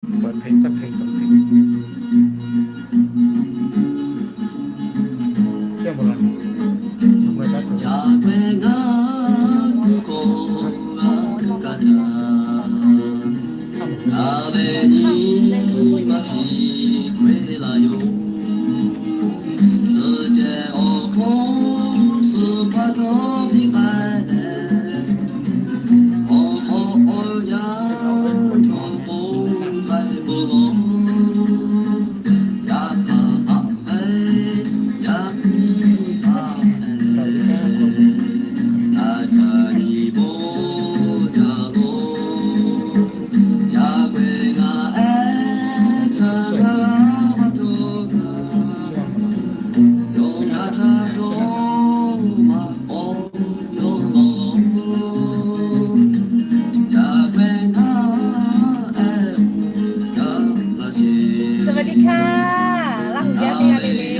เปิดเพลงสักเพลงสองเพลง เที่ยวหมดแล้ว สวัสดีค่ะ Laˇ huˍ yaˇ teˇ g'aˇ le le.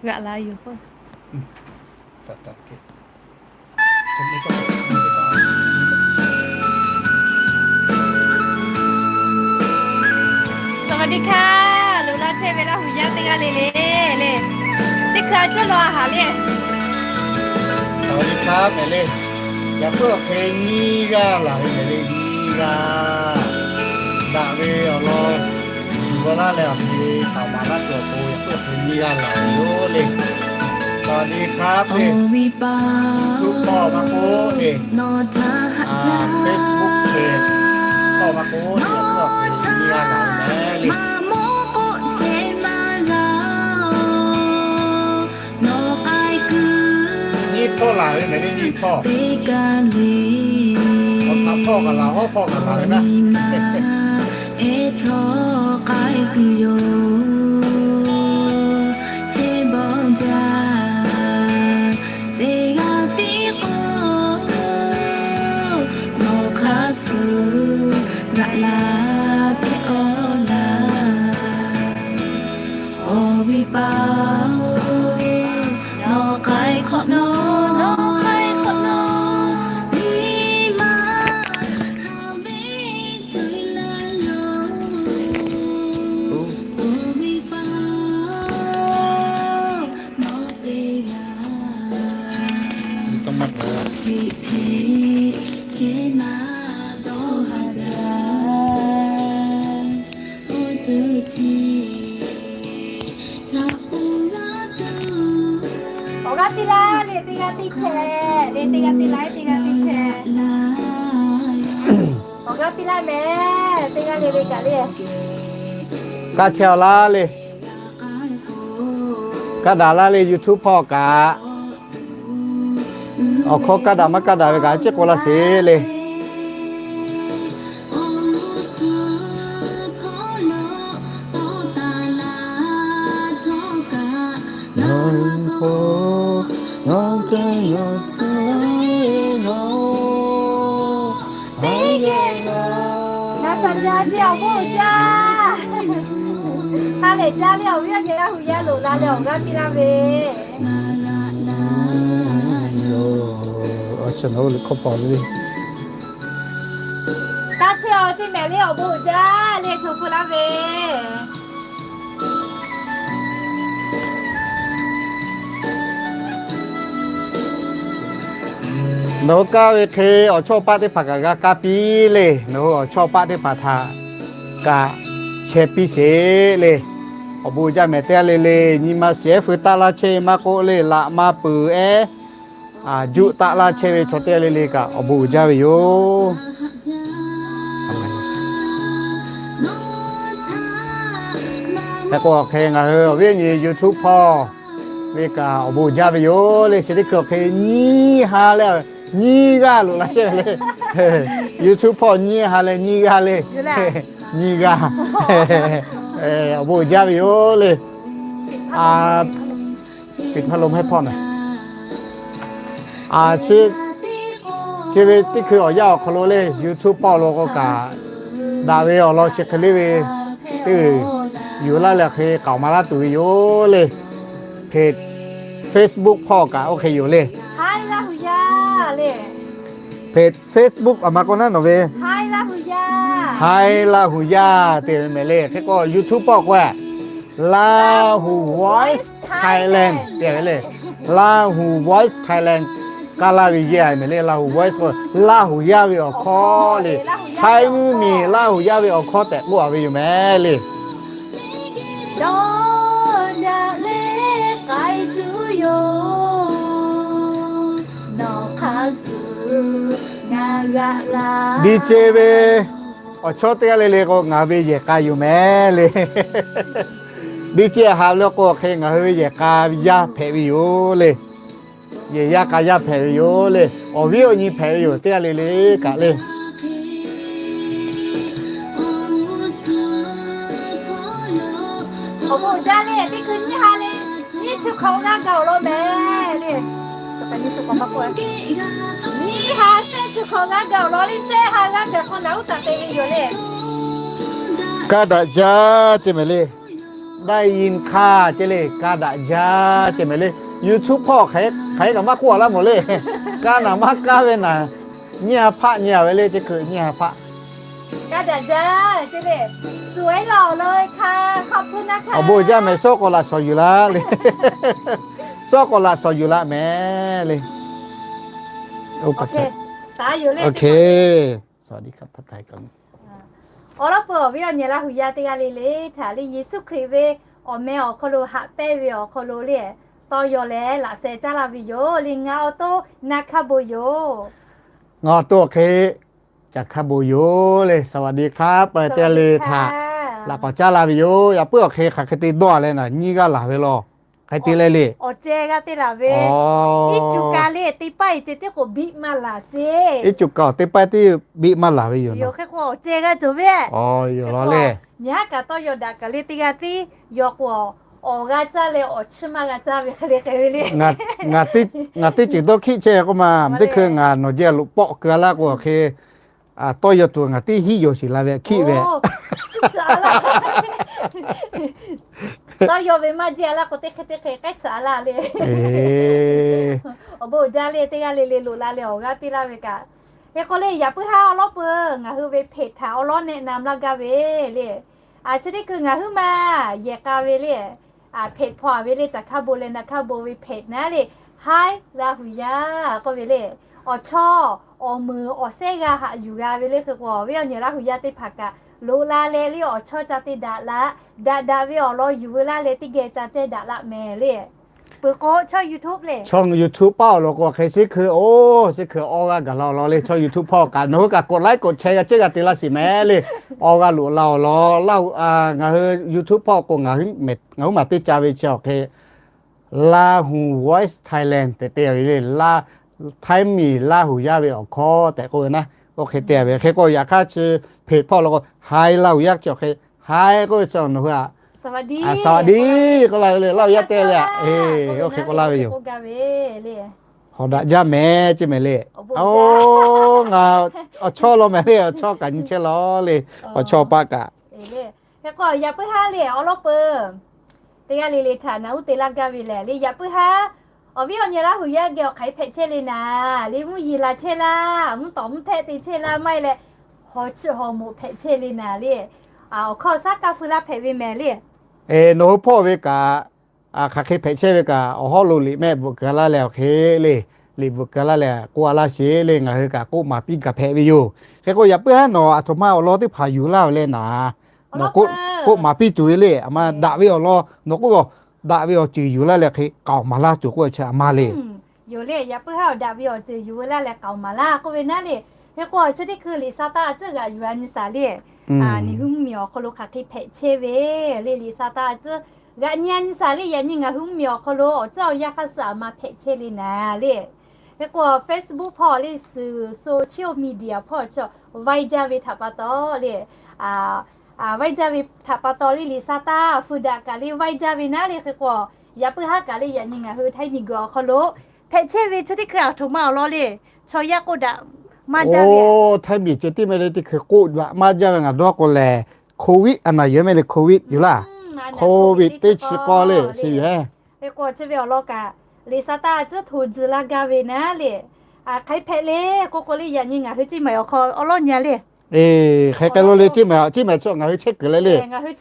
G'aꞈ la yoˬ k'o. สวัสดีค่ะ Laˇ huˍ yaˇ teˇ g'aˇ le le le. Teˇ hkui a cawˇ law a haˍ le. สวัสดีครับ mehˍ le. Yaꞈ puiˉ awˬ hk'e nyiˇ g'aˇ laˬ ve mehˍ le, nyiˇ g'aˇ. Daꞈ ve awˬ lawn g'aw laˇ leh awˬ hk'e taˍ maˍ laˇ tuˬ awˬ pon yaꞈ puiˉ awˬ hk'e nyiˇ g'aˇ laˬ ve yoˬ le. สวัสดีครับ le. YouTube hpawˇ maˇ k'oˆ le, Facebook page hpawˇ maˇ k'oˆ le, yaꞈ puiˉ awˬ hk'e nyiˇ g'aˇ laˬ ve mehˍ le. Nyiˇ hpawˇ laˬ ve mehˍ le, nyiˇ hpawˇ. Awˬ htaꞈ hpawˇ kaꞈ laˬ, hawˉ hpawˇ kaꞈ laˬ ve naˉ. Awˬ g'aˇ piˇ laˇ le, teˇ g'aˇ teˇ chehˇ le, teˇ g'aˇ teˇ laˇ, teˇ g'aˇ teˇ chehˇ. Awˬ g'aˇ piˇ laˇ mehˍ, teˇ g'aˇ le le kaꞈ le. Kaˇ chehˇ awˬ laˇ le. Kaˇ daꞈ laˇ le, YouTube hpawˇ kaꞈ. Awˬ hkawˇ kaˇ daꞈ maˇ kaˇ daꞈ ve kaꞈ a ciˉ k'oˆ laˇ sheˍ le. Ngaˬ saˍ jaˇ ceˇ awˬ bon jaˇ. Ha lehˬ jaˇ le, awˬ viˉ awˬ nyi Laˇ huˍ yaˇ loꞈ la leh awˬ g'aˇ piˇ laˇ ve. Taˇ chehˇ-aˬ ceˇ mehˍ le, awˬ bon jaˇ le, hto hpu laˇ ve. Nawˬ hui kaˇ ve hk'e awˬ chawˇ paˆ teˇ hpaˍ kaꞈ g'a kaˇ piˇ le. Nawˬ hui awˬ chawˇ paˆ teˇ hpaˍ htaꞈ kaꞈ chehˇ piˇ sheˍ le. Awˬ bon jaˇ mehˍ teˇ g'aˇ le le. Nyi ma shiˍ ehˉ feu taˆ laˇ chehˇ ve maˇ k'oˆ le, laꞈ ma peuˬ ehˉ juˆ taˆ laˇ chehˇ ve chaw teˇ g'aˇ le le kaꞈ awˬ bon uiˍ jaˇ ve yoˬ. Hk'e k'o, hk'e ngaˬ hui awˬ viˉ awˬ nyi YouTube hpawˇ ve kaꞈ awˬ bon uiˍ jaˇ ve yoˬ le. Chi teˇ hkui awˬ hk'e nyiˇ ha leh nyiˇ g'aˇ loꞈ la chehˇ ve le. YouTube hpawˇ nyiˇ ha leh nyiˇ g'aˇ le. Nyiˇ g'aˇ awˬ bon uiˍ jaˇ ve yoˬ le. Piˍ hpaˇ lo mehˉ hpawˇ na. Chi ve teˇ hkui awˬ yanˇ awˬ hk'aw lo le, YouTube hpawˇ lo k'o kaꞈ daꞈ ve awˬ lawn chi hk'e le ve teˇ yuˬ laˇ leh hk'e k'aoˍ ma laˇ tuˬ ve yoˬ le. Hpe Facebook hpawˇ kaꞈ oˇ hk'e yoˬ le. Hpe Facebook aˬ ma k'o naˉ nawˬ ve Haiˉ Laˇ huˍ yaˇ te ve mehˍ le. Hk'e k'o YouTube hpawˇ k'o Lahu Voice Thailand te ve le. Lahu Voice Thailand kaˇ laˇ ve yeˇ a mehˍ le. Lahu Voice k'o Laˇ huˍ yaˇ ve awˬ hkawˇ le. Chaiˇ mvuhˇ miˬ Laˇ huˍ yaˇ ve awˬ hkawˇ tehꞈ k'oˆ a ve yoˬ mehˍ le. Dawˇ jaˇ le k'ai tuˬ yoˬ, nawˬ hk'a shuˍ ngaˬ g'aꞈ la. D J ve awˬ chawˇ teˇ g'aˇ le le k'o ngaˬ ve yehˬ k'a yoˬ mehˍ le. D J haꞈ le k'o hk'e ngaˬ hui ve yehˬ k'a yaˇ hpehꞈ ve yoˬ le. Yehˬ yaˇ k'a yaˇ hpehꞈ ve yoˬ le. Awˬ viˉ awˬ nyi hpehꞈ ve yoˬ teˇ g'aˇ le le kaꞈ le. Awˬ bon jaˇ le, teˇ hkui nyiˇ ha le, nyiˇ chi hk'awꞈ g'aˇ gaˬ awˬ lawn mehˍ le. Nyiˇ ha shehˆ chi hk'awꞈ g'aˇ gaˬ awˬ lawn le, shehˆ ha g'aˇ gaˬ hk'awꞈ naˬ uˉ taˍ te ve yoˬ le. Kaˇ daꞈ jaˇ ce mehˍ le. Daˇ yin hk'aˇ ce le, kaˇ daꞈ jaˇ ce mehˍ le. YouTube hpawˇ hk'aˬ hk'e kaꞈ maˇ k'oˆ a laˇ mawˬ le. Kaˇ naˬ maˇ kaˇ ve naˬ, nyiˇ ha hpaˆ nyi a ve le, ce hkui nyiˇ ha hpaˆ. Awˬ bon jaˇ mehˍ, shawˉ k'awꞈ laꞈ shawˍ yuˬ laˇ le. Shawˉ k'awꞈ laꞈ shawˍ yuˬ laˇ mehˍ le. Awˬ lawn peuˬ awˬ viˉ awˬ nyi Laˇ huˍ yaˇ teˇ g'aˇ le le htaꞈ le Yeˍsuˆ Hkriꞈ ve awˬ meh awˬ hk'aw lo haꞈ pehnˇ ve awˬ hk'aw lo le, tawˇ yaw leh laꞈ sheh caˉ laˇ ve yoˬ le. Ngaˬ awˬ to na hk'a bon yoˬ. Ngaˬ awˬ to awˬ hk'e caˍ hk'a bon yoˬ le. สวัสดีครับ pa teˇ g'aˇ le htaꞈ laꞈ k'awꞈ caˉ laˇ ve yoˬ. Yaꞈ puiˉ awˬ hk'e hk'aˬ hk'e te dawˇ a leh naˬ, nyiˇ g'aˇ laˬ ve law. Hk'e te leh le, awˬ ceh g'aˇ te laˬ ve, iˉ cuˬ kaˍ le teˇ paˇ e ceh tiˉ k'o biˇ maˇ laˬ ce. Iˉ cuˬ kaˍ teˇ paˇ tiˉ biˇ maˇ laˬ ve yoˬ. Hk'e k'o awˬ ceh g'aˇ cawˬ ve, awˬ lawn le. Nyi haˉ kaꞈ tawˇ yaw daꞈ kaꞈ le teˇ g'aˇ tiˉ yaw k'o, awˬ g'a caˇ leh awˬ chiˇ maˇ g'a caˇ ve hk'e le hk'e ve le. Ngaˬ teˇ ceuˬ dawˇ hkiˆ chehˇ k'oˆ ma, teˇ hkui ngaˬ nawˬ jehˇ loꞈ pawˆ keu a laˇ k'o hk'e, tawˇ yaw tuˬ ngaˬ teˇ hiˆ yaw shiˍ la ve hkiˆ ve. Tawˇ yaw ve maˇ jehˇ a laˇ k'o teˇ hk'e teˇ hk'e k'ehˉ chi a laˇ le. Awˬ bon uiˍ jaˇ le, teˇ g'aˇ le le loꞈ la leh awˬ g'aˇ piˇ laˇ ve kaꞈ. Hk'e k'o le, yaꞈ puiˉ haˉ awˬ lawn peuˬ ngaˬ hui ve เพจ htaꞈ awˬ lawn แนะนำ laˇ gaˇ ve le. Chi teˇ hkui ngaˬ huiˉ ma yehˬ k'a ve le, เพจ hpawˇ a ve le, caˍ hk'a bon leh naˬ hk'a bon ve เพจ naˉ le, Haiˉ Laˇ huˍ yaˇ k'oˆ ve le. Awˬ chawˇ awˬ meunˍ awˬ sehˉ g'a haꞈ yuˬ g'a ve le. Hk'e k'o awˬ viˉ awˬ nyi Laˇ huˍ yaˇ teˇ hpaˍ kaꞈ loꞈ la leh le awˬ chawˇ ca te daꞈ la, daꞈ daꞈ ve awˬ lawn yuˬ veu laˇ leh teˇ geh ca ceh daꞈ laˇ mehˍ le. Peuˬ k'o chaw YouTube le, chaw YouTube paˇ awˬ lawn k'o hk'e chi hkui oˇ chi hkui awˇ g'aˇ gaˬ la awˬ lawn le. Chaw YouTube hpawˇ kaꞈ nawˬ hui kaꞈ กดไลค์ กดแชร์ g'a ceˇ g'a te laˇ shiˍ mehˍ le. Awˇ g'aˇ loꞈ la awˬ lawn, ngaˬ hui YouTube hpawˇ k'o ngaˬ huiˉ maˬ teˇ ca ve chi awˬ hk'e Lahu Voice Thailand tehꞈ te ve le. Htaiˇ miˬ Laˇ huˍ yaˇ ve awˬ hkawˇ tehꞈ k'oˆ ve naˉ, oˇ hk'e te ve. Hk'e k'o yaꞈ hk'aˇ chi เพจ hpawˇ law k'o Haiˉ Laˇ huˍ yaˇ chi awˬ hk'e, Haiˉ k'oˆ ve chi nawˬ hui a สวัสดี k'oˆ laˇ ve le, laˇ ve yaˇ teˇ le, oˇ hk'e k'oˆ laˇ ve yoˬ. Hawˍ daꞈ jaˇ mehˍ ceˇ mehˍ le. Oˇ, ngaˬ awˬ chawˇ law mehˍ le, awˬ chawˇ kaꞈ nyi chehˇ law le, awˬ chawˇ paˆ kaꞈ. Hk'e k'o yaꞈ puiˉ haˉ le awˉ lawˉ peuˬ teˇ g'aˇ le le htaꞈ naꞈ uˉ te laˇ gaˇ ve lehˬ le, yaꞈ puiˉ haˉ awˬ viˉ awˬ nyi Laˇ huˍ yaˇ geh awˬ hk'aˬ hk'e hpehꞈ chehˇ le naˍ le, mvuhˇ yeˬ laˬ chehˇ laˇ, mvuhˇ tawˍ mvuhˇ htehˆ te chehˇ laˇ maˇ heˆ leh, hawˍ chiˇ hawˍ moˍ hpehꞈ chehˇ le naˍ le. Awˬ hkawˇ shaˉ kaˇ feu laˇ hpehꞈ ve mehˍ le. Nawˬ hui hpawˇ ve kaꞈ, hk'aˬ hk'e hpehꞈ chehˇ ve kaꞈ, awˬ hawˉ lo liꞈ mehˆ bvuhꞈ keu laˇ leh awˬ hk'e le, liꞈ bvuhꞈ keu laˇ leh k'oˆ a laˇ sheˍ le, ngaˬ hui kaꞈ k'oˆ maˍ piˇ gaˬ hpehꞈ ve yoˬ. Hk'e k'o yaꞈ puiˉ haˉ nawˬ aˬ htoꞈ ma awˬ lawn teˇ hpaˍ yuˬ laˇ ve le naˍ, nawˬ k'oˆ maˍ piˇ tuˬ ve le, aˬ ma daꞈ ve awˬ lawn nawˬ k'oˆ ve, daꞈ ve awˬ ceuˬ yuˬ laˇ leh hk'e k'aoˍ maˍ laˇ tuˬ k'oˆ ve chi aˬ ma le. Yoˬ le, yaꞈ puiˉ haˉ awˬ daꞈ ve awˬ ceuˬ yuˬ ve laˇ leh k'aoˍ maˍ laˇ k'oˆ ve naˉ le. Hk'e k'o chi teˇ hkui liꞈ sa taˇ a ciˉ g'aꞈ yuˬ a nyi saˍ le. Neˬ hui mvuhˇmiˬ awˬ hk'aw lo hk'aˬ hk'e hpehꞈ chehˇ ve le, liꞈ sa taˇ a ciˉ g'aꞈ nyi a nyi saˍ le. Yaꞈ nyi ngaˬ hui mvuhˇmiˬ awˬ hk'aw lo awˬ ceuˬ awˬ yanˇ hk'aˇ suh aˬ ma hpehꞈ chehˇ le naˍ le. Hk'e k'o Facebook hpawˇ le, suhˍ social media hpawˇ chaw vaiˇ jaˇ ve htaꞈ pa taw le, vaiˇ jaˇ ve htaꞈ pa taw le, liꞈ sa taˇ feu daꞈ kaꞈ le vaiˇ jaˇ ve naˉ le. Hk'e k'o yaꞈ puiˉ haˉ kaꞈ le yaꞈ nyi ngaˬ hui Htaiˇ miˬguiˬ awˬ hk'aw lo hpehꞈ chehˇ ve chi teˇ hkui aˬ htoꞈ ma awˬ lawn le, chaw yaˇ k'oˆ daꞈ maˇ jaˇ ve. Htaiˇ miˬ ceh tiˉ mehˍ le, teˇ hkui k'oˆ daꞈ maˇ jaˇ ve ngaˬ dawˇ k'o lehˬ, Covid a naˬ yehˬ mehˍ le, Covid yuˬ laˇ, Covid teˇ chi k'awˇ le, chi yuˬ heˆ. Hk'e k'o chi ve awˬ lawn kaꞈ liꞈ sa taˇ a ciˉ hto tcuh laˇ gaˇ ve naˉ le. Hk'aˬ hk'e hpehꞈ le k'oˆ k'o le, yaꞈ nyi ngaˬ hui Ceˇ maiˍ awˬ hk'aw awˉ lawˉ nyi a le. Hk'e k'ai lo le, Ceˇ maiˍ, Ceˇ maiˍ chi ngaˬ hui chehˇ kuiˬ leh le, ngaˬ hui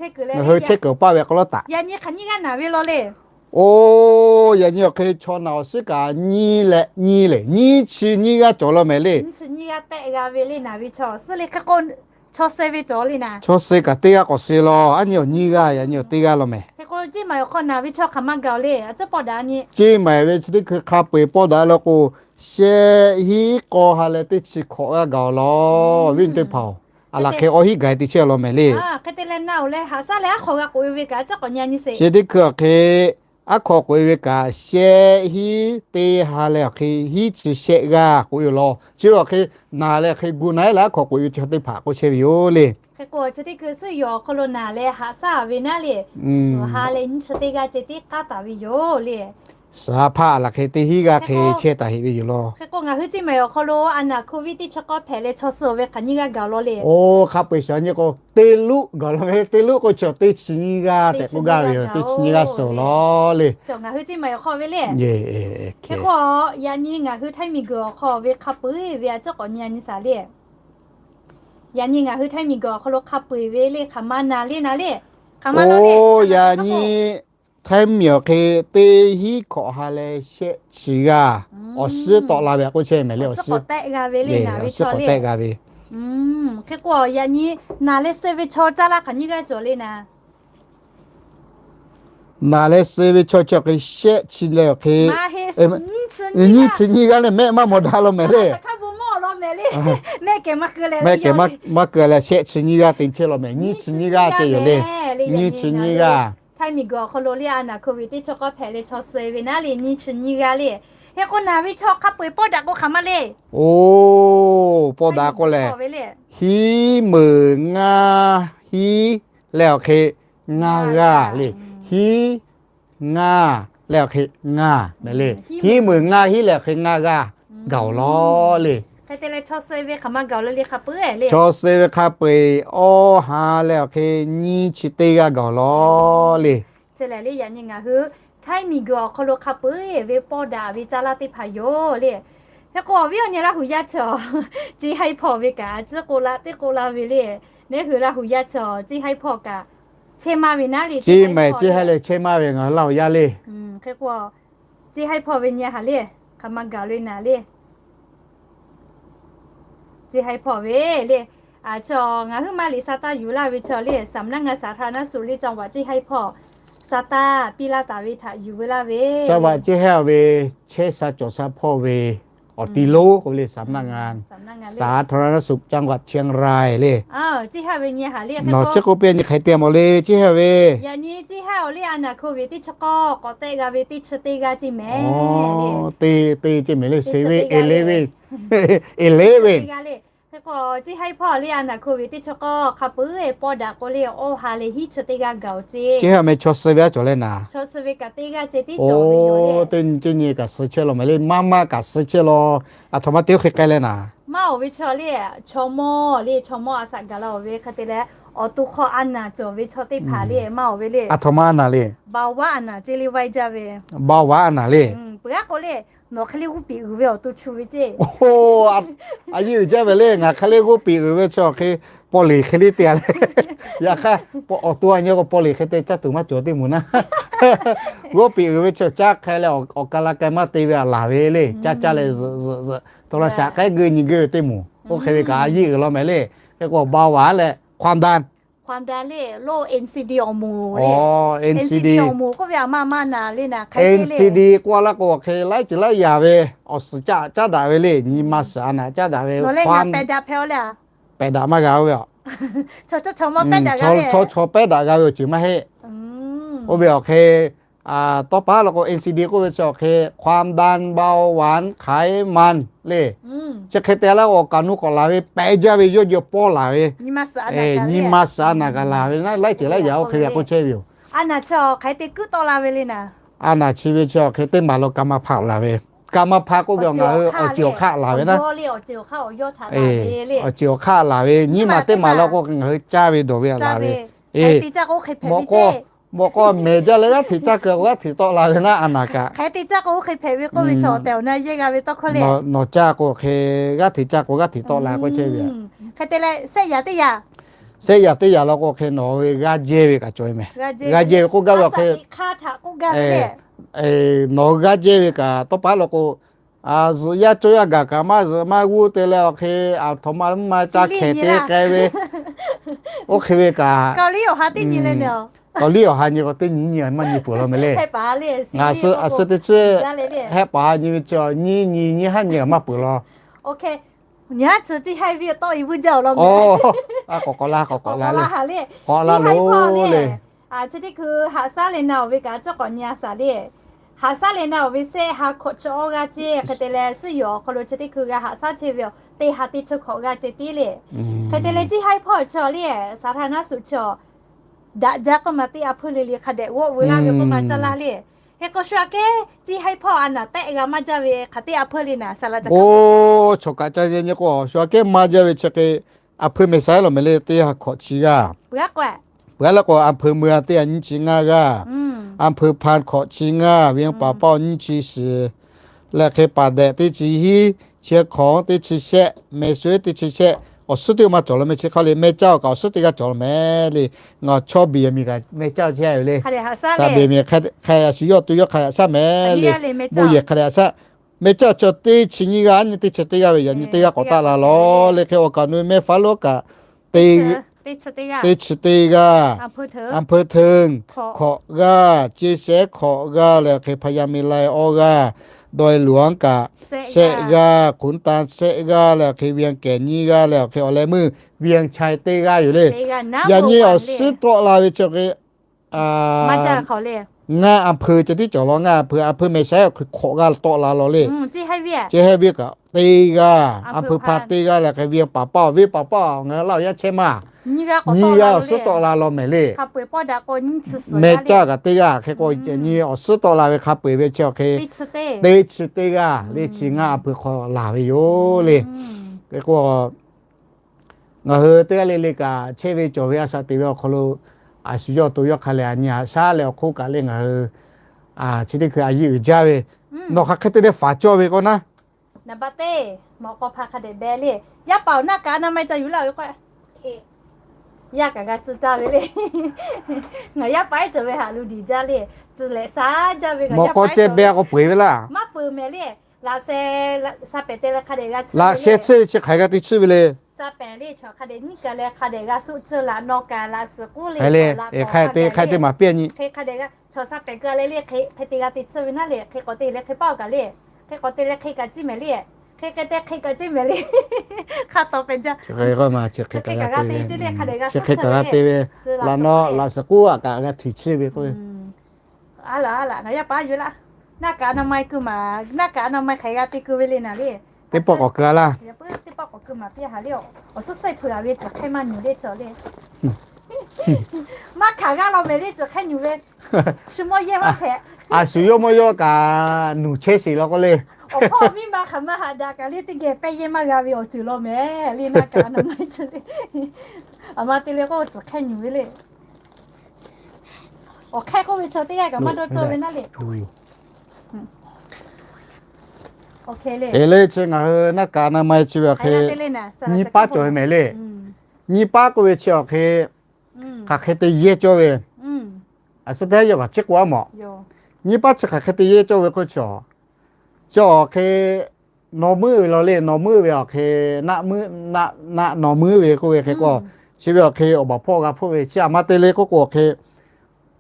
chehˇ kuiˬ paˇ ve k'aw lawˉ taꞈ. Yaꞈ nyi hk'aˬ nyiˇ g'aˇ naˬ ve law le. Oˇ, yaꞈ nyi awˬ hk'e chaw naˬ awˬ suhˉ kaꞈ nyiˇ leh nyiˇ le, nyiˇ chi nyiˇ g'aˇ cawˬ law mehˍ le. Nyiˇ chi nyiˇ g'aˇ tehˆ g'a ve le naˬ ve chaw suhˉ le. Hk'e k'o chaw suh ve cawˬ le naˬ. Chaw suh kaꞈ teˇ g'aˇ k'awꞈ suh law, aˉ nyi awˬ nyiˇ g'aˇ, yaꞈ nyi awˬ teˇ g'aˇ law mehˍ. Hk'e k'o Ceˇ maiˍ awˬ hk'aw naˬ ve chaw hk'aˬ ma gaˬ-oˬ le, a ciˉ pawˆ daꞈ nyi. Ceˇ maiˍ ve chi teˇ hkui hk'a peu-eˬ pawˆ daꞈ law k'o, shehˆ hiˉ k'aw ha leh teˇ chi hkawꞈ g'aˇ gaˬ-oˬ law. Viˉ nyi teˇ hpaˍ-oˬ, aˬ laˬ hk'e awˬ hiˉ gaˬ te chehˇ law mehˍ le. Hk'e te leh naˬ-oˬ leh haꞈ shaˉ leh aˉ hk'aw g'a k'oꞈ-e ve kaꞈ a ciˉ k'awꞈ nyi nyi sheˍ. Chi teˇ hkui awˬ hk'e aˉ hk'aw k'oꞈ-e ve kaꞈ shehˆ hiˉ teˇ ha leh awˬ hk'e hiˉ chi shehˆ g'aˇ k'oꞈ-e-oˬ law. Chi awˬ hk'e naˬ leh hk'e gu na-e leh aˉ hk'aw k'oꞈ-e ve chaw teˇ hpaˍ k'oˆ chehˇ ve yoˬ le. Hk'e k'o chi teˇ hkui suhˉ yawˬ awˬ hk'aw lo naˬ leh haꞈ shaˉ ve naˉ le, suhˍ ha leh nyiˇ chi teˇ g'aˇ ceh tiˉ k'aˉ taˍ ve yoˬ le. Suhˍ ha hpaˇ aˬ laˬ hk'e teˇ hiˉ g'aˇ hk'e chehˇ taˍ heꞈ ve yoˬ law. Hk'e k'o ngaˬ hui Ceˇ maiˍ awˬ hk'aw lo a naˬ Covid teˇ chi k'awˇ hpehꞈ leh chaw suh-oˬ ve hk'aˬ nyiˇ g'aˇ gaˬ-oˬ law le. Oˇ, hk'a peu-eˬ shaˍ nyi k'o teˇ luˆ gaˬ law ve, teˇ luˆ k'o chaw teˇ chi nyiˇ g'aˇ tehꞈ k'oˆ gaˇ ve yoˬ, teˇ chi nyiˇ g'aˇ suh-oˬ law le. Ngaˬ hui Ceˇ maiˍ awˬ hk'aw ve le. Hk'e k'o yaꞈ nyi ngaˬ hui Htaiˇ miˬguiˬ awˬ hk'aw ve hk'a peu-eˬ ve a ciˉ k'awꞈ nyi a nyi shaˍ le. Yaꞈ nyi ngaˬ hui Htaiˇ miˬguiˬ awˬ hk'aw lo hk'a peu-eˬ ve le, hk'aˬ ma naˬ le naˬ le. Hk'aˬ ma naˬ le. Oˇ, yaꞈ nyi Htaiˇ miˬ awˬ hk'e teˇ hiˉ hkawꞈ ha leh shehˆ chi g'aˇ awˬ suhˉ tawˆ la ve k'oˆ chehˇ mehˍ le. Awˬ suhˉ k'awꞈ tehˆ g'a ve le, naˬ ve chaw le. Hk'e k'o yaꞈ nyi naˬ leh suh ve chaw caˇ laˇ hk'aˬ nyiˇ g'aˇ cawˬ le naˬ. Naˬ leh suh ve chaw chi awˬ hk'e shehˆ chi leh awˬ hk'e nyiˇ chi nyiˇ g'aˇ leh mehˆ maˇ mawˬ daꞈ law mehˍ le. Mehˆ kehˬ maˇ keu leh shehˆ chi nyiˇ g'aˇ te chehˇ law mehˍ. Nyiˇ chi nyiˇ g'aˇ ceh yoˬ le. Nyiˇ chi nyiˇ g'aˇ. Htaiˇ miˬguiˬ awˬ hk'aw lo le a naˬ Covid teˇ chi k'awˇ hpehꞈ leh chaw suh ve naˉ le, nyiˇ chi nyiˇ g'aˇ le. Hk'e k'o naˬ ve chaw hk'a peu-eˬ pawˆ daꞈ k'o hk'aˬ ma le. Oˇ, pawˆ daꞈ k'oˆ lehˬ, hiˉ meunˍ ngaˇ hiˉ leh awˬ hk'e ngaˇ g'aˇ le. Hiˉ ngaˇ leh awˬ hk'e ngaˇ mehˍ le. Hiˉ meunˍ ngaˇ hiˉ leh awˬ hk'e ngaˇ g'aˇ gaˬ-oˬ law le. Chaw suh ve hk'a peu-eˬ awˇ ha leh awˬ hk'e nyiˇ chi teˇ g'aˇ gaˬ-oˬ law le. Chi lehˬ le yaꞈ nyi ngaˬ hui Htaiˇ miˬguiˬ awˬ hk'aw lo hk'a peu-eˬ ve pawˆ daꞈ ve caˇ laˇ teˇ hpaˍ yoˬ le. Hk'e k'o awˬ viˉ awˬ nyi Laˇ huˍ yaˇ chaw, Ceˇ haiˇ hpawˇ ve kaꞈ a ciˉ k'oˆ la teˇ k'oˆ la ve le. Neˉ hui Laˇ huˍ yaˇ chaw Ceˇ haiˇ hpawˇ kaꞈ chehˇ maˇ ve naˉ le. Ceˇ mehˍ Ceˇ haiˇ leh chehˇ maˇ ve ngaˬ hui Laˇ huˍ yaˇ le. Hk'e k'o Ceˇ haiˇ hpawˇ ve nyi haˍ le, hk'aˬ ma gaˬ le naˬ le. Ceˇ haiˇ hpawˇ ve le, a chaw ngaˬ hui maˇ liꞈ sa taˇ yuˬ laˇ ve chaw le, สำนักงานสาธารณสุข หรือจังหวัดเชียงราย le, จังหวัดเชียงราย ve chehˇ sha cawˬ sha hpawˇ ve awˬ ti lonˉ k'oˆ ve le, สำนักงานสาธารณสุขจังหวัดเชียงราย le. Nawˬ chi k'oˆ piˇ nyi hk'e te mawˬ le, Ceˇ haiˇ ve. Yaꞈ nyi Ceˇ haiˇ awˬ le a naˬ Covid teˇ chi k'awˇ k'awꞈ tehˆ g'a ve teˇ chi teˇ g'aˇ ceˇ mehˍ. Te te ceˇ mehˍ le, seven, eleven, eleven. Hk'e K'o, Ciˇ Haiˉ Hpawˇ le, a naˍ hk'oˆ ve teˇ chaw k'aw hk'a peu-eˬ pawˇ daꞈ k'o le, awˇ ha lehˬ hiˉ chi teˇ g'aˇ gaˬ-oˬ ceˇ. Ceˇ ha meh chaw suh ve a cawˬ leh naˍ. Chaw suh ve kaꞈ teˇ g'aˇ ceh tiˉ cawˬ ve yoˬ le. Teˇ nyi kaꞈ suh chehˇ law meh le, maˇ maˇ kaꞈ suh chehˇ law. Aˬ htoꞈ ma te oˇ hk'e k'ai leh naˍ. Maˇ oˬ ve chaw le, chaw mawˇ le, chaw mawˇ a shaꞈ gaˬ la oˬ ve hk'e te leh, awˬ to hk'aw a naˍ cawˬ ve chaw teˇ hpaˍ le, maˇ oˬ ve le. Aˬ htoꞈ ma a naˍ le. Baoˍ vaˉ a naˍ ceˇ le, vaˇ jaˇ ve. Baoˍ vaˉ a naˍ le. Peuˬ aˉ k'o le, nawˬ hk'e le g'oˇ piˍ uiˍ ve awˬ to chu ve ceˇ. A yehˬ uiˍ jaˇ ve le, ngaˬ hk'e le g'oˇ piˍ uiˍ ve chi awˬ hk'e paw leˬ hk'e le te a le. Yaꞈ hk'aˇ, awˬ to a nyi k'o paw leˬ hk'e te caˇ tuˬ maˇ cawˬ teˇ moˍ naˉ. G'oˇ piˍ uiˍ ve chi caˇ hk'e leh awˬ ka la k'ai maˇ te ve a laˬ ve le, caˇ caˇ leh zuhꞈ zuhꞈ zuhꞈ, to la shaꞈ k'ehˉ geuˆ nyi geuˆ teˇ moˍ. Oˇ hk'e ve kaꞈ a yehˬ uiˍ law meh le. Hk'e k'o baoˍ vaˉ leh ความดัน ความดัน le, lo NCD awˬ moˍ le. NCD awˬ moˍ k'oˆ ve a ma maˇ naˍ le naˍ hk'e te le. NCD k'oˆ laˇ k'o awˬ hk'e laiˉ ceuˬ laiˉ yaꞈ ve awˬ suhˍ caˇ caˇ daꞈ ve le, nyi ma suhˍ a naˍ caˇ daꞈ ve. Pehˬ daꞈ hpehꞈ a le. Pehˬ daꞈ maˇ g'a oˇ ve a. Chaw chaw pehˉ daꞈ g'a ve awˬ ceuˬ maˇ heˆ. Oˇ ve awˬ hk'e, tawˇ pa law k'o NCD k'oˆ ve chi awˬ hk'e ความดัน เบาหวาน ไขมัน le. Chi hk'e te laˇ awˬ kaˍ nu k'awꞈ laˬ ve pehꞈ jaˇ ve yawˇ jawˇ pawˇ laˬ ve. Nyi ma suhˍ a naˍ kaꞈ laˬ ve naˉ, laiˉ ceuˬ laiˉ yaꞈ oˇ hk'e ve a k'oˆ chehˇ ve yoˬ. A naˍ chi awˬ hk'e te kuiˉ tawˆ la ve le naˍ. A naˍ chi ve chi awˬ hk'e teˇ maˬ lo กรรมพันธุ์ laˬ ve. กรรมพันธุ์ k'oˆ ve awˬ ngaˬ hui awˬ ceuˬ awˬ hk'aˆ laˬ ve naˉ. Awˬ ceuˬ awˬ hk'aˆ laˬ ve nyiˇ maˬ teˇ maˬ law k'o ngaˬ hui caˇ ve dawˬ ve a laˬ ve. Mawꞈ k'aw mehˬ jaˇ leh g'aˇ hteꞈ caˇ keu k'o g'aˇ hteꞈ tawˆ la ve naˉ a naˍ kaꞈ. Nawˬ caˇ k'o hk'e g'aˇ hteꞈ caˇ k'o g'aˇ hteꞈ tawˆ la k'oˆ chehˇ ve. Sehˆ yaꞈ teˇ yaꞈ law k'o hk'e nawˬ ve g'aˇ jehˇ ve kaꞈ cawˬ ve meh. G'aˇ jehˇ ve k'oˆ gaˇ ve awˬ hk'e nawˬ g'aˇ jehˇ ve kaꞈ tawˇ pa law k'o, zuhꞈ yaˇ cawˇ yaˇ gaˬ kaꞈ maˇ zuhꞈ maˇ g'uˇ te leh awˬ hk'e aˬ htoꞈ ma maˇ caˇ hkehˍ te k'ai ve. Oˇ hk'e ve kaꞈ, Kawˍliˇ awˬ ha nyi k'o teˇ nyi nyi maˇ nyi peuˬ law meh le. Ngaˬ suh teˇ chi hehˆ paˍ ha nyi ve chi nyi nyi nyi haˉ nyi kaꞈ maˇ peuˬ law. K'awꞈ k'awꞈ la k'awꞈ k'awꞈ la le. K'awꞈ la loˬ le. Chi teˇ hkui haꞈ shaˉ leh na oˬ ve kaꞈ cawˇ k'awꞈ nyi a shaˍ le. Haꞈ shaˉ leh na oˬ ve sehˆ ha hkawꞈ chi awˇ g'aˇ ceˇ hk'e te leh, suhˉ yoˬ awˬ hk'aw lo chi teˇ hkui g'a haꞈ shaˉ chehˇ ve yoˬ. Teˇ ha teˇ chi hkawꞈ g'aˇ ceh tiˉ le. Hk'e te leh Ciˇ Haiˉ Hpawˇ chi le, สาธารณสุข chi daꞈ jaˇ k'oˆ ma teˇ a hpeuˇ le le hk'a dehꞈ g'awˆ veu laˇ ve k'oˆ ma caˇ laˇ le. Hk'e k'o shu aꞈ kehˉ Ciˇ Haiˉ Hpawˇ a naˍ tehˆ g'a maˇ jaˇ ve hk'aˬ teˇ a hpeuˇ le naˍ. Oˇ, chaw kaꞈ ca nyi nyi k'o shu aꞈ kehˉ maˇ jaˇ ve chi hk'e a hpeuˇ meh saiˉ lawˬ meh le teˇ ha hkawꞈ chi g'aˇ. Peuˬ laˇ k'o a hpeuˇ meuˇ a teˇ ha nyiˇ chi ngaˇ g'aˇ, a hpeuˇ พัน hkawꞈ chi ngaˇ, เวียงป่าเป้า nyiˇ chi shiˍ, leh hk'e ป่าแดด teˇ chi hiˉ, เชียงของ teˇ chi shehˆ, แม่สวย teˇ chi shehˆ. Awˬ suhˉ teˇ maˇ cawˬ law meh chi hk'aw le, meh caˇ awˬ kaꞈ awˬ suhˉ teˇ g'aˇ cawˬ law meh le. Ngaˬ chaw biˇ yaˇ miˬ kaꞈ meh caˇ chehˇ ve le. Saˍ beˍ miˬ hk'a a shu yawˇ to yawˇ hk'a yaꞈ shaˉ meh le. Bon yehˬ hk'a yaꞈ shaˉ. Meh caˇ chaw teˇ chi nyiˇ g'aˇ nyi teˇ chi teˇ g'aˇ ve yaꞈ nyi teˇ g'aˇ k'awꞈ taˆ la lawˬ le. Hk'e awˬ kaˍ nu meh faˉ lonˉ kaꞈ teˇ chi teˇ g'aˇ, a hpeuˇ hteˇ hkawꞈ g'aˇ, ceˇ shehˉ hkawꞈ g'aˇ leh hk'e พญาเมรุ awˇ g'aˇ, ดอยหลวง kaꞈ shehˆ g'aˇ, ขุนตาล shehˆ g'aˇ leh hk'e เวียงแก่น nyiˇ g'aˇ leh hk'e awˬ leh meuˇ เวียงชัย teˇ g'aˇ yoˬ le. Yaꞈ nyi awˬ suhˉ tawˆ la ve chi hk'e ngaˇ a hpeuˇ ceh tiˉ cawˬ law. Ngaˇ a hpeuˇ, a hpeuˇ meh saiˉ awˬ hk'e hkawꞈ g'aˇ tawˆ la law le. Ceˇ hehˉ viˉ kaꞈ teˇ g'aˇ, a hpeuˇ พัน teˇ g'aˇ leh hk'e เวียงป่าเป้า, เวียงป่าเป้า ngaˬ hui laˇ awˬ yaˇ chehˇ maˇ, nyiˇ g'aˇ awˬ suhˉ tawˆ la law meh le. Meh caˇ kaꞈ teˇ g'aˇ hk'e k'o nyi awˬ suhˉ tawˆ la ve hk'a peu-eˬ ve chi awˬ hk'e teˇ chi teˇ g'aˇ le, chi ngaˇ a hpeuˇ hk'aw laˬ ve yoˬ le. Hk'e k'o ngaˬ hui teˇ g'aˇ le le kaꞈ chehˇ ve cawˬ ve a shaꞈ teꞈ ve awˬ hk'aw lo a shu yawˇ to yawˇ hk'a leh a nyi haꞈ shaˉ leh awˬ hk'oˆ kaꞈ le ngaˬ hui chi teˇ hkui a yehˬ uiˍ jaˇ ve nawˬ hk'aˬ hk'e te leh faˍ cawˇ ve k'o naˉ. Naˍ baˆ teˇ mawꞈ k'aw hpa hk'a dehꞈ beh le. Yaˇ paˍ awˬ naˆ kaꞈ a na ma ca yuˬ laˇ ve k'o, yaˇ kaꞈ g'a tcuh caˇ ve le. Ngaˬ yaˇ paˍ ehˉ cawˬ ve haꞈ lu diˬ jaˇ le. Tcuh lehꞈ sha jaˇ ve ngaˬ yaˇ paˍ ehˉ cawˬ ve. Mawꞈ k'aw ceh beh k'o peu-eˬ ve laˇ. Maˇ peu-eˬ meh le. Laꞈ sheh, laꞈ, sha pehˍ te leh hk'a dehꞈ g'a tsuhˇ ve le. Laꞈ sheh tsuhˇ ve chi hk'aˬ hk'e g'a te tsuhˇ ve le. Sha pehˍ le, chaw hk'a dehꞈ nyiˉ kaˬ leh hk'a dehꞈ g'a suˆ tsuhˇ laꞈ nawˬ kaꞈ laꞈ suhˍ k'oˆ le. Hk'e te hk'e te maˍ piˇ a nyi. Hk'e hk'a dehꞈ g'a chaw sha pehˍ keu leh le hk'e hk'e te g'a te tsuhˇ ve naˉ le. Hk'e k'awꞈ te leh hk'e paˇ awˬ kaꞈ le. Hk'e k'awꞈ te leh hk'e kaꞈ ciˇ mehˍ le. Hk'e hk'e te hk'e kaꞈ ciˇ mehˍ le. Hk'a tawˍ pehˍ jaˇ. Hk'e k'awꞈ te ve laꞈ nawˬ laꞈ suhˍ k'oˆ a kaꞈ g'a hteꞈ tsuhˇ ve k'o. A laꞈ a laꞈ ngaˬ yaˇ paˍ yuˬ laˇ. Naˆ kaꞈ a na ma keu maˍ, naˆ kaꞈ a na ma hk'aˬ hk'e g'a te keu ve le naˍ le. Teˇ pawˆ k'awꞈ keu a laˇ. Teˇ pawˆ k'awꞈ Keu maˍ piˇ ha le, awˬ suhˉ suhˉ hpeuꞈ a ve tcuhˬ hk'ehˇ maˇ nyuˬ le chi le. Maˇ hkanˍ g'aˇ law mehˍ le, tcuhˬ hk'ehˇ nyuˬ ve. Shu mawˇ yehˇ maˇ hpehꞈ. A shu yawˇ mawˇ yawˇ kaꞈ nuˬ chehˇ sheˍ law k'oˆ le. Awˬ hpawˇ miˇ ma hk'aˬ ma haꞈ daꞈ kaꞈ le, teˇ geh pehˇ yehˇ maˇ g'a ve awˬ ceuˬ law mehˍ le, naˆ kaꞈ naˆ ma chi le. Aˬ ma te le k'o, tcuhˬ hk'ehˇ nyuˬ ve le. Awˬ hk'ehˇ k'oˆ ve chaw teˇ g'aˇ kaꞈ maˇ dawˇ cawˇ ve naˉ le. Eˬ le, chi ngaˬ hui naˆ kaꞈ naˆ ma chi ve awˬ hk'e nyiˇ paˉ cawˬ ve mehˍ le. Nyiˇ paˉ k'oˆ ve chi awˬ hk'e hk'aˬ hk'e te yehˇ cawˇ ve, a suhˉ teˇ yawˇ kaꞈ chiˉ k'o a mawˬ. Nyiˇ paˉ chi hk'aˬ hk'e te yehˇ cawˇ ve k'oˆ chi, chi awˬ hk'e nawˬ meuˉ ve law le, nawˬ meuˉ ve awˬ hk'e, naˆ, naˆ nawˬ meuˉ ve k'oˆ ve hk'e k'o, chi ve awˬ hk'e awˬ baˬ hpawˇ g'a hpfuhˆ ve chi aˬ ma te le k'oˆ k'o awˬ hk'e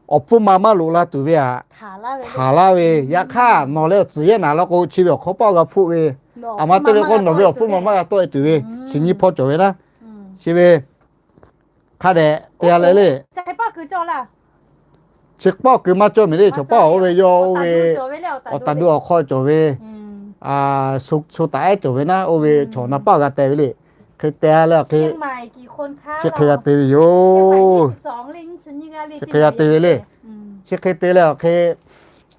awˬ hpfuhˇ ma maˇ loꞈ la tuˬ ve aꞈ, htaˍ laˇ ve. Yaꞈ hk'aˇ nawˬ leh awˬ tcuhˍ yehˇ naˍ law k'o, chi ve awˬ hk'aw paˆ g'a hpfuhˆ ve, aˬ ma te le k'o nawˬ ve awˬ hpfuhˇ ma maˇ g'a tawˆ e tuˬ ve, chi nyiˇ hpawˇ cawˬ ve naˉ. Chi ve hk'a dehꞈ te a leh le. Chi pawˆ kuiˬ maˇ cawˇ mehˍ le, chaw pawˆ oˇ ve yawˇ oˇ ve awˬ taˍ du awˬ hk'aw cawˬ ve, shu taˍ ehˉ cawˬ ve naˉ, oˇ ve chaw na paˆ g'a te ve le. Hk'e te a leh awˬ hk'e chi hk'e g'a te ve yoˬ. Chi hk'e g'a te ve le. Chi hk'e te leh awˬ hk'e,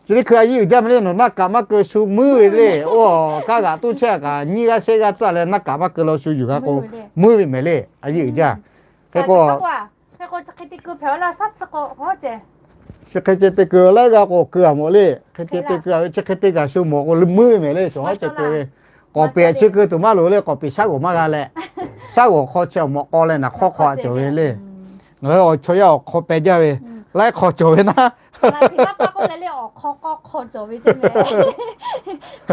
chi teˇ hkui a yiˇ uiˍ jaˇ mehˍ le, nawˬ naˆ kaꞈ maˇ keu shu meuˉ ve le. Oˇ kaˉ g'aꞈ toˇ chehˇ kaꞈ nyiˇ g'aˇ shehˆ g'aˇ tcuhˉ leh naˆ kaꞈ maˇ keu law shu yuˬ g'a k'o, meuˉ ve mehˍ le, a yiˇ uiˍ jaˇ. Hk'e k'o, chi hk'e ceh te keu laiˉ g'aˇ k'o keu a mawˬ le. Hk'e ceh te keu a ve chi hk'e te kaꞈ shu mawˬ k'o meuˉ ve mehˍ le, chaw haˉ ceh te ve. K'awꞈ peꞈ chi keu tuˬ maˇ loˍ le, k'awꞈ peꞈ shaˉ g'oˍ maˇ g'a leh, shaˉ g'oˍ hk'aw chi awˬ mawꞈ k'aw leh naˍ hk'awˇ hk'aw a cawˬ ve le. Ngaˬ hui awˬ chaw yaˇ awˬ hk'aw peh jaˇ ve, laiˉ hk'aw cawˬ ve naˉ. Hk'aˬ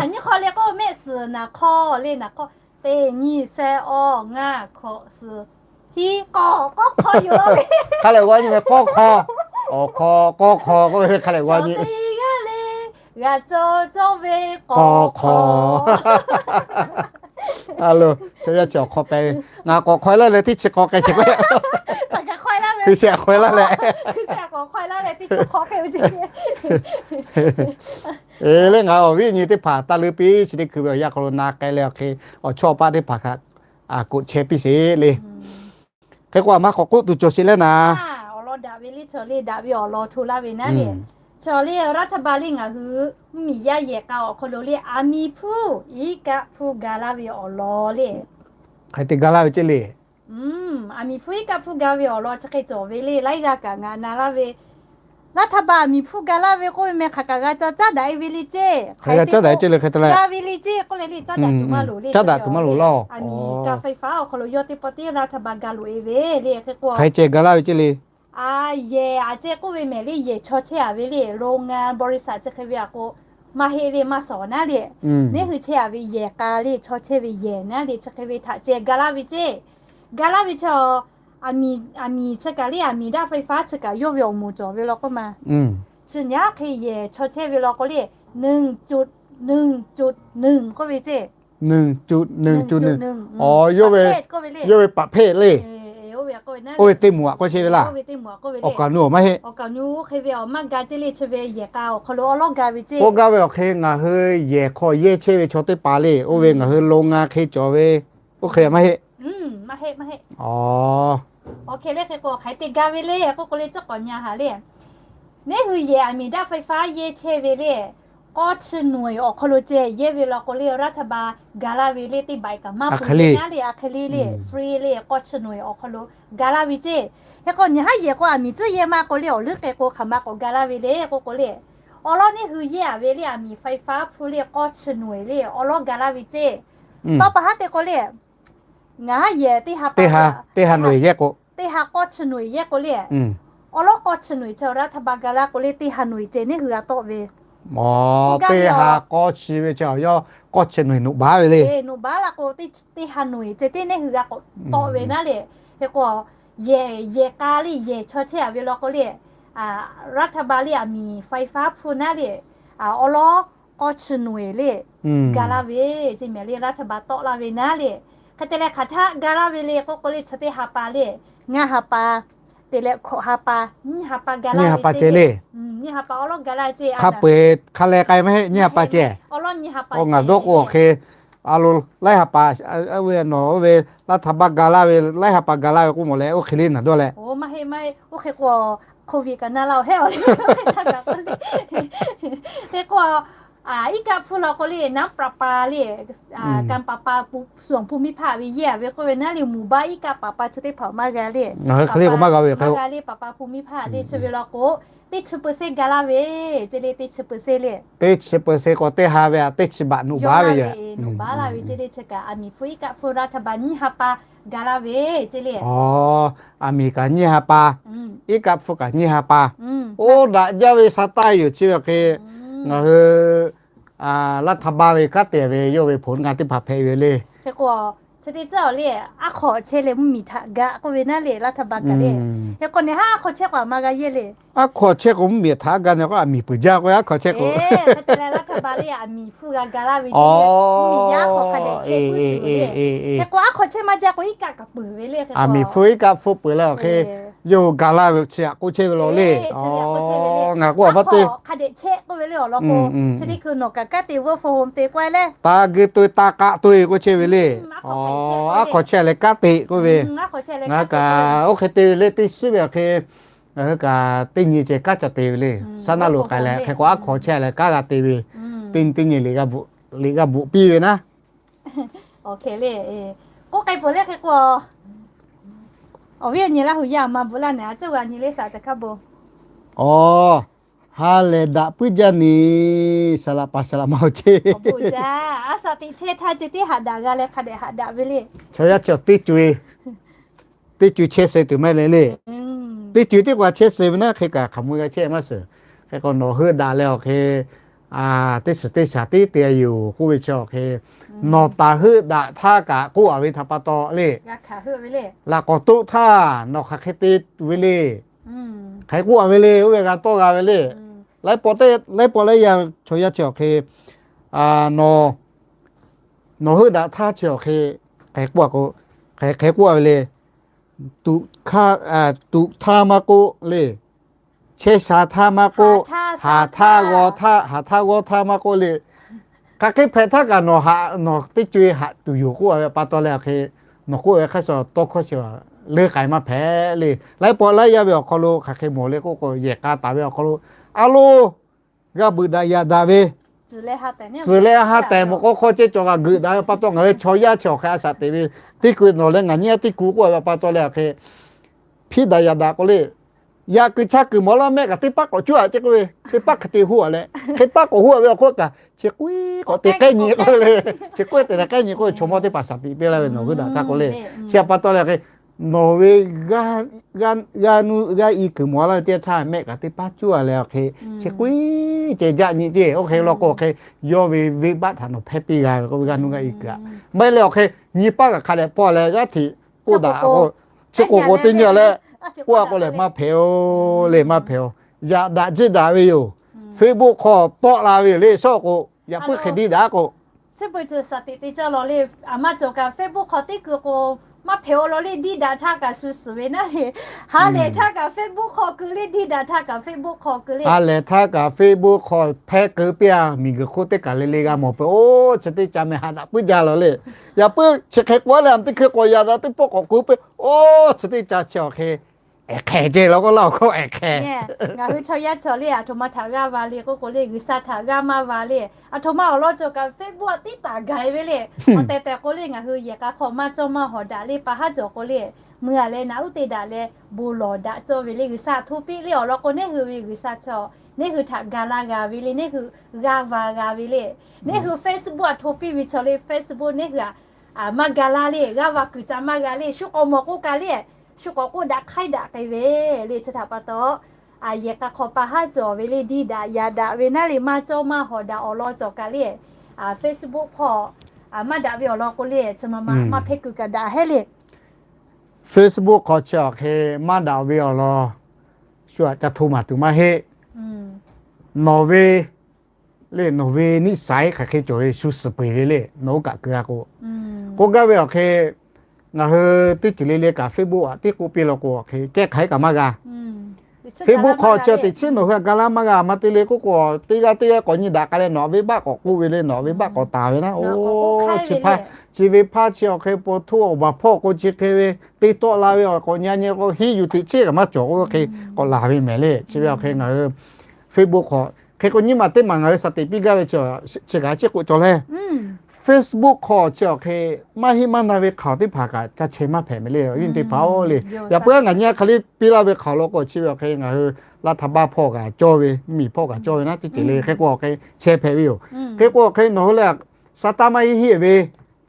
nyiˇ hk'aw le k'o mehˆ suhˍ naˍ hk'awˇ le, naˍ hk'awˇ teˇ nyiˇ shehˆ awˇ ngaˇ hkawꞈ suhˍ hiˉ k'awˇ, k'awˇ hk'aw yoˬ. Hk'a leh g'a nyi ve k'awˇ hk'aw, awˬ hk'aw k'awˇ hk'aw k'oˆ ve hk'a leh g'a nyi. G'aˇ le, g'a cawˇ cawˇ ve k'awˇ hk'aw. Chaw yaˇ chi awˬ hk'aw peh ve, ngaˬ k'awꞈ hk'aw e laˇ leh teˇ chi hk'aw k'ai sheˍ k'o, hkui sheh hk'aw e laˇ leh, eˬ le, ngaˬ awˬ viˉ nyi teˇ hpaˍ taˇ leuˉ piˇ, chi teˇ hkui ve awˬ yanˇ hk'aw lo na k'ai leh awˬ hk'e awˬ chawˇ paˆ teˇ hpaˍ htaꞈ koꞈ chehˇ piˇ sheˍ le. Hk'e k'o aˬ ma k'awꞈ k'oˆ tuˬ cawˬ sheˍ leh naˍ. Awˬ lawn daꞈ ve le, chaw le daꞈ ve awˬ lawn hto laˇ ve naˉ le. Chaw le รัฐบาล le ngaˬ hui mvuhˇmiˬ yaˇ yehˬ k'a awˬ hk'aw lo le aˬ miˍ hpu iˉ kaˆ hpu ga laˇ ve awˬ lawn le. Hk'e te ga laˇ ve ceˇ le. Aˬ miˍ hpu iˉ kaˆ hpu ga ve awˬ lawn chi hk'e cawˬ ve le, laiˉ g'aˇ kaꞈ ngaˬ na laˇ ve รัฐบาล aˬ miˍ hpu ga laˇ ve k'oˆ ve meh hk'aˬ kaꞈ g'a ca caˉ daꞈ e ve le ceˇ. Hk'e te ga ve le, caˉ daꞈ tuˬ maˇ loˍ le. Aˬ miˍ การไฟฟ้า awˬ hk'aw lo yawˇ teˇ pawˆ teˇ รัฐบาล ga loꞈ e ve le. Hk'e k'o hk'e ceh ga laˇ ve ceˇ le. Yehˬ aˬ ceh k'oˆ ve mehˍ le, yehˬ chaw chehˇ a ve le, โรงงาน บริษัท chi hk'e ve aꞈ k'o, maˇ heˆ le maˇ shawˍ naˉ le. Neˇ hui chehˇ a ve yehˬ k'a le, chaw chehˇ ve yehˬ naˉ le, chi hk'e ve htaꞈ ceh ga laˇ ve ceˇ. Ga laˇ ve chi aˬ miˍ chi kaꞈ le, aˬ miˍ การไฟฟ้า chi kaꞈ yawˇ ve awˬ moˍ cawˬ ve law k'oˆ ma. Chi nyi aˉ hk'e yehˬ chaw chehˇ ve law k'o le, หนึ่งจุดหนึ่งจุดหนึ่ง k'oˆ ve ceˇ. หนึ่งจุดหนึ่งจุดหนึ่ง Yawˇ ve ประเภท le. Oˇ ve teˇ moˍ aꞈ k'oˆ chehˇ ve laˇ. Awˬ kaˍ nu awˬ maˇ heˆ. Awˬ kaˍ nu hk'e ve awˬ maˇ ga ceˇ le, chi ve yehˬ k'a awˬ hk'aw lo awˉ lawˉ ga ve ceˇ. Oˇ gaˇ ve awˬ hk'e ngaˬ hui yehˬ hk'aw yehˇ chehˇ ve chaw teˇ hpaˍ le, oˇ ve ngaˬ hui โรงงาน hk'e cawˬ ve, oˇ hk'e maˇ heˆ. Awˬ hk'e le hk'e k'o hk'aˬ hk'e te ga ve le k'oˆ k'o le, chi k'awꞈ nyi haꞈ le. Neˇ hui yehˬ aˬ miˍ การไฟฟ้า yehˇ chehˇ ve le, k'awˇ chi noꞈ eˬ awˬ hk'aw lo ceh yehˇ ve law k'o le, รัฐบาล ga laˇ ve le, teˇ baꞈ kaꞈ maˇ peuˬ naˉ le, aˬ hk'e le le, free le, k'awˇ chi noꞈ eˬ awˬ hk'aw lo ga laˇ ve ceˇ. Hk'e k'o nyi haˉ yehˬ k'o aˬ miˍ tcuhˉ yehˇ maˇ k'o le, awˬ leuˉ k'e k'o hk'aˬ ma k'awꞈ ga laˇ ve le k'oˆ k'o le, awˬ lawn neˇ hui yehˇ a ve le, aˬ miˍ ไฟฟ้า hpu le, k'awˇ chi noꞈ eˬ le, awˬ lawn ga laˇ ve ceˇ. Tawˇ pa haˉ te k'o le, ngaˬ haˉ yehˬ teˇ ha pa, teˇ ha noꞈ eˬ yehˇ k'o, teˇ ha k'awˇ chi noꞈ eˬ yehˇ k'o le, awˬ lawn k'awˇ chi noꞈ eˬ chi รัฐบาล ga laˇ k'o le, teˇ ha noꞈ eˬ ceh neˇ hui g'a tawˆ ve. Teˇ ha k'awˇ chi ve chi yawˇ k'awˇ chi noꞈ eˬ noꞈ baˉ ve le. Noꞈ baˉ la k'o, teˇ ha noꞈ eˬ ceh teˇ neˇ hui g'a k'awꞈ tawˆ ve naˉ le. Hk'e k'o, yehˬ, yehˬ k'a le, yehˬ chaw chehˇ a ve law k'o le, รัฐบาล le aˬ miˍ ไฟฟ้า hpu naˉ le, awˬ lawn k'awˇ chi noꞈ eˬ le, ga laˇ ve ceˇ mehˍ le, รัฐบาล tawˆ laˇ ve naˉ le. Hk'e te leh hk'aˬ htaˆ ga laˇ ve le k'oˆ k'o le, chi teˇ ha pa le, ngaˇ ha pa, te leh hkawꞈ ha pa, nyiˇ ha pa ga laˇ ve ceˇ le. Nyiˇ ha pa awˬ lawn ga laˇ ve ceˇ. Hk'a peu eˬ hk'a leh k'ai maˇ heˆ, nyiˇ ha pa ceh. Awˬ lawn nyiˇ ha pa, ngaˬ dawˇ k'o awˬ hk'e a lo laiˉ ha pa, oˇ ve nawˬ oˇ ve รัฐบาล ga laˇ ve, laiˉ ha pa ga laˇ ve k'oˆ mawˬ leh, oˇ hk'e le naˍ dawˇ leh, hk'e k'o, iˉ kaˆ hpfuhˇ law k'o le, น้ำประปา le, กำประปา ส่วนภูมิภาค ve yehˇ ve k'oˆ ve naˉ le, หมู่บ้าน iˉ kaˆ ประปา chi teˇ hpaˍ maˇ g'a le. Hk'e le k'o maˇ g'a ve, maˇ g'a le, ประปา ภูมิภาค le chi ve law k'o, teˇ chi เปอร์เซ็นต์ ga laˇ ve, ce le teˇ chi เปอร์เซ็นต์ le. Teˇ chi เปอร์เซ็นต์ k'o teˇ ha ve a teˇ chi baꞈ nuˆ baˉ ve yoˬ. Nuˆ baˉ laˇ ve ce le chi kaꞈ, aˬ miˍ hpfuhˇ iˉ kaˆ hpfuhˇ รัฐบาล nyiˇ ha pa ga laˇ ve ce le. Aˬ miˍ kaꞈ nyiˇ ha pa, iˉ kaˆ hpfuhˇ kaꞈ nyiˇ ha pa. Oˇ daꞈ jaˇ ve sa taˇ yoˬ chi ve hk'e, ngaˬ hui รัฐบาล ve kanˉ te ve yawˇ ve ผลงาน teˇ hpaˍ hpehꞈ ve le. Hk'e k'o, chi teˇ caˉ awˬ le, aˉ hk'awꞈ chehˇ leh mvuhˇmiˬ htaꞈ ga k'oˆ ve naˉ le, รัฐบาล kaꞈ le. Hk'e k'o, neˬ haˉ aˉ hk'awꞈ chehˇ k'o a ma g'a yehˇ le. Aˉ hk'awꞈ chehˇ k'o mvuhˇmiˬ htaꞈ ga ne k'o, aˬ miˍ peuˬ jaˇ k'o, aˉ hk'awꞈ chehˇ k'o, hk'e te leh รัฐบาล le aˬ miˍ hpfuhˇ g'a ga laˇ ve ce le. Mvuhˇmiˬ yaˇ aˉ hk'awꞈ hk'a dehꞈ chehˇ puiˉ tuˬ le. Hk'e k'o, aˉ hk'awꞈ chehˇ maˇ jaˇ k'o, iˉ kaˆ kaꞈ peuˬ ve le. Aˬ miˍ hpfuhˇ iˉ kaˆ hpfuhˇ peuˬ leh awˬ hk'e, yawˇ hui ga laˇ ve chi htaꞈ k'oˆ chehˇ ve law le. Ngaˬ k'oˆ a maˇ te, hk'a dehꞈ chehˇ k'oˆ ve le awˬ lawn k'o, chi teˇ hkui nawˬ kaꞈ kanˉ te เวิร์ค ฟรอมโฮม te k'oˆ leh, taˇ geuˆ to taˇ k'aˆ to-e k'oˆ chehˇ ve le. Aˉ hk'awꞈ chehˇ leh kanˉ te k'oˆ ve, ngaˬ kaꞈ oˇ hk'e te ve le teˇ shiˉ ve awˬ hk'e, ngaˬ hui kaꞈ teˇ nyi ceh kanˉ ca te ve le. Saˉ naˆ lo k'ai leh hk'e k'o, aˉ hk'awꞈ chehˇ leh kanˉ g'a te ve, teˇ nyi teˇ nyi liꞈ g'a bvuhꞈ piˇ ve naˉ. Awˬ hk'e le, k'oˆ k'ai peuˬ le hk'e k'o, awˬ viˉ awˬ nyi Laˇ huˍ yaˇ aˬ ma bvuhꞈ laˇ nehˬ, a ciˉ g'a nyi le saˍ ca hkaˉ bon. Aˬ, ha lehˬ daꞈ puiˉ jaˇ ni, saˍ laꞈ paˍ saˍ laꞈ ma awˬ ceˇ. A saˍ teꞈ chehˇ htaˇ ceh tiˉ haꞈ daꞈ g'a leh hk'a dehꞈ haꞈ daꞈ ve le. Chaw yaˇ chi teˇ co-e, teˇ co-e chehˇ suh tuˬ maˇ heˆ le le. Teˇ co-e teˇ k'o chehˇ suh ve naˉ hk'e kaꞈ hk'aˬ mui g'a chehˇ maˇ suhˍ. Hk'e k'o nawˬ heuˆ daꞈ leh awˬ hk'e, teˇ suhˍ teˇ shaˍ teˇ te yoˬ k'oˆ ve chi awˬ hk'e, nawˬ taˍ heuˆ daꞈ htaˇ kaꞈ k'oˆ a ve htaꞈ pa taw le. Laꞈ k'awꞈ toˆ htaˇ nawˬ hk'aˬ hk'e te ve le. Hk'aˬ hk'e k'oˆ a ve le, oˇ ve g'a tawˇ g'a ve le. Laiˉ pawˆ laiˉ yaˇ chaw yaˇ chi awˬ hk'e, nawˬ heuˆ daꞈ htaˇ chi awˬ hk'e, hk'aˬ hk'e k'oˆ a ve le. Tuꞈ htaˇ maˇ k'oˆ le, chehˇ sha htaˇ maˇ k'oˆ, haˍ htaˇ g'aw htaˇ, haˍ htaˇ g'aw htaˇ maˇ k'oˆ le. Hk'aˬ hk'e hpehꞈ htaˇ kaꞈ nawˬ haꞈ, nawˬ teˇ co-e haꞈ tuˬ yoˬ k'oˆ a ve pa taw leh awˬ hk'e, nawˬ k'oˆ ve hk'aˇ suh tawˇ hkawˇ chi leuˉ k'ai maˇ hpehꞈ le. Laiˉ pawˆ laiˉ yaˇ ve awˬ hk'aw lo hk'aˬ hk'e mawˬ le k'oˆ k'o, yehˬ k'a taˍ ve awˬ hk'aw lo, a lo, g'a beuꞈ daꞈ yaꞈ daꞈ ve, tcuhˍ leh ha tehˬ mawˬ k'aw hk'aw ceh cawˬ g'a geuꞈ daꞈ ve pa taw, ngaˬ hui chaw yaˇ chi awˬ hk'e a shaꞈ teꞈ ve, teˇ hkui nawˬ leh ngaˬ nyi a teˇ ku k'oˆ a ve pa taw leh awˬ hk'e, hpiˇ daꞈ yaꞈ daꞈ k'o le, yaꞈ kuiˬ chaˇ kuiˬ mawˬ laˇ mehˆ kaꞈ teˇ paˆ k'awꞈ cuˇ a ceh k'oˆ ve, teˇ paˆ hk'e te hoˆ a leh, teˇ paˆ k'awꞈ hoˆ a ve awˬ hk'oˆ kaꞈ, chi k'oˆ k'awꞈ te k'ehˉ nyi k'oˆ le, chi k'oˆ te leh k'ehˉ nyi k'oˆ ve chaw mawˇ teˇ hpaˍ shaˍ tiꞈ piˇ laˇ ve nawˬ hui daꞈ htaˇ k'o le. Chi a pa taw leh hk'e, nawˬ ve g'aˇ nuˇ g'aˇ i kuiˬ mawˬ laˇ ve teˇ yanˇ htaˇ mehˆ kaꞈ teˇ paˆ cuˇ a leh awˬ hk'e, chi k'oˆ ceh jaˆ nyi ceˇ. Oˇ hk'e law k'o awˬ hk'e, yawˇ ve venˇbaˆ htaꞈ nawˬ hpehˇ piˇ g'a ve k'oˆ ve g'aˇ nuˇ g'aˇ i kuiˬ a. Maˇ heˆ leh awˬ hk'e nyi paˆ kaꞈ hk'a dehꞈ pawˆ leh g'aˇ hteꞈ k'oˆ daꞈ k'o, chi k'oˆ k'o teˇ nyi leh, k'oˆ a k'o lehˬ maˇ hpehꞈ-o, le maˇ hpehꞈ-o. Yaꞈ daꞈ jiˇ daꞈ ve yoˬ. Facebook hk'aw tawˆ la ve yoˬ le, shawˉ k'o yaꞈ puiˉ hk'e diˇ daꞈ k'o, chi beuꞈ chi shaˍ tiꞈ te caˇ law le. A maˇ cawˬ kaꞈ Facebook hk'aw teˇ keu k'o, maˇ hpehꞈ-o law le, diˇ daꞈ htaˇ kaꞈ shu suhˍ ve naˉ le. Ha lehˬ htaˇ kaꞈ Facebook hk'aw keu le, diˇ daꞈ htaˇ kaꞈ Facebook hk'aw keu le. Ha lehˬ htaˇ kaꞈ Facebook hk'aw hpehˇ keu piˇ a, miˬguiˬ hk'oˆ teˇ kaˬ le le g'a mawˬ peuˬ. Oˇ, chi teˇ ca meh haꞈ daꞈ puiˉ jaˇ law le. Yaꞈ puiˉ chi hk'e k'oˆ a leh a teˇ hkui k'awꞈ yaꞈ daꞈ teˇ pawˆ k'awꞈ keu piˇ. Oˇ, chi teˇ ca chi awˬ hk'e, ehˍ hk'ehˍ ceh law k'oˆ laˇ awˬ hk'oˆ ehˍ hk'ehˍ. Ngaˬ hui chaw yaˇ chi le, aˬ htoꞈ ma htaꞈ g'aˇ va le k'oˆ k'o le, G'uiˬsha htaꞈ g'aˇ maˇ va le. Aˬ htoꞈ ma awˬ lawn cawˬ kaꞈ Facebook a tiˉ taˍ gaˬ e ve le. Awˬ tehˬ tehˬ k'o le, ngaˬ hui yehˬ k'a hk'aw maˇ cawˇ maˇ hawˍ daꞈ le, pa haˉ cawˬ k'o le, mui a leh naꞈ uˉ te daꞈ leh bon lawˬ daꞈ cawˇ ve le. G'uiˬsha htoꞈ piˇ le awˬ lawn k'o, neˇ hui ve G'uiˬsha chi, neˇ hui htaꞈ ga laˇ g'a ve le, neˇ hui g'aˇ va g'a ve le. Neˇ hui Facebook a htoꞈ piˇ ve chi le, Facebook neˇ hui a maˇ ga laˇ le, g'aˇ va kuiˬ ca maˇ g'a le, shu k'awꞈ mawˬ k'oˆ kaꞈ le, shu k'awꞈ k'oˆ daꞈ hk'aiˉ daꞈ k'ai ve le. Chi htaꞈ pa taw, yehˬ k'a hk'aw pa haˉ cawˬ ve le, diˇ daꞈ yaꞈ daꞈ ve naˉ le, maˇ cawˇ maˇ hawˍ daꞈ awˬ lawn cawˬ kaꞈ le, Facebook hk'aw maˇ daꞈ ve awˬ lawn k'o le, chi ma ma maˇ hpehˇ kuiˬ kaꞈ daꞈ heˆ le. Facebook hk'aw chi awˬ hk'e maˇ daꞈ ve awˬ lawn shu aꞈ ca hto maˍ tuˬ maˇ heˆ. Nawˬ ve le, nawˬ ve นิสัย hk'aˬ hk'e cawˬ ve shu suhˍ peuˬ ve le, nawˬ oˇ kaꞈ keu a k'o, k'oˆ gaˇ ve awˬ hk'e, ngaˬ hui teˇ ceuˬ le le kaꞈ Facebook aꞈ tiˉ k'oˆ piˇ law k'o awˬ hk'e kehˉ hk'aˬ hk'e kaꞈ maˇ g'a. Facebook hk'aw chi teꞈ chiˉ nawˬ hui htaꞈ ga laˇ maˇ g'a maˇ te le k'oˆ k'o, teˇ g'aˇ teˇ g'aˇ k'awꞈ nyi daꞈ k'ai leh nawˬ venˇbaˆ k'awꞈ k'oˆ ve le, nawˬ venˇbaˆ k'awꞈ taˍ ve naˉ. Oˇ, chi hpaˇ chi ve hpaˇ chi awˬ hk'e po htoˇ awˬ baˬ hpawˇ k'o chi hk'e ve te tawˆ la ve awˬ k'awꞈ nyi nyi k'o, henˇ yuˬ teꞈ chiˉ kaꞈ maˇ cawˬ k'oˆ ve hk'e k'awꞈ laˬ ve mehˍ le. Chi ve awˬ hk'e ngaˬ hui Facebook hk'aw hk'e k'o nyiˇ maˬ teˇ maˬ ngaˬ hui shaˍ teꞈ piˇ gaˇ ve chi kaꞈ chi k'oˆ cawˬ le. Facebook hk'aw chi awˬ hk'e maˇ heˆ maˇ na ve hk'aoˍ teˇ hpaˍ kaꞈ ca chehˇ maˇ hpehꞈ mehˍ le. Awˬ viˉ teˇ hpaˍ-oˬ le, yaꞈ puiˉ ngaˬ nyi hk'aˬ hk'e le piˇ laˇ ve hk'aoˍ law k'o, chi ve awˬ hk'e ngaˬ hui laˇ htaꞈ baˇ hpawˇ kaꞈ cawˇ ve, mvuhˇmiˬ hpawˇ kaꞈ cawˇ ve naˉ teˇ ceuˬ le. Hk'e k'o awˬ hk'e chehˇ hpehꞈ ve yoˬ. Hk'e k'o awˬ hk'e nawˬ hui lehˬ sa taˇ maˇ heˆ heˆ ve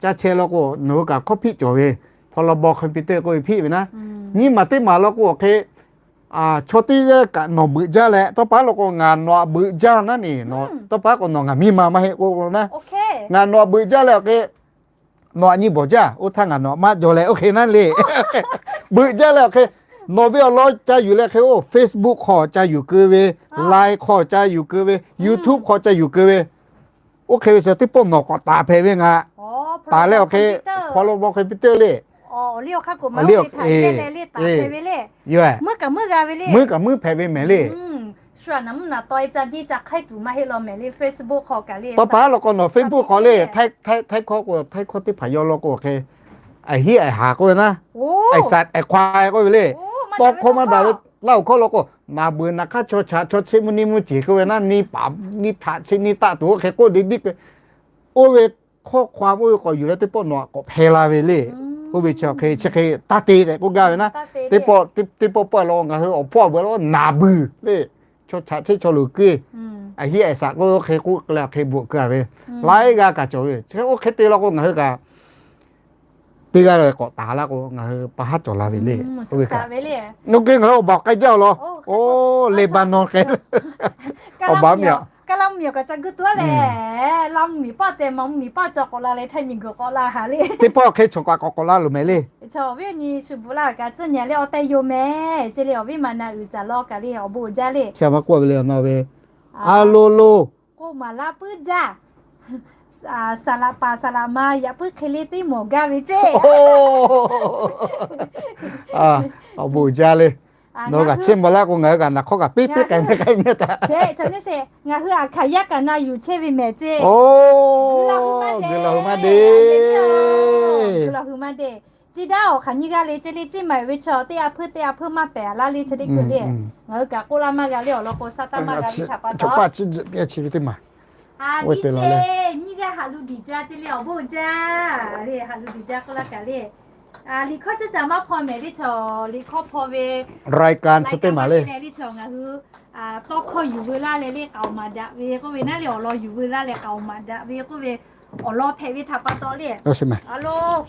ca chehˇ law k'o, nawˬ hui kaꞈ hkawˇ hpiˆ cawˬ ve, hpaw law baw computer k'oˆ ve hpiˆ ve naˉ. Nyiˇ maˬ teˇ maˬ law k'o awˬ hk'e chaw teˇ g'aˇ kaꞈ nawˬ beuꞈ jaˇ leh, tawˇ pa law k'o ngaˬ nawˬ htaꞈ beuꞈ jaˇ naˉ ne, tawˇ pa k'o nawˬ ngaˬ miˇ ma maˇ heˆ k'oˆ lo naˉ. Ngaˬ nawˬ htaꞈ beuꞈ jaˇ leh awˬ hk'e nawˬ htaꞈ nyi bawˬ jaˇ, oˇ htaˇ ngaˬ nawˬ htaꞈ maˇ jaw leh oˇ hk'e naˉ le. Beuꞈ jaˇ leh awˬ hk'e nawˬ ve awˬ lawn ca yuˬ leh hk'e oˇ Facebook hk'aw ca yuˬ keu ve, Line hk'aw ca yuˬ keu ve, YouTube hk'aw ca yuˬ keu ve, oˇ hk'e ve chi teˇ pawˆ nawˬ k'awꞈ taˍ hpehꞈ ve ngaˬ. Taˍ leh awˬ hk'e hpaw law baw computer le. Awˬ liˇ awˬ hk'aˇ k'o maˇ le, yoˬ, muiˉ kaꞈ muiˉ hpehꞈ ve mehˍ le. Tawˇ pa law k'o nawˬ Facebook hk'aw le, Htaiˇ hkawˇ k'o Htaiˇ hkawˇ teˇ hpaˍ yaw law k'o awˬ hk'e, a hiˉ a haˍ k'oˆ ve naˉ, a saˍ a hk'aw k'oˆ ve le. Tawˇ hkawˇ maˇ daꞈ ve, Laˇ huˍ hkawˇ law k'o naˍ beuˬ naˍ hk'aˇ chaw chaꞈ chaw chi mvuhˇ nyiˇ mvuhˇ ceˬ k'oˆ ve naˉ, nyiˇ paˍ nyiˇ htaꞈ chi nyiˇ taˆ tuˬ oˇ hk'e k'oˆ de diˇ k'o, oˇ ve hkawˇ hk'aw oˇ ve k'awꞈ yuˬ leh teˇ pawˆ nawˬ htaꞈ k'awꞈ hpehˇ la ve le. Oˇ ve chi awˬ hk'e chi hk'e taˇ te tehꞈ k'oˆ gaˇ ve naˉ. Teˇ pawˆ teˇ pawˆ pawˆ law k'o ngaˬ hui awˬ hpawˇ awˬ beuꞈ law k'o naˍ beuˬ le, chaw chaꞈ chi chaw loˍ keu, a hiˉ a saˍ k'oˆ ve oˇ hk'e k'oˆ leh awˬ hk'e bvuhꞈ keu a ve, laiˉ g'aˇ kaꞈ cawˬ ve. Chi oˇ hk'e te law k'o ngaˬ hui kaꞈ teˇ g'aˇ k'awꞈ taˍ laˇ k'o ngaˬ hui pa haˉ cawˬ la ve le. Oˇ ve kaꞈ, oˇ hk'e ngaˬ hui awˬ baˬ k'ai jaˇ law. Oˇ, Leˍbaˍnawˇ hk'e, awˬ baˬ miˬ a, Kaˍlaˇ mvuhˇmiˬ awˬ kaꞈ ca guˇ tuˬ a lehˬ, Laˇ mvuhˇmiˬ paˆ tehꞈ Maˍ mvuhˇmiˬ paˆ cawˬ k'awꞈ la leh Htaiˇ miˬguiˬ k'awꞈ la haˍ le. Teˇ pawˆ hk'e chaw kaꞈ k'awꞈ k'awꞈ la loˬ mehˍ le. Chaw awˬ viˉ awˬ nyi shu bvuhꞈ laˇ kaꞈ tcuhˉ nyi le, awˬ tehˬ yoˬ mehˍ ce le. Awˬ viˉ maˍ na uiˍ caˍ law kaꞈ le awˬ bon uiˍ jaˇ le. Chi a maˇ k'oˆ ve le awˬ na ve, a lo lo k'oˆ maˍ laˇ puiˉ jaˇ. Saˍ laꞈ paˍ saˍ laꞈ ma yaꞈ puiˉ hk'e le teˇ mawˬ gaˇ ve ceˇ. Awˬ bon uiˍ jaˇ le. Nawˬ g'a chiˇ mvuh laˇ k'o ngaˬ hui g'a naˬ hk'awˇ kaꞈ piˇ piˇ k'ai ve k'ai nyi taꞈ. Ngaˬ hui a hkaˍ yaˇ kaꞈ na yuˬ chehˇ ve mehˍ ceˇ. Oˇ, g'uiˬ laˬ hui maˇ de, g'uiˬ laˬ hui maˇ de. Ciˇ daˇ awˬ hk'aˬ nyiˇ g'aˇ le ceˇ le, Ciˇ Maˍ ve chaw teˇ a hpuiˇ teˇ a hpuiˇ maˇ pehˍ laˇ le chi teˇ hkui le. Ngaˬ hui kaꞈ k'oˆ laˇ maˇ g'a le awˬ lawn k'o sa taˇ maˇ g'a ve htaꞈ pa taw. Nyiˇ g'aˇ haꞈ lu diˬ jaˇ ceˇ le awˬ bon jaˇ le, haꞈ lu diˬ jaˇ k'oˆ laˇ kaꞈ le. Liꞈ hkawˇ ceuˬ caˬ maˇ hpaw mehˍ le chaw, liꞈ hkawˇ hpaw ve, liꞈ hkawˇ hpaw ve leh le chaw ngaˬ hui tawˇ hkawˇ yuˬ veu laˇ leh le k'aoˍ maˍ daꞈ ve k'oˆ ve naˉ le awˬ lawn yuˬ veu laˇ leh k'aoˍ maˍ daꞈ ve k'oˆ ve awˬ lawn hpehꞈ ve htaꞈ pa taw le. A lo,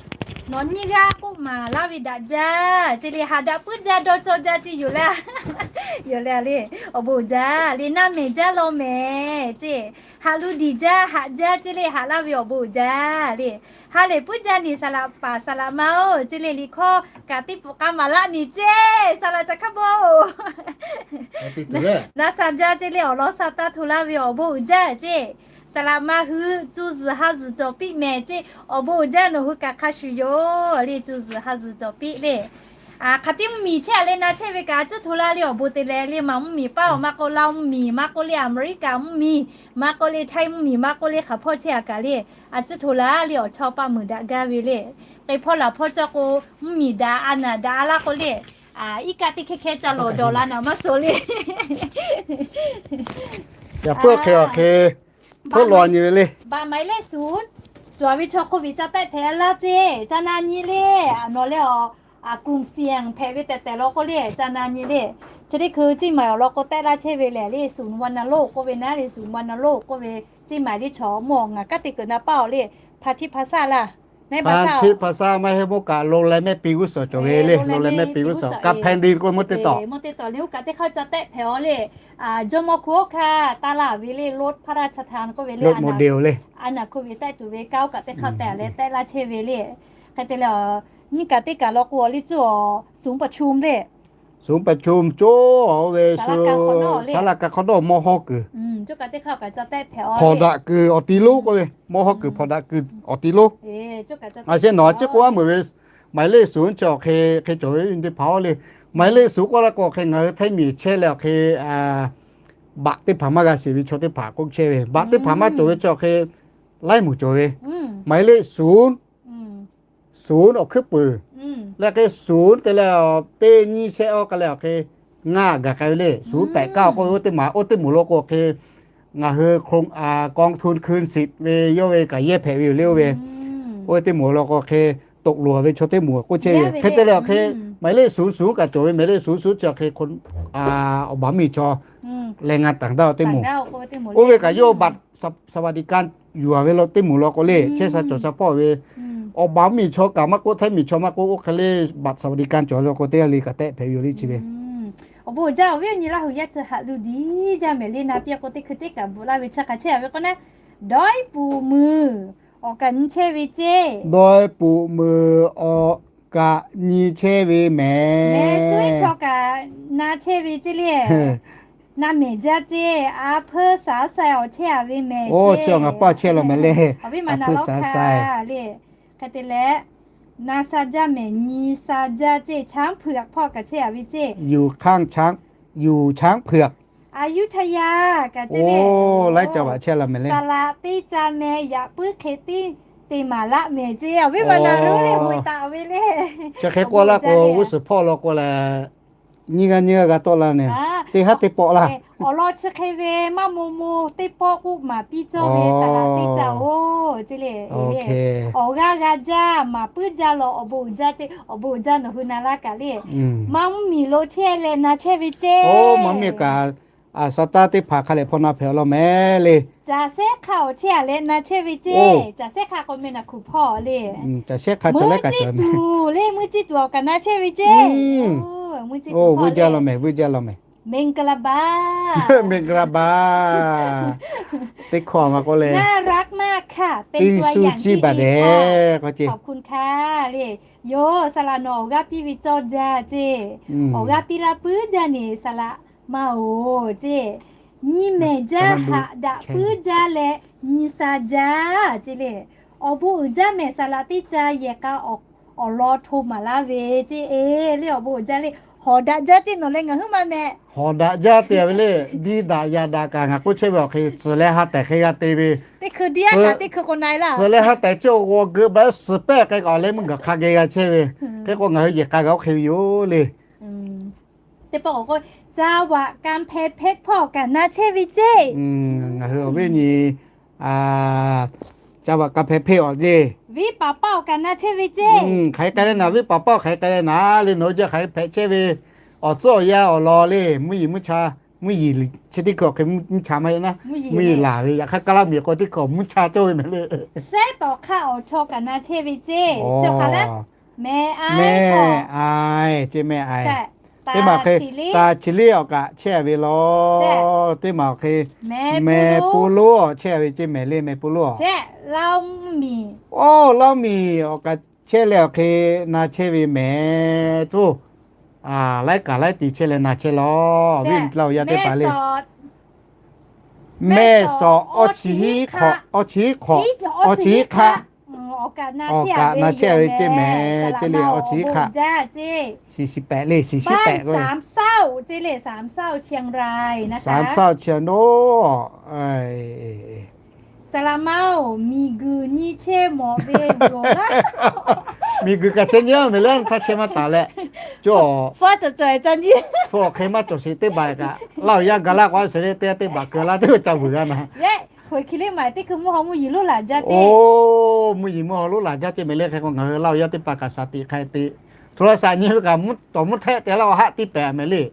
nawˬ nyiˇ g'aˇ k'oˆ maˍ laˇ ve daꞈ jaˇ ceˇ le, haꞈ daꞈ puiˉ jaˇ dawˇ cawˇ jaˇ ceˇ yoˬ le. Yoˬ le le, awˬ bon jaˇ le, naˇ mehˍ jaˇ law mehˍ ceˇ, haꞈ lu diˬ jaˇ haꞈ jaˇ ceˇ le, haꞈ laˇ ve awˬ bon jaˇ le. Ha lehˬ puiˉ jaˇ neˬ saˍ laꞈ paˍ saˍ laꞈ ma-oˬ ceˇ le, liꞈ hkawˇ kaꞈ teˇ pawˆ k'aˉ maˍ laˇ neˬ ceˇ, saˍ laꞈ ca hk'a bawˇ-oˬ. Na saˍ jaˇ ceˇ le awˬ lawn sa taˇ hto laˇ ve awˬ bon uiˍ jaˇ ceˇ. Saˍ laꞈ ma hui cuˇ zuhˬ ha zuhˬ cawˬ piˇ mehˍ ceˇ, awˬ bon uiˍ jaˇ nawˬ hui kaꞈ hk'a shuˍ yoˬ le, cuˇ zuhˬ ha zuhˬ cawˬ piˇ le. Hk'aˬ tiˉ mvuhˇmiˬ chehˇ a leh na chehˇ ve kaꞈ a cuˇ hto laˇ le awˬ bon te leh le Maˍ mvuhˇmiˬ paˇ-oˬ, maˇ k'oˆ Laˇ mvuhˇmiˬ, maˇ k'oˆ le Aˍmeˍriˆkaˍ mvuhˇmiˬ, maˇ k'oˆ le Htaiˇ mvuhˇmiˬ, maˇ k'oˆ le hk'aˬ hpawˇ chehˇ a kaꞈ le, a cuˇ hto laˇ le awˬ chawˇ paˇ meuˍ daꞈ gaˇ ve le. K'e hpawˇ laˬ hpawˇ cawˇ k'o, mvuhˇmiˬ daꞈ a naˍ daꞈ a laˇ k'o le, iˉ kaˆ teˇ hkehˇ hkehˇ ca lawˬ dawˬ la naˍ maˇ suh le. Yaꞈ puiˉ hk'e awˬ hk'e htoˆ law nyi ve le. Baꞈ maˍ le suˍ, cawˬ ve chaw โควิด ca tehˆ hpehꞈ laˇ ceˇ, ca na nyi le. A nawˬ le awˬ, กลุ่มเสี่ยง hpehꞈ ve tehꞈ tehꞈ law k'o le ca na nyi le. Chi teˇ hkui Ciˇ Maˍ awˬ lawn k'o tehˆ laˇ chehˇ ve lehˬ le, ศูนย์วัณโรค k'oˆ ve naˉ le, ศูนย์วัณโรค k'oˆ ve Ciˇ Maˍ le chaw mawˬ ngaˬ kaˉ te kuiˬ na paˇ-oˬ le, พาทิตย์ ภาษา laˇ, พาทิตย์ ภาษา maˇ heˆ mawˇ kaꞈ โรงแรมแม่ปิง g'uˇ suhˍ cawˬ ve le, โรงแรมแม่ปิง g'uˇ suhˍ กำแพงดิน k'oˆ ve mawˇ teˇ tawˍ, mawˇ teˇ tawˍ le oˇ kaꞈ teˇ hk'aˇ ca tehˆ hpehꞈ-aw le. Jawˇmawˇ hk'u oˇ hkaˇ taˇ laˇ ve le, รถพระราชทาน k'oˆ ve le, รถโมเดล le, a naˬ โควิด tehˆ tuˬ ve kaˇ oˇ kaꞈ teˇ hk'aˇ tehꞈ leh tehˆ laˇ chehˇ ve le. Hk'e te le, nyiˇ kaꞈ teˇ kaꞈ law k'o le cuˇ-aw ศูนย์ประชุม le, ศูนย์ประชุม coˇ-aw ve, saˍ laˇ kaˇ hk'awꞈ nawˉ mawˇ hawˇ kuiˬ, hpawˍ daꞈ kuiˬ awˬ ti lonˉ k'oˆ ve, mawˇ hawˇ kuiˬ hpawˍ daꞈ kuiˬ awˬ ti lonˉ. A shehˆ nawˬ a ciˉ k'oˆ a meuˍ ve, หมายเลขศูนย์ chi awˬ hk'e hk'e cawˬ ve teˇ hpaˍ-oˬ le. Maˍ yeˍ leˆ suˍ k'oˆ laˇ k'o, hk'e ngaˬ hui htaiˇ miˬ chehˇ leh awˬ hk'e, baꞈ teˇ hpaˍ maˇ g'a sheˍ ve chaw teˇ hpaˍ k'oˆ chehˇ ve, baꞈ teˇ hpaˍ maˇ cawˬ ve chaw hk'e, laiˉ moˍ cawˬ ve. Maˍ yeˍ leˆ suˍ, suˍ awˬ hkuiˉ puiˍ leh hk'e suˍ te leh, teˇ nyiˇ shehˆ awˬ k'ai leh awˬ hk'e, ngaˇ gaˬ k'ai ve le. Suˍ pehꞈ kaˇ k'oˆ ve, oˇ teˇ maˬ, oˇ teˇ moˍ lo k'o hk'e, ngaˬ hui กองทุนคืนสิทธิ์ ve yawˇ ve kaꞈ yehˇ hpehꞈ ve yoˬ le oˇ ve. Oˇ ve teˇ moˍ lo k'o hk'e, toꞈ loˍ ve chaw teˇ moˍ k'oˆ chehˇ ve. Hk'e te leh awˬ hk'e, maˍ yeˍ leˆ suˍ suˍ kaꞈ cawˬ ve, maˍ yeˍ leˆ suˍ suˍ chi awˬ hk'e, awˬ baˬ miˬ chaw leh ngaˇ taˍ daˇ teˇ moˍ, oˇ ve kaꞈ yawˇ บัตรสวัสดิการ yuˬ a ve lo teˇ moˍ lo k'o le, chehˇ sha cawˬ sha hpawˇ ve, awˬ baˬ miˬ chaw kaꞈ maˇ k'oˆ, htaiˇ miˬ chaw maˇ k'oˆ, oˇ hk'e le บัตรสวัสดิการ cawˬ lo k'o teˇ g'aˇ le kaꞈ tehˆ hpehꞈ ve yoˬ le chi ve. Awˬ bon uiˍ jaˇ, awˬ viˉ awˬ nyi Laˇ huˍ yaˇ chi haꞈ lu diˉ jaˇ mehˍ le. Na piˇ k'o teˇ hkui teˇ kaꞈ bvuhꞈ laˇ ve chi hk'aˬ chehˇ a ve k'o naˉ, dawˇ puˍ muiˬ awˬ kaꞈ nyi chehˇ ve ceˇ. Dawˇ puˍ muiˬ awˬ kaꞈ nyi chehˇ ve mehˍ. Suˉ chaw kaꞈ na chehˇ ve ceˇ le. Na mehˍ jaˇ ceˇ. A hpeuˇ saˍ sai awˬ chehˇ a ve mehˍ ceˇ. Chi ngaˬ paˇ chehˇ law mehˍ le. Awˬ viˉ ma na lawˇ hk'a le. Hk'e te leh, na sha jaˇ mehˍ, nyi sha jaˇ ceˇ. ช้างเผือก hpawˇ kaꞈ chehˇ a ve ceˇ. อยู่ช้าง ช้าง อยู่ช้างเผือก Ayuthaya kaꞈ ceˇ le. Laiˉ ca vaꞈ chehˇ law mehˍ le. Saˍ laꞈ teˇ ca meh yaꞈ puiˉ hk'e tiˉ te maˍ laˆ mehˍ ceˇ. Awˬ viˉ ma na leuˉ le, hoꞈ taˍ ve le. Chi hk'e k'oˆ laˇ k'o, g'uˇ suhˍ hpawˇ law k'o lehˬ, nyiˇ g'aˇ nyiˇ g'aˇ g'a tawˆ la ne. Teˇ haˉ teˇ pawˆ laˇ. Awˬ lawn chi hk'e ve maˇ mo mo teˇ pawˆ k'oˆ maˍ piˇ cawˇ ve saˍ laꞈ teˇ ca oˬ ceˇ le. Awˬ g'aˇ g'a jaˇ maˍ puiˉ jaˇ law, awˬ bon uiˍ jaˇ ceˇ. Awˬ bon uiˍ jaˇ nawˬ hui na laˇ kaꞈ le. Maˇ mvuhˇ miˬ lo chehˇ leh na chehˇ ve ceˇ. Maˇ mvuhˇ miˬ kaꞈ, a, saˍ taˇ teˇ hpaˍ hk'a lehˬ hpaw na hpehꞈ law mehˍ le. Caˬ sehˉ hk'a awˬ chehˇ a leh na chehˇ ve ceˇ. Caˬ sehˉ hk'a k'o meh naˬ hkuˬ hpawˇ le. Caˬ sehˉ hk'a cawˬ leh kaꞈ cawˬ mehˍ. Meuˇ ciˇ tuˬ le, meuˇ ciˇ tuˬ awˬ kaꞈ na chehˇ ve ceˇ. Meuˇ ciˇ tuˬ vuiˇ jaˇ law mehˍ, vuiˇ jaˇ law mehˍ. เมงกะลาบา เมงกะลาบา Teˇ hkawˇ ma k'oˆ le, น่ารักมากค่ะ เป็นตัวอย่างที่ดีค่ะ ขอบคุณค่ะ le. Yoˬ, saˍ laꞈ nawˬ awˬ g'aˇ piˇ ve cawˇ jaˇ ceˇ. Awˬ g'aˇ piˇ laˇ puiˉ jaˇ neˬ saˍ laꞈ ma oˬ ceˇ. Nyi mehˍ jaˇ haꞈ daꞈ puiˉ jaˇ leh nyi sha jaˇ ceˇ le. Awˬ bon uiˍ jaˇ mehˍ saˍ laꞈ teˇ ca yehˬ k'a awˬ lawn hto maˍ laˇ ve ceˇ. E, le awˬ bon uiˍ jaˇ le. Hawˍ daꞈ jaˇ ceˇ nawˬ leh ngaˬ huiˉ ma meh. Hawˍ daꞈ jaˇ te ve le. Diˇ daꞈ yaꞈ daꞈ kaꞈ ngaˬ k'oˆ chehˇ ve awˬ hk'e tcuhˍ leh ha tehˬ hk'e g'a te ve. Teˇ hkui diˇ a kaꞈ teˇ hkui k'o na e laˇ. Tcuhˍ leh ha tehˬ cawˇ g'aw geu ba suhˍ pehˆ k'ai k'awꞈ leh meuˇ gaˬ hk'a geh g'a chehˇ ve. Hk'e k'o ngaˬ hui yehˬ k'a g'a oˇ hk'e ve yoˬ le. Teˇ pawˆ k'awꞈ k'oˆ, จังหวัดกำแพงเพชร hpawˇ kaꞈ na chehˇ ve ceˇ. Ngaˬ hui awˬ viˉ nyi, จังหวัดกำแพงเพชร awˬ le. Viˉ paˍ paˆ awˬ kaꞈ na chehˇ ve ceˇ. Hk'aˬ hk'e k'ai leh naˍ, viˉ paˍ paˆ hk'aˬ hk'e k'ai leh naˍ le, nawˬ hui jaˇ hk'aˬ hk'e hpehꞈ chehˇ ve. Awˬ tcuhˉ awˬ yanˇ awˬ lawn le, mvuhˇ yeˬ mvuhˇ cha, mvuhˇ yeˬ chi teˇ hkui awˬ hk'e mvuhˇ cha maˇ heˆ naˉ, mvuhˇ yeˬ laˬ ve yaꞈ hk'aˇ kaˇ laˇ miˬ k'o teˇ hkui mvuhˇ cha cawˇ ve mehˍ le. Sehˉ tawˍ hk'aˇ awˬ chaw kaꞈ na chehˇ ve ceˇ. Chi hk'aˬ le, meh a, meh a ceˇ, meh a. Teˇ maˬ hk'e, taˍ chi liˇ awˬ kaꞈ chehˇ ve law. Teˇ maˬ awˬ hk'e, meh pu loˉ awˬ chehˇ ve ceˇ mehˍ le, meh pu loˉ awˬ. Oˇ, Laˇ miˬ awˬ kaꞈ chehˇ leh awˬ hk'e na chehˇ ve mehˍ coˇ. Laiˉ kaꞈ laiˉ ti chehˇ leh na chehˇ law. Viˉ laˇ yaˇ teˇ hpaˍ le. Mehˬ sawꞈ awˇ chi hiˉ hk'awꞈ, awˇ chi hiˉ hk'awꞈ, awˇ chi hiˉ hk'aˆ. Awˬ kaꞈ na chehˇ ve ceˇ mehˍ ceˇ le, awˇ chi hiˉ hk'aˆ. Shiˍ shiˍ pehꞈ le, shiˍ shiˍ pehꞈ k'o. Sāmsaoˇ chi oˬ. Saˍ laꞈ ma oˬ, miˬ guiˬ nyi chehˇ mawˬ ve yoˬ laˇ. Miˬ guiˬ kaꞈ chehˇ nyi mehˍ le, htaˇ chehˇ maˇ taˍ leh. Cawˇ, hpu awˬ hk'e maˇ cawˬ sheˍ teˇ baˬ kaꞈ, Laˇ huˍ yaˇ ga laˇ k'o a sheˍ le, teˇ g'aˇ teˇ baˬ keu laˇ teˇ g'aˇ ca vuiˬ g'a na. Oˇ, mvuhˇ yeˬ mvuhˇ haw loˉ laˬ jaˇ ceˇ mehˍ le. Hk'e k'o ngaˬ hui Laˇ huˍ yaˇ teˇ hpaˍ kaꞈ shaˍ tiꞈ hk'a te, โทรศัพท์ nyi ve kaꞈ mvuhˇ tawˍ mvuhˇ htehˆ te laˇ, awˬ haˆ tiˇ pehˍ mehˍ le.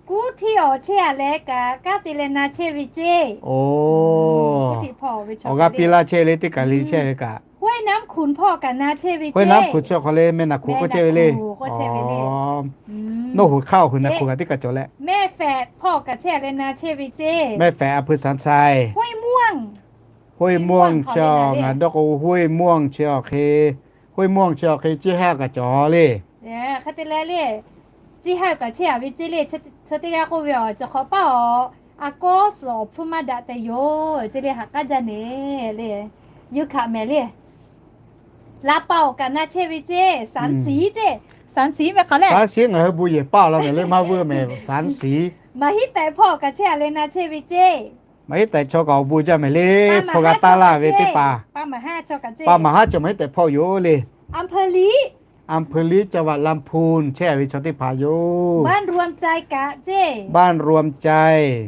Kuˉ htiˇ awˬ chehˇ a leh kaꞈ kanˉ te leh na chehˇ ve ceˇ. Awˬ g'aˇ piˇ laˇ chehˇ le, teˇ kaˬ le chehˇ ve kaꞈ. Huˉ naˉ hkunˍ hpawˇ kaꞈ na chehˇ ve ceˇ. Huˉ naˉ hkunˍ chi hk'aw le meh naˬ hkunˍ k'oˆ chehˇ ve le. Nawˬ hui hk'aˇ awˬ hui naˬ hkunˍ kaꞈ teˇ kaˬ cawˬ leh. Mehˇ fehꞈ hpawˇ kaꞈ chehˇ a leh na chehˇ ve ceˇ. Mehˇ fehꞈ a hpu saˍ chaiˇ. Huˉ muˆ chi ngaˬ dawˇ k'o, Huˉ muˆ chi awˬ hk'e, Huˉ muˆ chi awˬ hk'e ceˇ haˉ kaꞈ cawˬ le. Hk'e te leh le, ceˇ haˉ kaꞈ chehˇ a ve ceˇ le. Chi teˇ g'aˇ k'oˆ ve awˬ cawˬ hk'awꞈ paˇ awˬ, a kawˉ suhˍ awˬ hpfuhˇ maˇ daꞈ tehꞈ yoˬ ceˇ le, haꞈ k'aˉ jaˇ ne le. Yuˇ hkaꞈ mehˍ le. Laˇ paˍ awˬ kaꞈ na chehˇ ve ceˇ, สามสี ceˇ. Sanˍ siˍ ngaˬ hui bon yehˬ paˇ awˬ lawn mehˍ le, maˇ vuiˇ mehˍ, Sanˍ siˍ. Maˍ hiˉ tehꞈ hpawˇ kaꞈ chehˇ a le na chehˇ ve ceˇ. Maˍ hiˉ tehꞈ chaw kaꞈ awˬ bon jaˇ mehˍ le, hpu g'a taˇ laˇ ve teˇ hpaˍ, pa maˍ haˉ chaw maˍ hiˉ tehꞈ hpawˇ yoˬ le. อำเภอลี จังหวัดลำพูน chehˇ ve chaw teˇ hpaˍ yoˬ. บ้านรวมใจ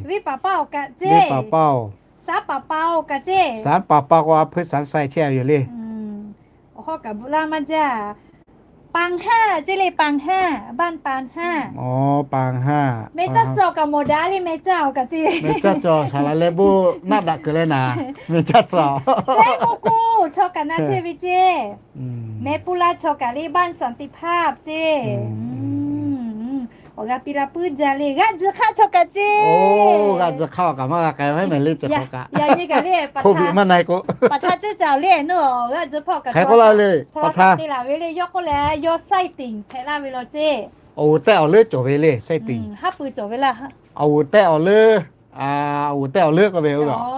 venˇ paˍ paˇ oˬ kaꞈ ceˇ, venˇ paˍ paˇ oˬ, Sanˍ paˍ paˇ oˬ kaꞈ ceˇ, Sanˍ paˍ paˇ k'o a hpuiˇ Sanˍ sai chehˇ ve yoˬ le. อำเภอลี ปางห้า ceˇ le, ปางห้า บ้านปางห้า อ๋อ ปางห้า meh caˇ cawˬ kaꞈ mawˬ daꞈ le, meh caˇ awˬ kaꞈ ceˇ, meh caˇ cawˬ saˍ laˍ leh bon naˆ daꞈ kuiˬ leh naˍ, meh caˇ cawˬ, Sehˉ mawˇ k'oˆ chaw kaꞈ na chehˇ ve ceˇ. Meh puˇ laˇ chaw kaꞈ le, บ้านสันติภาพ ceˇ. Awˬ g'aˇ piˇ laˇ puiˉ jaˇ le, g'aˆ tzuhꞈ hk'aˆ chaw kaꞈ ceˇ. G'aˆ tzuhꞈ hk'aˆ kaꞈ maˇ g'a k'ai meh le, cawˬ hk'aw kaꞈ, COVID maˇ na k'o, ประธาน ceˇ caˬ le, g'aˆ tzuhꞈ hpawˇ kaꞈ k'ai k'oˆ laˇ le, ประธาน te laˬ ve le, yawˇ k'oˆ leh yawˇ ไส้ติ่ง hpehꞈ laˇ ve law ceˇ. Awˬ g'uˬ tehˆ awˬ leuˉ cawˬ ve le, ไส้ติ่ง haˉ pui cawˬ ve laˇ. Awˬ g'uˬ tehˆ awˬ leuˉ, awˬ g'uˬ tehˆ awˬ leuˉ k'oˆ ve,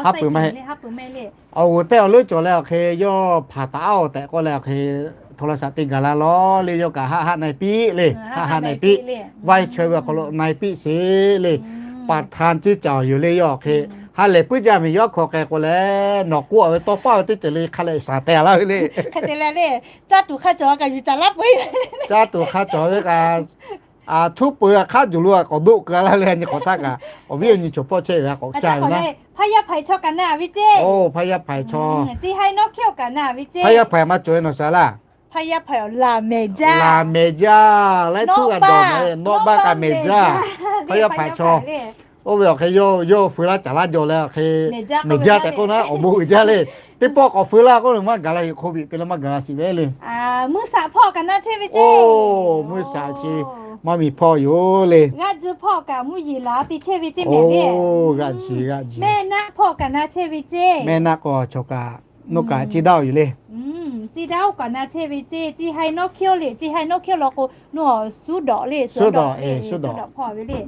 haˉ pui maˇ heˆ. Awˬ g'uˬ tehˆ awˬ leuˉ cawˬ leh awˬ hk'e yawˇ hpanˍ taˍ aˉ-oˬ tehꞈ k'oˆ leh awˬ hk'e โทรศัพท์ te gaˬ la law le, yawˇ kaꞈ haˆ haˆ na-e piˇ le, haˆ haˆ na-e piˇ, vaˇ chaweh ve awˬ hk'aw lo na-e piˇ sheˍ le. ประธาน ceˇ caˬ yoˬ le, yawˇ awˬ hk'e ha lehˬ puiˉ jaˇ mehˍ, yawˇ hk'aw k'ai k'o leh nawˬ k'oˆ a ve tawˇ paˇ ve teˇ ceuˬ le hk'a lehˬ shaˍ teh laˇ ve le. Hk'e te leh le, caˇ tuˬ hk'a cawˬ kaꞈ yuˬ caˍ laˇ peuˬ, caˇ tuˬ hk'a cawˬ ve kaꞈ, a, htuˉ peu hk'aˉ juˬ lo k'awꞈ doˆ keu laˇ leh nyi k'awꞈ htaˇ kaꞈ, awˬ viˉ awˬ nyi cawˬ hpawˇ chehˇ g'a k'awꞈ caˇ ve naˉ. Hpaˇ yaˇ hpaˍ chaw kaꞈ na ve ceˇ. Hpaˇ yaˇ hpaˍ chaw, hpaˇ yaˇ hpaˍ maˇ cawˬ ve nawˬ shaˍ laˇ. Hpaˇ yaˇ hpaˍ laˬ mehˍ jaˇ, laˬ mehˍ jaˇ, laiˉ htuˉ g'a dawˬ mehˍ, nawˉ baˆ kaꞈ mehˍ jaˇ. Hpaˇ yaˇ hpaˍ chaw oˇ ve awˬ hk'e yawˇ yawˇ feu laˇ caˍ laˇ jaw leh awˬ hk'e mehˍ jaˇ tehꞈ k'oˆ na, awˬ bon uiˍ jaˇ le. Teˇ pawˆ k'awꞈ feu laˇ k'oˆ le, maˇ gaˬ la, COVID te leh maˇ gaˬ la shiˍ ve le. Muiˇ shaꞈ hpawˇ kaꞈ na chehˇ ve ceˇ. Muiˇ shaꞈ chi maˇ miˬ hpawˇ yoˬ le. G'aˆ tzuhꞈ hpawˇ kaꞈ mvuhˇ yeˬ laˬ te chehˇ ve ceˇ mehˍ le. Mehˆ naˆ hpawˇ kaꞈ na chehˇ ve ceˇ. Mehˆ naˆ k'o chaw kaꞈ nawˬ kaꞈ ciˇ daˇ-oˬ yoˬ le. Ciˇ daˇ-oˬ kaꞈ na chehˇ ve ceˇ. Ciˇ haiˬ nawˉ hkiˇ-oˬ le, ciˇ haiˬ nawˉ hkiˇ law k'o nawˬ suˉ dawꞈ le, suˉ dawꞈ, suˉ dawꞈ hpawˇ ve le.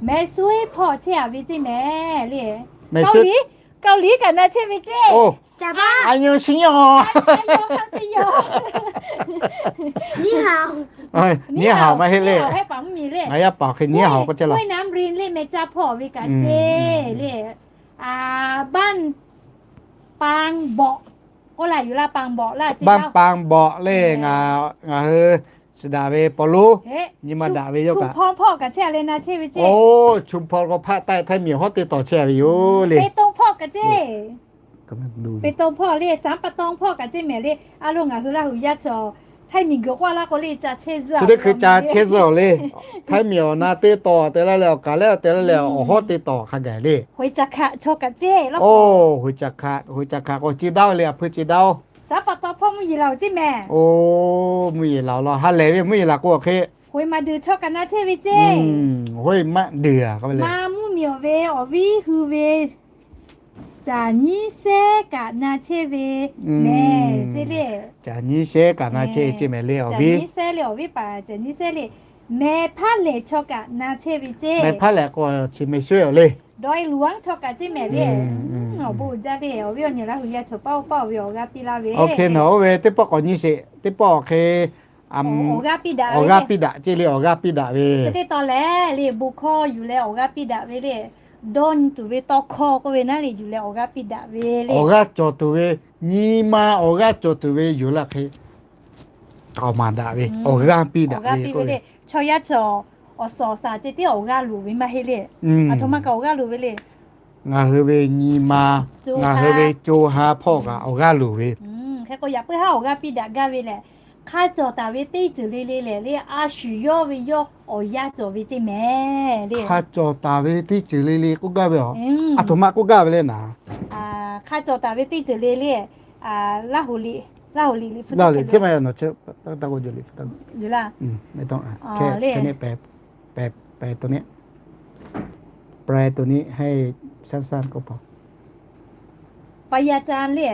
Mehˍ suˉ hpawˇ chehˇ a ve ceˇ mehˍ le. Kaoˇ liˉ, Kaoˇ liˉ kaꞈ na chehˇ ve ceˇ. A nyi shi nyi a, 你好 maˇ heˆ le. Ngaˬ yaˇ paˍ hk'e 你好 k'oˆ chehˇ laˇ. เวียดนาม le, mehˍ caˇ hpawˇ ve kaꞈ ceˇ le. บ้านปางเบาะ k'oˆ laˇ yoˬ laˇ, ปางเบาะ laˇ. บ้านปางเบาะ le, ngaˬ hui shiˍ daꞈ ve paw lonˉ, nyi ma daꞈ ve yoˬ kaꞈ. Chuˇ hpawˇ kaꞈ chehˇ a le, na chehˇ ve ceˇ. Oˇ, chuˇ hpawˇ k'o hpaˆ taiˆ Htaiˇ miˬ awˬ hawˉ teˇ tawˍ chehˇ ve yoˬ le. Pe tong hpawˇ kaꞈ ceˇ. Pe tong hpawˇ le, Sanˍ pa tong hpawˇ kaꞈ ceˇ mehˍ le. A lo ngaˬ hui Laˇ huˍ yaˇ chaw Htaiˇ miˬ guiˬ k'oˆ laˇ k'o le, ca chehˇ zuhˆ, chi teˇ hkui ca chehˇ zuhˆ le. Htaiˇ miˬ awˬ na teˇ tawˍ te laˇ leh, awˬ kaˍ lehˉ te laˇ leh, awˬ hawˉ teˇ tawˍ hk'a gaˬ le. Hoiˍ caˍ hkaꞈ chaw kaꞈ ceˇ. Oˇ, hoiˍ caˍ hkaꞈ, hoiˍ caˍ hkaꞈ k'o ciˇ daˇ le, a hpuiˇ ciˇ daˇ-oˬ. Sanˍ pa tong hpawˇ mvuhˇ yeˬ laˬ-oˬ ceˇ mehˍ. Oˇ, mvuhˇ yeˬ laˬ-oˬ law, ha lehˬ ve mvuhˇ yeˬ laˬ k'o awˬ hk'e. Hoiˍ maˍ duiˬ chaw kaꞈ na chehˇ ve ceˇ. Hoiˍ maˍ duiˬ a, maˇ mvuhˇ miˬ awˬ ve awˬ viˉ hui ve Caˍ nyiˉ shehˉ kaꞈ na chehˇ ve mehˍ ceˇ le. Caˍ nyiˉ shehˉ kaꞈ na chehˇ ve ceˇ mehˍ le awˬ viˉ. Nyiˉ shehˉ le awˬ viˉ paˍ, caˍ nyiˉ shehˉ le. Mehˍ hpaˇ lehˬ chaw kaꞈ na chehˇ ve ceˇ. Mehˍ hpaˇ lehˬ k'o chi mehˍ shuˉ-oˬ le. Dawˇ-e luˬ-anˉ chaw kaꞈ ceˇ mehˍ le. Awˬ bon uiˍ jaˇ le, awˬ viˉ awˬ nyi Laˇ huˍ yaˇ chaw paˇ-oˬ paˇ-oˬ ve awˬ g'aˇ piˇ laˇ ve. Oˇ hk'e nawˬ oˇ ve teˇ pawˆ k'awꞈ nyi sheˍ, teˇ pawˆ awˬ hk'e awˬ g'aˇ piˇ daꞈ ceˇ le, awˬ g'aˇ piˇ daꞈ ve. Chi teˇ taw lehˬ le, bon hkawˇ yuˬ leh awˬ g'aˇ piˇ daꞈ ve le. Dawˇ nyi tuˬ ve tawˇ hkawˇ k'oˆ ve naˉ le, yuˬ leh awˬ g'aˇ piˇ daꞈ ve le. Awˬ g'aˇ cawˬ tuˬ ve, nyi ma awˬ g'aˇ cawˬ tuˬ ve yuˬ leh hk'e k'aoˍ maˍ daꞈ ve, awˬ g'aˇ piˇ daꞈ ve k'oˆ ve le. Chaw yaˇ chaw awˬ suhˍ awˬ shaˍ ceh tiˉ awˬ g'aˇ loˍ ve maˇ heˆ le. Aˬ htoꞈ ma kaꞈ awˬ g'aˇ loˍ ve le. Ngaˬ hui ve nyi ma, ngaˬ hui ve co ha hpawˇ kaꞈ awˬ g'aˇ loˍ ve. Hk'e k'o yaꞈ puiˉ haˉ awˬ g'aˇ piˇ daꞈ gaˇ ve lehˬ, hk'a cawˬ taˍ ve teˇ ceuˬ le le lehˬ le, a shuˍ yawˇ ve yawˇ awˬ yanˇ cawˬ ve ceˇ mehˍ le. Hk'a cawˬ taˍ ve teˇ ceuˬ le le k'oˆ gaˇ ve a, aˬ htoꞈ ma k'oˆ gaˇ ve le naˍ. Hk'a cawˬ taˍ ve teˇ ceuˬ le le, Laˇ huˍ liꞈ, Laˇ huˍ liꞈ liꞈ hpu, Laˇ huˍ liꞈ, Laˇ huˍ liꞈ, แปลตัวนี้ แปลตัวนี้ให้สั้นๆก็พอ pa ya ca le,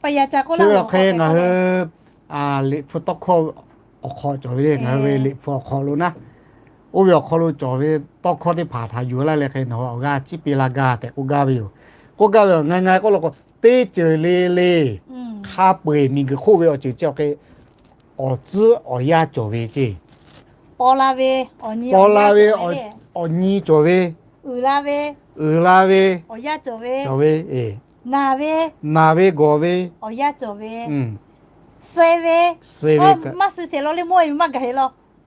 pa ya ca k'oˆ laˇ. Chi ve awˬ hk'e ngaˬ hui liꞈ hpu tawˇ hkawˇ awˬ hk'aw cawˬ ve le, ngaˬ hui ve liꞈ hpu awˬ hk'aw lo naˉ, oˇ ve awˬ hk'aw lo cawˬ ve tawˇ hkawˇ teˇ hpaˍ htaꞈ yuˬ laˇ leh hk'e nawˬ hui awˬ g'aˇ ciˉ piˇ laˇ gaˇ tehꞈ k'oˆ gaˇ ve yoˬ. K'oˆ gaˇ ve a, ngaˬ ngaˬ k'oˆ law k'o, teˇ ceuˬ le le hk'a peu-eˬ miˬguiˬ hk'oˆ ve awˬ ceuˬ chi awˬ hk'e awˬ tcuhˉ awˬ yanˇ cawˬ ve ceˇ. Paw la ve, paw la ve awˬ nyi cawˬ ve, uiˍ la ve, cawˬ ve, naˬ ve gawˬ ve, suh ve, suh ve,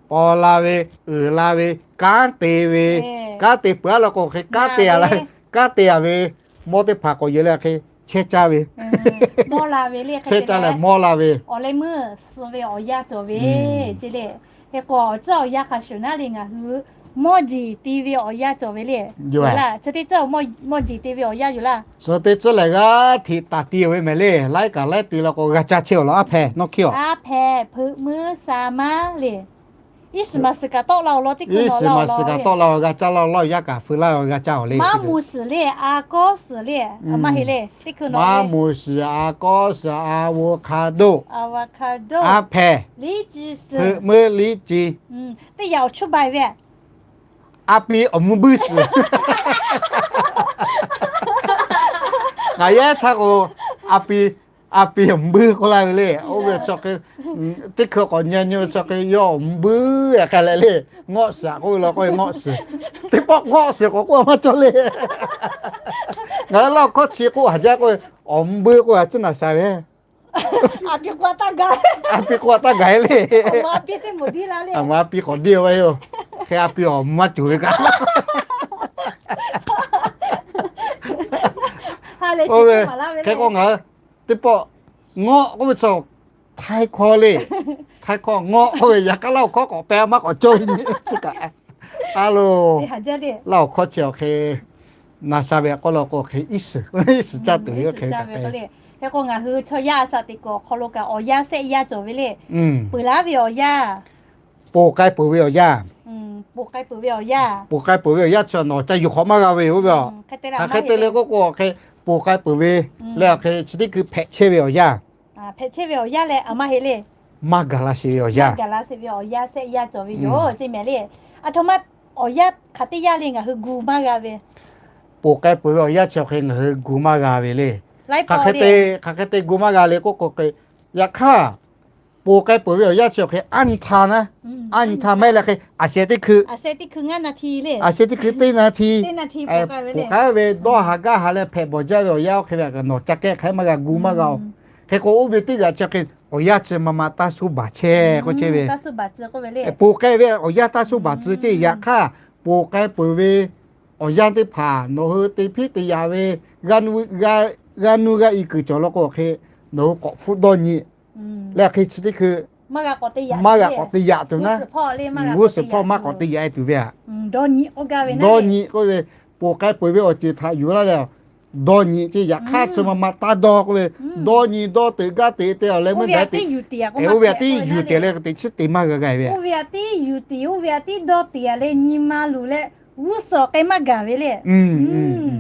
paw la ve, uiˍ la ve, kanˉ te ve, kanˉ te peuˬ-a law k'o hk'e kanˉ te-a la, kanˉ te-a ve, mawˇ teˇ hpaˍ k'awꞈ yehˬ leh hk'e chehˇ caˇ ve, chehˇ caˇ leh mawˇ la ve, hk'e k'o awˬ tcuhˉ awˬ yanˇ hk'a shuˍ naˉ le ngaˬ hui mawˇ jeˬ te ve awˬ yanˇ cawˬ ve le. Chi teˇ tcuhˉ, mawˇ jeˬ te ve awˬ yanˇ yoˬ laˇ. Suh teˇ tcuhˉ lehˬ g'aˇ hteꞈ taˍ ti-oˬ ve mehˍ le. Laiˉ kaꞈ laiˉ te law k'o g'a caˇ chehˇ-oˬ law. Aˉ hpehꞈ, nawˇ hkiˇ-oˬ, aˉ hpehꞈ, hpeuꞈ meuˇ sa maˇ le. Iˉ shiˍ maˍ shiˍ kaꞈ tawˆ la-oˬ law teˇ hkui nawˬ le, tawˆ la-oˬ g'a caˇ la-oˬ, lawˇ yaˇ kaꞈ feu laˇ-oˬ g'a caˇ-oˬ le. Maˇ muˍ shiˍ le, a kawˉ shiˍ le, maˇ heˆ le, teˇ hkui nawˬ maˇ muˍ shiˍ, a kawˉ shiˍ, avocado, aˉ hpehꞈ, hpeuꞈ meuˇ liˉ ci, teˇ yanˇ awˬ chuˇ bai ve, a pi awˬ mvuh buiˇ shiˍ. Ngaˬ yehˉ htaˇ k'o, a pi, a pi awˬ mvuh buiˇ k'oˆ laˇ ve le. Oˇ ve teˇ hkui k'awꞈ nyi nyi ve chi hk'e yawˇ awˬ mvuh buiˇ-a hk'a leh le. Ngawˆ shiˍ-a k'oˆ ve law k'o, ngawˆ shiˍ. Teˇ pawˆ ngawˆ shiˍ k'awꞈ k'oˆ maˇ cawˇ le. Ngaˬ hui Laˇ huˍ hkawˇ chi k'oˆ haˍ jaˇ k'oˆ ve, awˬ mvuh buiˇ k'oˆ ve a ciˉ naˍ sha ve, a pi k'oˆ a taˇ gaˬ-e le. Aˬ ma a pi k'awꞈ diˇ-a ve yoˬ. Hk'e a pi awˬ mvuh maˇ cawˬ ve kaꞈ. Oˇ ve hk'e k'o ngaˬ hui teˇ pawˆ ngawˆ k'oˆ ve chaw, htaiˇ hkawˇ le, htaiˇ hkawˇ ngawˆ k'oˆ ve, yaꞈ hk'aˇ Laˇ huˍ hkawˇ k'awꞈ pehˇ maˇ k'awꞈ cawˇ ve nyi chi kaꞈ, a lo, Laˇ huˍ hkawˇ chi awˬ hk'e naˍ sha ve k'oˆ law k'o hk'e iˉ shiˍ, iˉ shiˍ caˇ tuˬ ve oˇ hk'e kaꞈ te. Hk'e k'o ngaˬ hui chaw yaˇ a shaꞈ teꞈ kuiˬ awˬ hk'aw lo kaꞈ awˬ yanˇ sehˆ yanˇ cawˬ ve le. Peuˬ laˉ ve awˬ yanˇ, ponˬ k'ai peuˬ ve awˬ yanˇ, ponˬ k'ai peuˬ ve awˬ yanˇ chi nawˬ ca yuˬ hk'awꞈ maˇ g'a ve yoˬ oˇ ve a. Hk'aˬ hk'e te le k'oˆ k'o hk'e, ponˬ k'ai peuˬ ve leh awˬ hk'e chi teˇ hkui hpehꞈ chehˇ ve awˬ yanˇ, hpehꞈ chehˇ ve awˬ yanˇ leh a maˇ heˆ le. Maˇ gaˬ la sheˍ ve awˬ yanˇ, gaˬ la sheˍ ve awˬ yanˇ sehˆ yanˇ cawˬ ve yoˬ ceˇ mehˍ le. Aˬ htoꞈ ma awˬ yanˇ hk'aˬ teˇ yanˇ le ngaˬ hui gu maˇ g'a ve, ponˬ k'ai peuˬ ve awˬ yanˇ chi awˬ hk'e ngaˬ hui gu maˇ g'a ve le. Hk'aˬ hk'e te, hk'aˬ hk'e te gu maˇ g'a le k'oˆ k'o hk'e, yaꞈ hk'aˇ ponˬ k'ai peuˬ ve awˬ yanˇ chi awˬ hk'e aˉ nyi htaˇ naˉ, aˉ nyi htaˇ maˇ heˆ leh hk'e aˬ sheh teˇ hkui, aˬ sheh teˇ hkui teˇ naˇ hti, ponˬ k'ai ve dawˇ haˍ gaˇ haˍ leh hpehꞈ bawˬ jaˇ ve awˬ yanˇ oˇ hk'e ve nawˬ ca kehˉ hk'aˬ maˇ g'a gu maˇ g'a-oˬ. Hk'e k'o oˇ ve teˇ g'aˇ chi hk'e awˬ yanˇ chi ma ma taˇ suh baˬ chehˇ k'oˆ chehˇ ve, ponˬ k'ai ve awˬ yanˇ taˇ suh baˬ tcuh ceˇ. Yaꞈ hk'aˇ ponˬ k'ai peuˬ ve awˬ yanˇ teˇ hpaˍ nawˬ hui te hpiˉ te yaꞈ ve g'aˇ nuˇ g'aˇ i kuiˬ cawˬ law k'o hk'e nawˬ hui k'awꞈ hpfuhˆ dawˇ nyi leh hk'e chi teˇ hkui maˇ g'a k'awꞈ te yaꞈ tuˬ naˉ, g'uˇ suhˍ hpawˇ maˇ k'awꞈ te yaꞈ-e tuˬ ve a. Dawˇ nyi k'oˆ ve, ponˬ k'ai peuˬ ve awˬ ceuˬ htaꞈ yuˬ laˇ leh dawˇ nyi ceˇ. Yaꞈ hk'aˇ chi ma ma taˇ dawˇ k'oˆ ve, dawˇ nyi dawˇ teꞈ gaˇ teꞈ te awˬ leh meuˇ gaˬ te, oˇ ve a tiˉ yuˬ teꞈ leh teꞈ chiˉ te maˇ g'a g'a ve, oˇ ve a tiˉ yuˬ teꞈ, oˇ ve a tiˉ dawˇ teꞈ leh nyi ma luˬ leh g'uˇ suhˍ k'ai maˇ gaˬ ve le.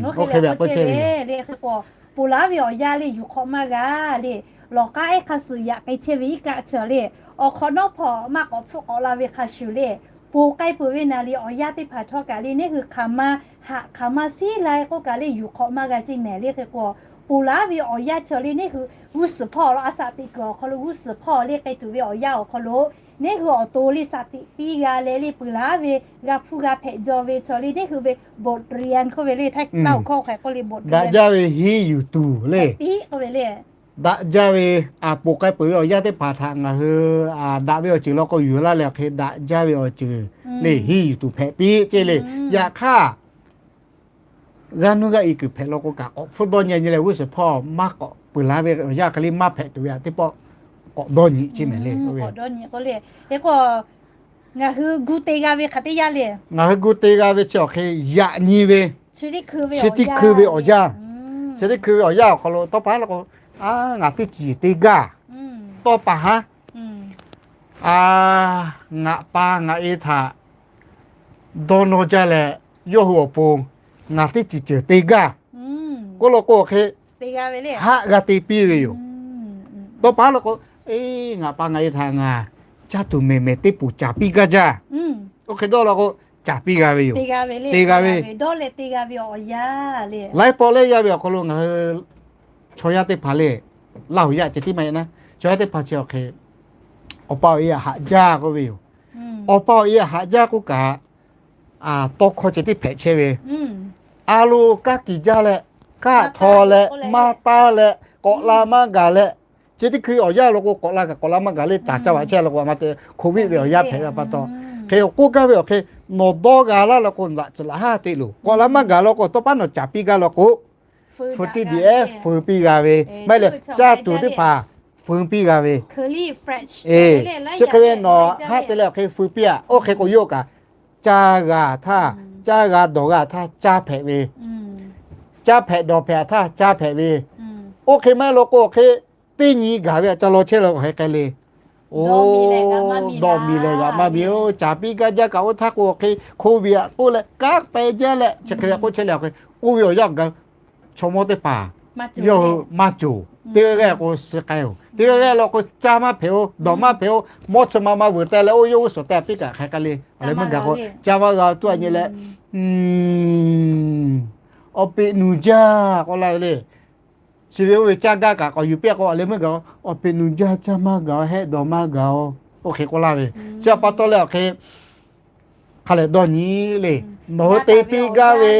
Oˇ hk'e ve a k'oˆ chehˇ ve le. Hk'e k'o ponˬ laˉ ve awˬ yanˇ le yuˬ hk'awꞈ maˇ g'a le. Lawˬ k'aˉ ehˉ hk'a suhˍ yaꞈ k'ai chehˇ ve iˉ kaˆ chi le, awˬ hk'awꞈ nawˉ hpawˇ maˇ k'awꞈ hpfuhˆ k'awꞈ la ve hk'a shuˍ le, ponˬ k'ai peuˬ ve naˍ liꞈ awˬ yanˇ teˇ hpaˍ htawˇ kaꞈ le neˇ hui hk'aˬ ma haꞈ hk'aˬ ma siˉ lai k'oˆ kaꞈ le yuˬ hk'awꞈ maˇ g'a ceˇ mehˍ le. Hk'e k'o ponˬ laˉ ve awˬ yanˇ chi le neˇ hui g'uˇ suhˍ hpawˇ law a shaꞈ teꞈ kuiˬ awˬ hk'aw lo g'uˇ suhˍ hpawˇ le k'ai tuˬ ve awˬ yanˇ awˬ hk'aw lo neˇ hui awˬ to le shaꞈ teꞈ piˇ g'a leh le peuˬ laˉ ve g'a hpuˇ g'a hpehꞈ jaw ve chaw le neˇ hui ve บทเรียน k'oˆ ve le, Htaiˇ Laˇ huˍ hkawˇ hk'e k'oˆ le บทเรียน daꞈ jaˇ ve hiˉ yuˬ tuˬ le, daꞈ jaˇ ve, ponˬ k'ai peuˬ ve awˬ yanˇ teˇ hpaˍ htaꞈ ngaˬ hui daꞈ ve awˬ ceuˬ law k'o yuˬ laˇ leh awˬ hk'e daꞈ jaˇ ve awˬ ceuˬ le hiˉ yuˬ tuˬ hpehꞈ piˇ ceˇ le. Yaꞈ hk'aˇ g'aˇ nuˇ g'aˇ i kuiˬ hpehꞈ law k'o kaꞈ k'awꞈ hpfuhˆ dawˇ nyi nyi leh g'uˇ suhˍ hpawˇ maˇ k'awꞈ peuˬ laˉ ve awˬ yanˇ hk'e le maˇ hpehꞈ tuˬ ve a teˇ pawˆ k'awꞈ dawˇ nyi ceˇ mehˍ le. K'awꞈ dawˇ nyi k'o le, hk'e k'o ngaˬ hui gu te g'a ve hk'aˬ teˇ yanˇ le, ngaˬ hui gu te g'a ve chi awˬ hk'e yaꞈ nyi ve chi teˇ hkui ve awˬ yanˇ, chi teˇ hkui ve awˬ yanˇ awˬ hk'aw lo tawˇ pa haˉ law k'o, a, ngaˬ teˇ ceuˬ te gaˇ, tawˇ pa haˉ, a, ngaˬ pa ngaˬ e htaꞈ dawˇ nawˇ jaˇ leh yawˇ hui awˬ pon ngaˬ teˇ ceuˬ ceuˬ te gaˇ k'oˆ law k'o hk'e haˆ g'a te piˇ ve yoˬ. Tawˇ pa haˉ law k'o, e, ngaˬ pa ngaˬ e htaꞈ ngaˬ caˇ tuˬ mehˍ mehˍ teˇ poˬ caˍ piˇ gaˇ jaˇ. Oˇ hk'e dawˇ law k'o, caˍ piˇ g'a ve yoˬ. Te g'a ve, laiˉ pawˆ leh yaˇ ve awˬ hk'aw lo ngaˬ hui chaw yaˇ teˇ hpaˍ le, Laˇ huˍ yaˇ ceh tiˉ maˇ heˆ naˉ, chaw yaˇ teˇ hpaˍ chi awˬ hk'e Awˬ pa awˬ e aꞈ haꞈ jaˇ k'oˆ ve yoˬ. Awˬ pa awˬ e aꞈ haꞈ jaˇ k'oˆ kaꞈ, tawˇ hkawˇ ceh tiˉ hpehꞈ chehˇ ve, a lo kaˇ kiˬ jaˇ leh, kaˆ htaw leh, maˇ taˇ leh, k'awꞈ la maˇ gaˬ leh, chi teˇ hkui awˬ yanˇ law k'o, k'awꞈ la kaꞈ k'awꞈ la maˇ gaˬ le, taˍ caˇ vaꞈ chehˇ law k'o, a ma te Covid ve awˬ yanˇ hpehꞈ ve pa taw, hk'e k'oˆ gaˇ ve awˬ hk'e, nawˬ dawˇ g'a laˇ law k'o, laꞈ tcuhˍ laꞈ haˉ te loˬ. K'awꞈ la maˇ gaˬ law k'o, tawˇ paˉ nawˬ caˍ piˇ gaˇ law k'o, feu tiˇ diꞈ ehˉ feu piˇ g'a ve, maˇ heˆ leh caˇ tuˬ teˇ hpaˍ feu piˇ g'a ve, chi hk'e ve nawˬ haˉ te leh awˬ hk'e feu piˇ aꞈ, oˇ hk'e k'o yawˇ kaꞈ caˇ g'a htaˇ, caˇ g'a dawˬ g'a htaˇ caˇ hpehꞈ ve, caˇ hpehꞈ dawˬ hpehꞈ htaˇ caˇ hpehꞈ ve, oˇ hk'e maˇ heˆ law k'o awˬ hk'e teˇ nyi gaˬ ve aꞈ ca law chehˇ la awˬ hk'e k'ai le. Oˇ, dawˇ miˬ leh g'aꞈ maˇ miˬ-oˬ. Caˍ piˇ gaˇ jaˇ kaꞈ oˇ htaˇ k'o awˬ hk'e, Covid aꞈ k'oˆ leh kanˉ peh jaˇ leh chi hk'e k'oˆ chehˇ leh awˬ hk'e, oˇ ve awˬ yanˇ gaˬ chaw mawˇ teˇ hpaˍ yawˇ hui maˇ cawˬ. Teˇ g'aˇ g'aˇ k'o suh k'ai-oˬ. Teˇ g'aˇ g'aˇ law k'o caˇ maˇ hpehꞈ-oˬ, dawˬ maˇ hpehꞈ-oˬ, mawˇ chi ma ma vuiˬ teh leh oˇ yawˇ g'uˇ suhˍ teh aꞈ piˇ kaꞈ hk'e k'ai le. Awˬ leh meuˇ gaˬ k'o caˇ maˇ g'a tuˉ a nyi leh, awˬ peꞈ nuˬ jaˇ k'oˆ laˇ ve le. Chi ve oˇ ve caˇ gaˇ kaꞈ k'awꞈ yuˬ piˇ k'o, awˬ leh meuˇ gaˬ, awˬ peꞈ nuˬ jaˇ, caˇ maˇ gaˬ-oˬ, hehˆ dawˬ maˇ gaˬ-oˬ, oˇ hk'e k'oˆ laˇ ve. Chi pa taw leh awˬ hk'e hk'a lehˬ dawˇ nyi le. Nawˬ hui te piˇ gaˇ ve,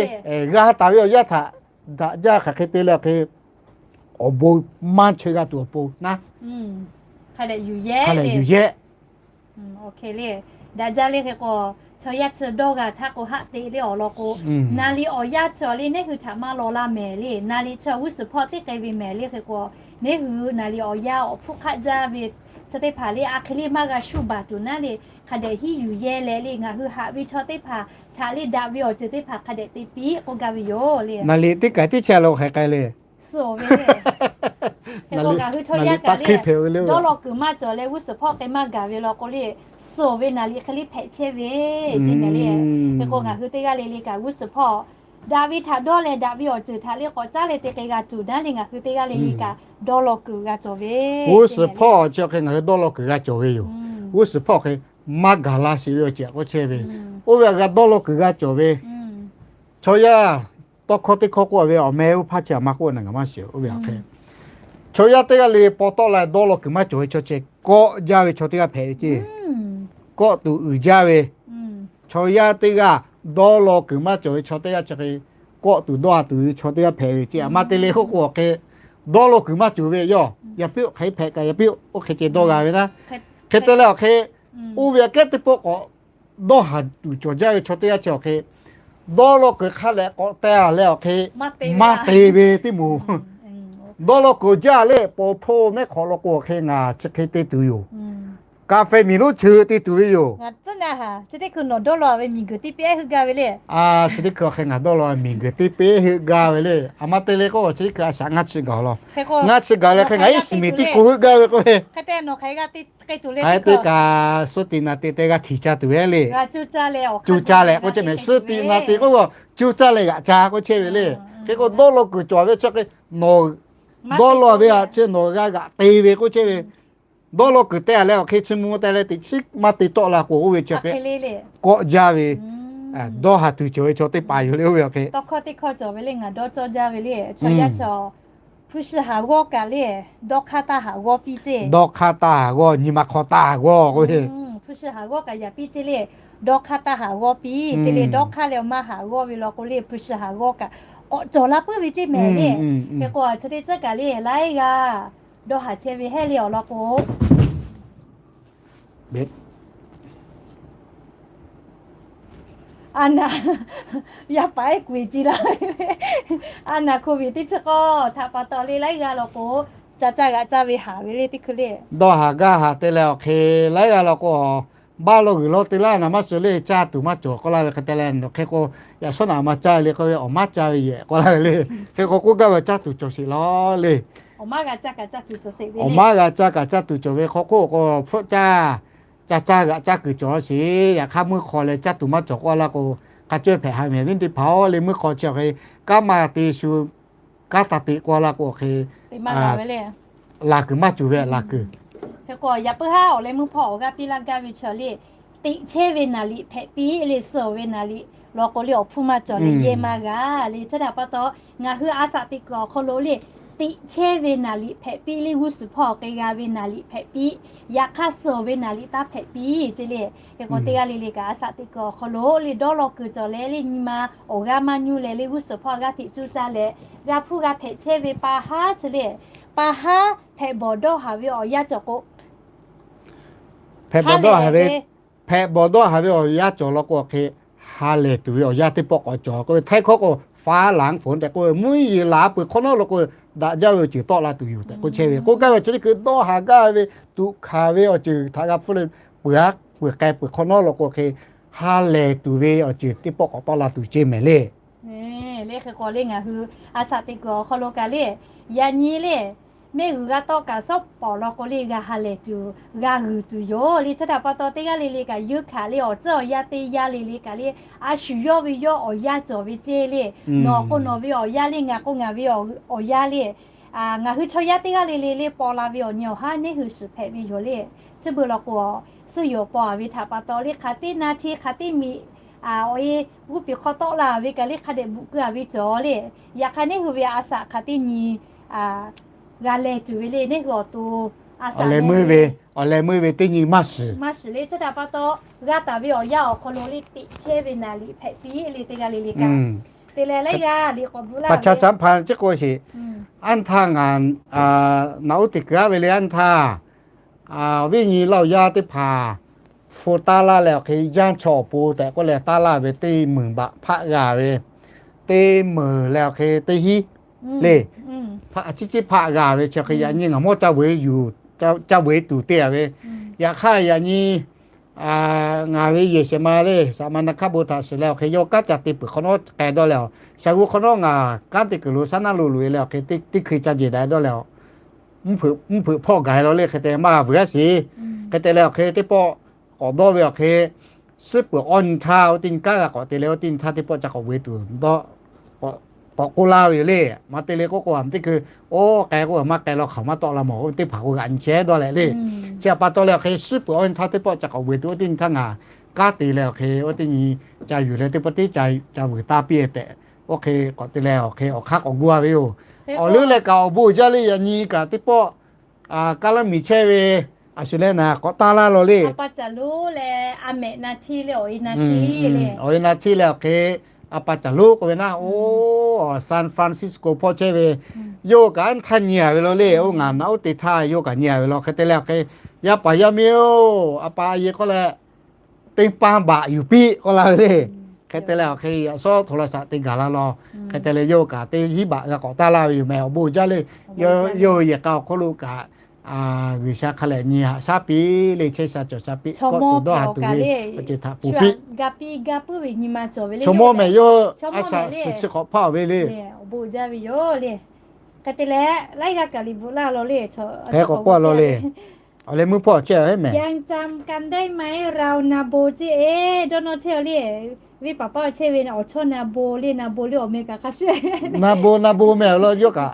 g'a taˍ ve awˬ yanˇ htaꞈ daꞈ jaˇ hk'aˬ hk'e te leh awˬ hk'e, awˬ bon maˇ chaweh g'a tuˬ awˬ pon naˉ, hk'a lehˬ yuˬ yehˇ. Daꞈ jaˇ le hk'e k'o, chaw yaˇ chi dawˇ g'a htaˇ k'o haˆ te le awˬ lawn k'o, naˍ liꞈ awˬ yanˇ chi awˬ le neˇ hui htaꞈ maˇ law laˇ mehˍ le. Naˍ liꞈ chi g'uˇ suhˍ hpawˇ teˇ k'ai ve mehˍ le hk'e k'o, neˇ hui naˍ liꞈ awˬ yanˇ awˬ hpfuhˇ hk'aˆ jaˇ ve chi teˇ hpaˍ le a hk'e le maˇ g'a shuˉ baˬ tuˬ naˉ le, hk'a dehꞈ hiˉ yuˬ yehˇ leh le ngaˬ hui haꞈ ve chaw teˇ hpaˍ htaꞈ le daꞈ ve awˬ ceuˬ teˇ hpaˍ hk'a dehꞈ te piˇ k'oˆ gaˇ ve yoˬ le. Naˍ liꞈ teˇ kaꞈ teˇ chehˇ lo hk'e k'ai le. Suh-oˬ ve le. Hk'e k'o ngaˬ hui chaw yaˇ kaꞈ le dawˇ law kuiˬ maˇ cawˬ leh g'uˇ suhˍ hpawˇ k'ai maˇ gaˬ ve law k'o le, suh-oˬ ve naˍ liꞈ hk'e le hpehꞈ chehˇ ve ceˇ mehˍ le. Hk'e k'o ngaˬ hui teˇ g'aˇ le le kaꞈ g'uˇ suhˍ hpawˇ daꞈ ve htaꞈ dawˇ leh daꞈ ve awˬ ceuˬ htaꞈ le k'awꞈ caˉ leh te k'ai g'a tuˬ daˉ le ngaˬ hui teˇ g'aˇ le le kaꞈ dawˇ law kuiˬ g'a cawˬ ve. G'uˇ suhˍ hpawˇ chi hk'e ngaˬ hui dawˇ law kuiˬ g'a cawˬ ve yoˬ. G'uˇ suhˍ hpawˇ hk'e maˇ gaˬ la sheˍ ve awˬ ceuˬ k'oˆ chehˇ ve, oˇ ve g'a dawˇ law kuiˬ g'a cawˬ ve. Chaw yaˇ tawˇ hkawˇ teˇ hkawˇ k'oˆ ve awˬ meh oˇ hpaˇ chi aꞈ ma k'oˆ na ngaˬ maˇ shiˍ-oˬ. Oˇ ve hk'e chaw yaˇ teˇ g'aˇ le le paw tawˆ la dawˇ law kuiˬ maˇ cawˬ ve chaw ceh kawˆ jaˇ ve chaw teˇ g'aˇ hpehꞈ ve ceˇ. Kawˆ tuˬ uiˍ jaˇ ve chaw yaˇ teˇ g'aˇ, dawˇ law kuiˬ maˇ cawˬ ve chaw teˇ g'aˇ chi hk'e kawˆ tuˬ dawˇ a tuˬ ve chaw teˇ g'aˇ hpehꞈ ve ceˇ. Aˬ ma te le k'oˆ k'o awˬ hk'e dawˇ law kuiˬ maˇ cawˬ ve yawˇ yaꞈ piˇ-oˆ hk'e hpehꞈ kaꞈ yaꞈ piˇ-oˆ oˇ hk'e ceh dawˇ g'a ve naˉ. Hk'e te leh awˬ hk'e oˇ ve aꞈ kehˉ teˇ pawˆ k'awꞈ dawˇ haˍ tuˬ cawˬ jaˇ ve chaw teˇ g'aˇ chi awˬ hk'e dawˇ law kuiˬ hk'a lehꞈ k'awꞈ te a leh awˬ hk'e maˇ te ve teˇ moˍ. Dawˇ law kuiˬ jaˇ le paw hto neˉ hk'awꞈ law k'o awˬ hk'e ngaˬ chi hk'e te tuˬ yoˬ. Ka feh miˬ lonˉ cheu te tuˬ ve yoˬ. Chi teˇ hkui awˬ hk'e ngaˬ dawˇ law miˬ guiˬ teˇ peˇ heuˆ gaˇ ve le. Aˬ ma te le k'o chi teˇ hkui a shaꞈ ngaˇ chi gaˬ law. Ngaˇ chi gaˬ leh hk'e ngaˬ iˉ shiˍ miˬ tiˇ ko heuˆ gaˇ ve k'oˆ ve, hk'e te kaꞈ suhˉ tiꞈ naˍ tiꞈ te g'a htiˍ ca tuˬ ve le. Cuˇ caˇ leh k'oˆ chehˇ mehˍ, suhˉ tiꞈ naˍ tiꞈ k'oˆ k'o cuˇ caˇ leh g'aꞈ ca k'oˆ chehˇ ve le. Hk'e k'o dawˇ law kuiˬ cawˬ ve chi hk'e nawˬ dawˇ law ve a chi nawˬ g'a g'aꞈ te ve k'oˆ chehˇ ve. Dawˇ law kuiˬ te a leh awˬ hk'e chi mvuh te leh teꞈ chiˉ maˇ te tawˆ la k'o oˇ ve chi hk'e kawˆ jaˇ ve, dawˇ haˍ tuˬ cawˬ ve chaw teˇ hpaˍ yoˬ le oˇ ve awˬ hk'e. Tawˇ hkawˇ teˇ hkawˇ cawˬ ve le ngaˬ dawˇ cawˇ jaˇ ve le. Chaw yaˇ chi hpu shi haˍ g'awˇ kaꞈ le, dawˇ hk'aˇ taˇ haˍ g'awˇ piˇ ceˇ. Dawˇ hk'aˇ taˇ haˍ g'awˇ, nyi ma hk'aw taˇ haˍ g'awˇ k'oˆ ve, hpu shi haˍ g'awˇ kaꞈ yaꞈ piˇ ceˇ le. Dawˇ hk'aˇ taˇ haˍ g'awˇ piˇ ceˇ le. Dawˇ hk'aˇ leh maˇ haˍ g'awˇ ve law k'o le hpu shi haˍ g'awˇ kaꞈ k'awꞈ cawˬ la puiˉ ve ceˇ mehˍ le. Hk'e k'o chi teˇ tcuhˉ kaꞈ le laiˉ g'aˇ dawˇ haˍ chehˇ ve heˆ le awˬ lawn k'o, a naˍ yaˇ paˍ ehˉ kuˬ e ci la ve, a naˍ hkoˍ ve teˇ chi k'awˇ htaꞈ pa taw le laiˉ g'aˇ law k'o, ca caˇ g'aꞈ caˇ ve haˍ ve le teˇ hkui le. Dawˇ haˍ gaˇ haˍ te leh awˬ hk'e laiˉ g'aˇ law k'o, baˆ law g'uiˬ law te laˇ naˍ maˇ suh le caˇ tuˬ maˇ cawˬ k'oˆ laˇ ve hk'e te leh nawˬ hk'e k'o, yaꞈ shawˉ naꞈ ma caˇ le k'oˆ ve awˬ maˉ caˇ ve yehˬ k'oˆ laˇ ve le. Hk'e k'o k'oˆ gaˇ ve caˇ tuˬ cawˬ sheˍ law le. Awˬ maˉ g'a caˇ kaꞈ caˇ tuˬ cawˬ sheˍ ve k'o k'o, hpfuhˆ caˇ, ca caˇ g'aꞈ caˇ kuiˬ cawˬ sheˍ. Yaꞈ hk'aˇ meuˇ hk'aw leh caˇ tuˬ maˇ cawˬ k'oˆ laˇ k'o, hk'a cawehˇ hpehꞈ ha mehˍ ve teˇ hpaˍ-oˬ le. Meuˇ hk'aw chi awˬ hk'e kanˉ maˇ te shu kanˉ taˇ teꞈ k'oˆ laˇ k'o awˬ hk'e laˬ kuiˬ maˇ cawˬ ve laˬ kuiˬ. Hk'e k'o yaꞈ puiˉ haˉ awˬ leh meuˇ hpawˇ awˬ g'aˇ piˇ laˇ gaˇ ve chi le, teꞈ chehˇ ve naˍ liꞈ hpehꞈ piˇ le suh ve naˍ liꞈ law k'o le awˬ hpfuhˇ maˇ cawˬ leh yehˇ maˇ g'a le. Chi htaꞈ pa taw ngaˬ hui a shaꞈ teꞈ kuiˬ awˬ hk'aw lo le teꞈ chehˇ ve naˍ liꞈ hpehꞈ piˇ le, g'uˇ suhˍ hpawˇ awˬ hk'e g'a ve naˍ liꞈ hpehꞈ piˇ, yaꞈ hk'aˇ suh ve naˍ liꞈ taˇ hpehꞈ piˇ ce le. Hk'e k'o teˇ g'aˇ le le kaꞈ a shaꞈ teꞈ kuiˬ awˬ hk'aw lo le dawˇ law kuiˬ cawˬ leh le nyi ma awˬ g'aˇ maˇ nyuˇ leh le g'uˇ suhˍ hpawˇ g'aˇ hteꞈ cuˇ caˇ leh g'a hpuˇ g'a hpehꞈ chehˇ ve pa haˉ ce le. Pa haˉ hpehꞈ bawˬ dawˇ haˍ ve awˬ yanˇ cawˬ k'o, hpehꞈ bawˬ dawˇ haˍ ve, hpehꞈ bawˬ dawˇ haˍ ve awˬ yanˇ cawˬ law k'o hk'e, ha lehˬ tuˬ ve awˬ yanˇ teˇ pawˆ k'awꞈ cawˬ k'oˆ ve, htaiˇ hkawˇ k'o ฟ้าหลังฝน tehꞈ k'oˆ ve, mvuhˇ yeˬ laˬ peuˬ hk'awꞈ nawˉ law k'o, daꞈ jaˇ ve awˬ ceuˬ tawˆ la tuˬ yoˬ tehꞈ k'oˆ chehˇ ve. K'oˆ gaˇ ve chi teˇ hkui dawˇ haˍ gaˇ ve tuꞈ hkanˍ ve awˬ ceuˬ htaꞈ g'a hpuˇ le, peuˬ a peuˬ k'ai peuˬ hk'awꞈ nawˉ law k'o hk'e, ha lehˬ tuˬ ve awˬ ceuˬ teˇ pawˆ k'awꞈ tawˆ la tuˬ ce mehˍ le. Le hk'e k'o le ngaˬ hui a shaꞈ teꞈ kuiˬ awˬ hk'aw lo kaꞈ le, yaꞈ nyi le mehˆ g'uiˬ g'a tawˆ kaꞈ shawˉ pawˍ law k'o le g'a ha lehˬ tuˬ, g'a g'uiˬ tuˬ yoˬ le. Chi htaꞈ pa taw teˇ g'aˇ le le kaꞈ yeunˇ hkanˍ le awˬ tcuhˉ awˬ yanˇ teˇ yanˇ le le kaꞈ le, a shu yawˇ ve yawˇ awˬ yanˇ cawˬ ve ce le. Nawˬ k'o nawˬ ve awˬ yanˇ le, ngaˬ k'o ngaˬ ve awˬ yanˇ le. Ngaˬ hui chaw yaˇ teˇ g'aˇ le le le paw la ve awˬ nyi awˬ haˉ neˇ hui shiˍ hpehꞈ ve yoˬ le. Chi beuꞈ law k'o, suhˉ yoˬ paw a ve htaꞈ pa taw le hk'aˬ teˇ na hti hk'aˬ teˇ miꞈ awˬ e g'uˇ piˍ hk'aw tawˆ la ve kaꞈ le hk'a dehꞈ bvuhꞈ keu a ve cawˬ le. Yaꞈ hk'aˇ neˇ hui ve a shaꞈ hk'aˬ teˇ nyi g'a leh tuˬ ve le, neˇ hui awˬ to a shaꞈ le, awˬ leh meuˇ ve teˇ nyi maˇ shiˍ, maˇ shiˍ le. Chi htaꞈ pa taw g'a taˍ ve awˬ yanˇ awˬ hk'aw lo le teꞈ chehˇ ve naˍ liꞈ hpehꞈ piˇ le teˇ g'aˇ le le kaꞈ. Te leh laiˉ g'aˇ liꞈ k'awꞈ bvuhꞈ laˇ, pa cha saˉ hpa chi k'o sheˍ, anˇ htaˇ ngaˬ naꞈ uˉ te kuiˬ aˉ ve le anˇ htaˇ, awˬ viˉ nyi laˇ awˬ yaˇ teˇ hpaˍ hpu taˇ laˇ leh awˬ hk'e, yanˇ chaw awˬ pon tehꞈ k'oˆ leh taˇ laˇ ve teˇ meunˍ baꞈ hpaˆ g'a ve, teˇ meunˍ leh awˬ hk'e teˇ hinˉ le, hpaˆ ciˉ ciˉ hpaˆ g'a ve chi hk'e yaꞈ nyi ngaˬ mawˇ ca veuˬ yuˬ, ca veuˬ tuˬ te a ve. Yaꞈ hk'aˇ yaꞈ nyi ngaˬ ve yehˬ shehˍ ma le saˍ ma na hkaˉ bon htaꞈ shiˍ leh awˬ hk'e yawˇ kanˉ ca te peuˬ hk'awꞈ nawˉ k'ai dawˇ leh, shaˍ g'u hk'awꞈ nawˉ ngaˬ kanˉ te kuiˬ lo saˉ naˉ lo loꞈ e leh awˬ hk'e teˇ hkui ca jeˬ daꞈ dawˇ leh, mvuhˇ hpeuꞈ hpawˇ gaˬ e law le hk'e te maˇ g'a vuiˬ aˉ sheˍ. Hk'e te leh awˬ hk'e teˇ pawˆ k'awꞈ dawˇ ve awˬ hk'e, suhˉ peuˬ awˇ nyi htaˇ oˇ teˇ nyi kanˉ g'a k'awꞈ te leh oˇ teˇ nyi htaˇ teˇ pawˆ ca k'awꞈ vuiˬ tuˬ dawˇ k'awꞈ k'oˆ laˇ ve yoˬ le. Maˇ te le k'oˆ k'o, a teˇ hkui oˇ k'ai k'o maˇ k'ai law hk'aˬ maˇ tawˆ la mawˬ, oˇ teˇ hpaˍ k'o g'aꞈ nyi chehˇ dawˇ leh le. Chi htaꞈ pa taw leh awˬ hk'e suhˉ peuˬ awˇ nyi htaˇ teˇ pawˆ ca k'awꞈ vuiˬ tuˬ oˇ teˇ nyi htaˇ ngaˬ kanˉ te leh awˬ hk'e oˇ teˇ nyi ca yuˬ leh teˇ pawˆ teˇ ca vuiˬ taˇ piˇ tehꞈ, oˇ hk'e k'awꞈ te leh awˬ hk'e awˬ hk'aˇ k'awꞈ gu a ve yoˬ. Awˬ leuˉ leh kaꞈ awˬ bon jaˇ le yaꞈ nyi kaꞈ teˇ pawˆ kaˇ laˇ miˬ chehˇ ve a shu leh naˍ k'awꞈ taˇ laˇ law le. Awˬ e na htiˇ leh awˬ hk'e, a pa caˬ lonˉ k'oˆ ve naˆ, oˇ San Francisco hpawˇ chehˇ ve, yawˇ kaꞈ anˇ htaˇ nyi a ve law le. Oˇ ngaˬ naꞈ uˉ te htaˇ yawˇ kaꞈ nyi a ve law hk'e te leh awˬ hk'e, yaˇ paˍ yaˇ miˇ-oˬ, a pa a ye k'oˆ leh, teˇ paˇ baꞈ yuˬ piˇ k'oˆ laˇ ve le. Hk'e te leh awˬ hk'e yaꞈ shawˉ โทรศัพท์ te gaˬ la law. Hk'e te leh yawˇ kaꞈ teˇ hinˉ baꞈ g'a k'awꞈ taˇ laˇ ve yoˬ mehˍ. Awˬ bon jaˇ le. Yawˇ hui yehˬ k'a awˬ hk'oˆ lo kaꞈ G'uiˬsha hk'a lehˬ nyi haꞈ shaˉ piˇ le, chehˇ sha cawˬ sha piˇ, kawˆ tuˬ dawˇ haˍ tuˬ ve awˬ ceuˬ htaꞈ puˬ piˇ. Chaw mawˇ mehˍ yawˇ a shaꞈ suhˍ chi hk'awꞈ hpaˇ awˬ ve le. Hk'e te leh laiˉ g'aˇ kaꞈ liꞈ bvuhꞈ laˇ law le. Hk'e k'awꞈ k'oˆ law le. Awˬ leh meuˇ hpawˇ chehˇ a mehˍ. ยังจำกันได้ไหม เรา Na Bo ceˇ e, dawˇ nawˇ chehˇ a le. Venˇ paˍ paˇ chehˇ ve awˬ chawˇ Na Bo le, Na Bo le awˬ meh kaꞈ hk'a shuˍ. Na Bo, Na Bo mehˍ law yawˇ kaꞈ.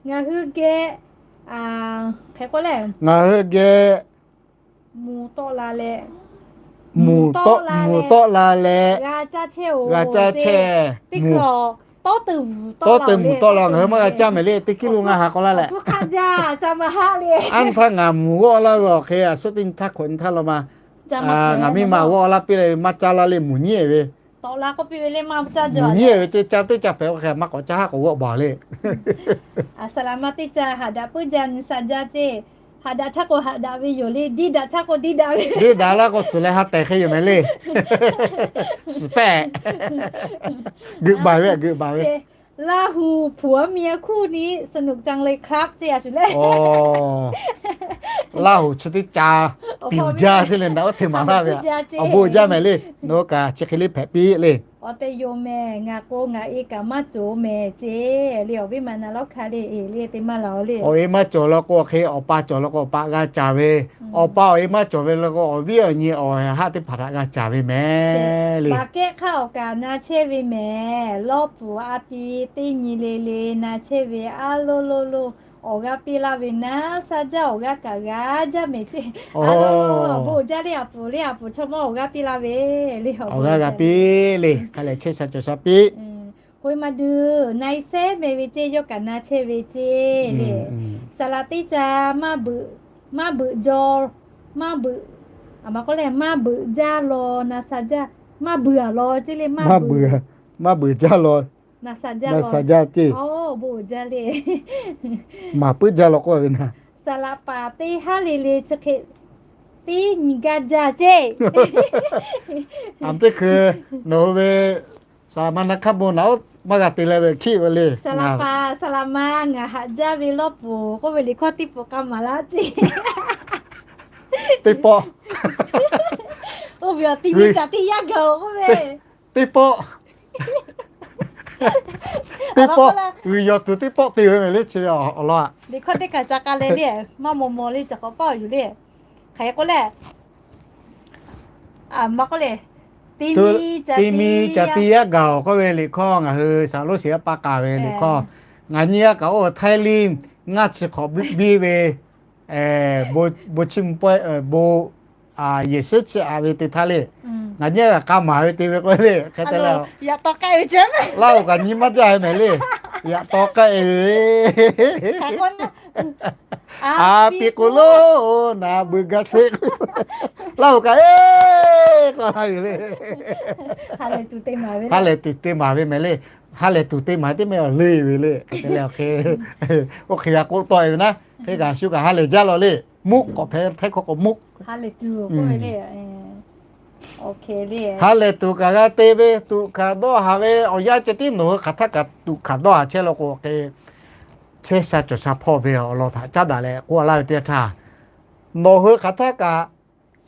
Ngaˬ hui geh, hk'e k'oˆ le, ngaˬ hui geh mvuhˬ tawˆ la leh, mvuhˬ tawˆ la leh, g'a caˇ chehˇ, tawˇ teuˬ mvuhˬ tawˆ la, ngaˬ hui maˇ g'a caˇ mehˍ le, teˇ kiˇ lo ngaˬ ha k'aw laˇ leh. Anˇ htaˇ ngaˬ mvuhˬ g'awˆ laˇ ve awˬ hk'e, a suhˉ teˇ nyi htaˇ hkawꞈ nyi htaˇ law ma, ngaˬ miˇ ma g'awˆ laˇ piˇ leh maˇ caˇ laˇ le, mvuhˬ nyiˉ ve. Mvuhˬ nyiˉ ve teˇ caˇ teˇ caˇ hpehꞈ k'o hk'e maˇ k'awꞈ caˇ haˉ k'awꞈ g'awˆ baˬ le. Aˬ saˍ laˍ ma teˇ caˇ haꞈ daꞈ puiˉ jaˇ nyi sa jaˇ ceˇ. Haꞈ daꞈ htaˇ k'o haꞈ daꞈ ve yoˬ le, diˇ daꞈ htaˇ k'o diˇ daꞈ ve. Diˇ daꞈ laˇ k'o tcuhˬ leh ha tehˬ hk'e yoˬ mehˍ le. Suhˍ pehˆ. Geuꞈ baˬ ve, geuꞈ baˬ ve. ราหูผัวเมียคู่นี้สนุกจังเลยครับ ceˇ a shu le. Laˇ huˍ chi teˇ caˇ piˍ jaˇ ceˇ le, naꞈ uˉ te maˍ laˇ ve. Awˬ bon jaˇ mehˍ le. Nawˬ hui kaꞈ chi hk'e le hpehꞈ piˇ le. Awˬ te yoˬ mehˍ, ngaˬ k'o ngaˬ e kaꞈ maˇ cawˬ mehˍ ceˇ le. Awˬ viˉ ma na lawˉ hkanˇ le, e le te maˇ la le. Awˬ e maˇ cawˬ law k'o awˬ hk'e, awˬ pa cawˬ law k'o awˬ pa g'a caˍ ve, awˬ pa awˬ e maˇ cawˬ ve law k'o awˬ viˉ awˬ nyi awˬ haˆ teˇ hpaˍ htaꞈ g'a caˍ ve mehˍ le. Baˬ kehˉ hk'aˇ awˬ kaꞈ na chehˇ ve mehˍ. Lawˇ puˍ a pi teˇ nyi le le na chehˇ ve aˉ loˇ loˇ loˇ awˬ g'aˇ piˇ laˇ ve naˉ, shaˉ jaˇ awˬ g'aˇ kaꞈ g'a jaˇ mehˍ ceˇ. Awˬ bon jaˇ le, a puˍ le, a puˍ chaw mawˇ awˬ g'aˇ piˇ laˇ ve le, awˬ g'aˇ g'a piˇ le. Hk'a lehˬ chehˇ sha cawˬ sha piˇ. Peuˬ maˇ duˬ, na i sehˉ meh ve ceˇ, yawˇ kaꞈ na chehˇ ve ceˇ le. Saˍ laˍ teˇ ca maˇ beuꞈ, maˇ beuꞈ jaw, maˇ beuꞈ, a ma k'oˆ le, maˇ beuꞈ jaˇ law, na sha jaˇ, maˇ beuꞈ a law ceˇ le, maˇ beuꞈ, maˇ beuꞈ jaˇ law, na sha jaˇ ceˇ. Bon jaˇ le. Maˍ puiˉ jaˇ law k'oˆ ve na. Saˍ laˍ paˍ teˇ haˉ le le chi hk'e teˇ nyi gaˇ jaˇ ceˇ. A teˇ hkui nawˬ hui ve saˍ laˍ ma na hk'aˇ bon naˍ oˉ maˇ g'a te leh ve hkiˆ ve le. Saˍ laˍ paˍ saˍ laˍ ma ngaˬ haꞈ jaˇ ve lawˇ puˍ k'oˆ ve liꞈ hkawˇ teˇ pawˆ k'a maˍ laˇ ceˇ. Teˇ pawˆ. Oˇ ve awˬ ti nyi caˍ teˇ yanˇ gaˬ-oˬ k'oˆ ve. Teˇ pawˆ. Teˇ pawˆ. G'uiˬ yawˬ tuˬ teˇ pawˆ te ve mehˍ le chi ve awˬ lawn. Liꞈ hkawˇ teˇ kaˬ ca k'a leh le, maˇ maw maw le, ca k'awꞈ paˇ awˬ yuˬ le. Hk'aˬ hk'e k'oˆ le, a ma k'oˆ le, teˇ nyi caˍ teˇ yanˇ gaˬ-oˬ k'oˆ ve liꞈ hkawˇ ngaˬ hui saˍ lonˉ shiˍ yaˇ paˇ k'a ve liꞈ hkawˇ, ngaˬ nyiˇ g'aˇ kaꞈ oˇ Htaiˇ liˇ ngaˇ chi hk'awꞈ biˇ ve, bon chiˇ mvuh pawehˇ bon, yehˬ shiˉ chi a ve te htaˇ le. Ngaˬ nyiˇ g'aˇ kaꞈ k'a maˍ ve te ve k'oˆ le hk'e te le. Laˇ oˬ kaꞈ nyi maˇ jaˇ ve mehˍ le. Yaꞈ taw k'ai ve a pi k'o lo, naˍ beuꞈ gaˇ sheˆ. Laˇ oˬ kaꞈ eˬ k'aw la ve le. Ha lehˬ tuˬ te maˍ ve mehˍ le. Ha lehˬ tuˬ te maˍ teˇ mehˍ le ve le. Oˇ hk'e g'a k'oˆ tawˆ e ve naˉ, hk'e kaꞈ shu kaꞈ ha lehˬ jaˇ law le. Muˆ k'awꞈ hpehꞈ htaiˇ hkawˇ k'o muˆ. Ha lehˬ tuˬ kaꞈ g'a te ve, tuꞈ hkanˍ dawˇ haˍ ve awˬ yanˇ ceh tiˉ nawˬ hui hk'aˬ htaˇ kaꞈ tuꞈ hkanˍ dawˇ haˍ chehˇ law k'o, hk'e chehˇ sha cawˬ sha hpawˇ ve awˬ lawn htaꞈ caˉ daꞈ leh k'oˆ laˇ ve teˇ yanˇ htaˇ, nawˬ hui hk'aˬ htaˇ kaꞈ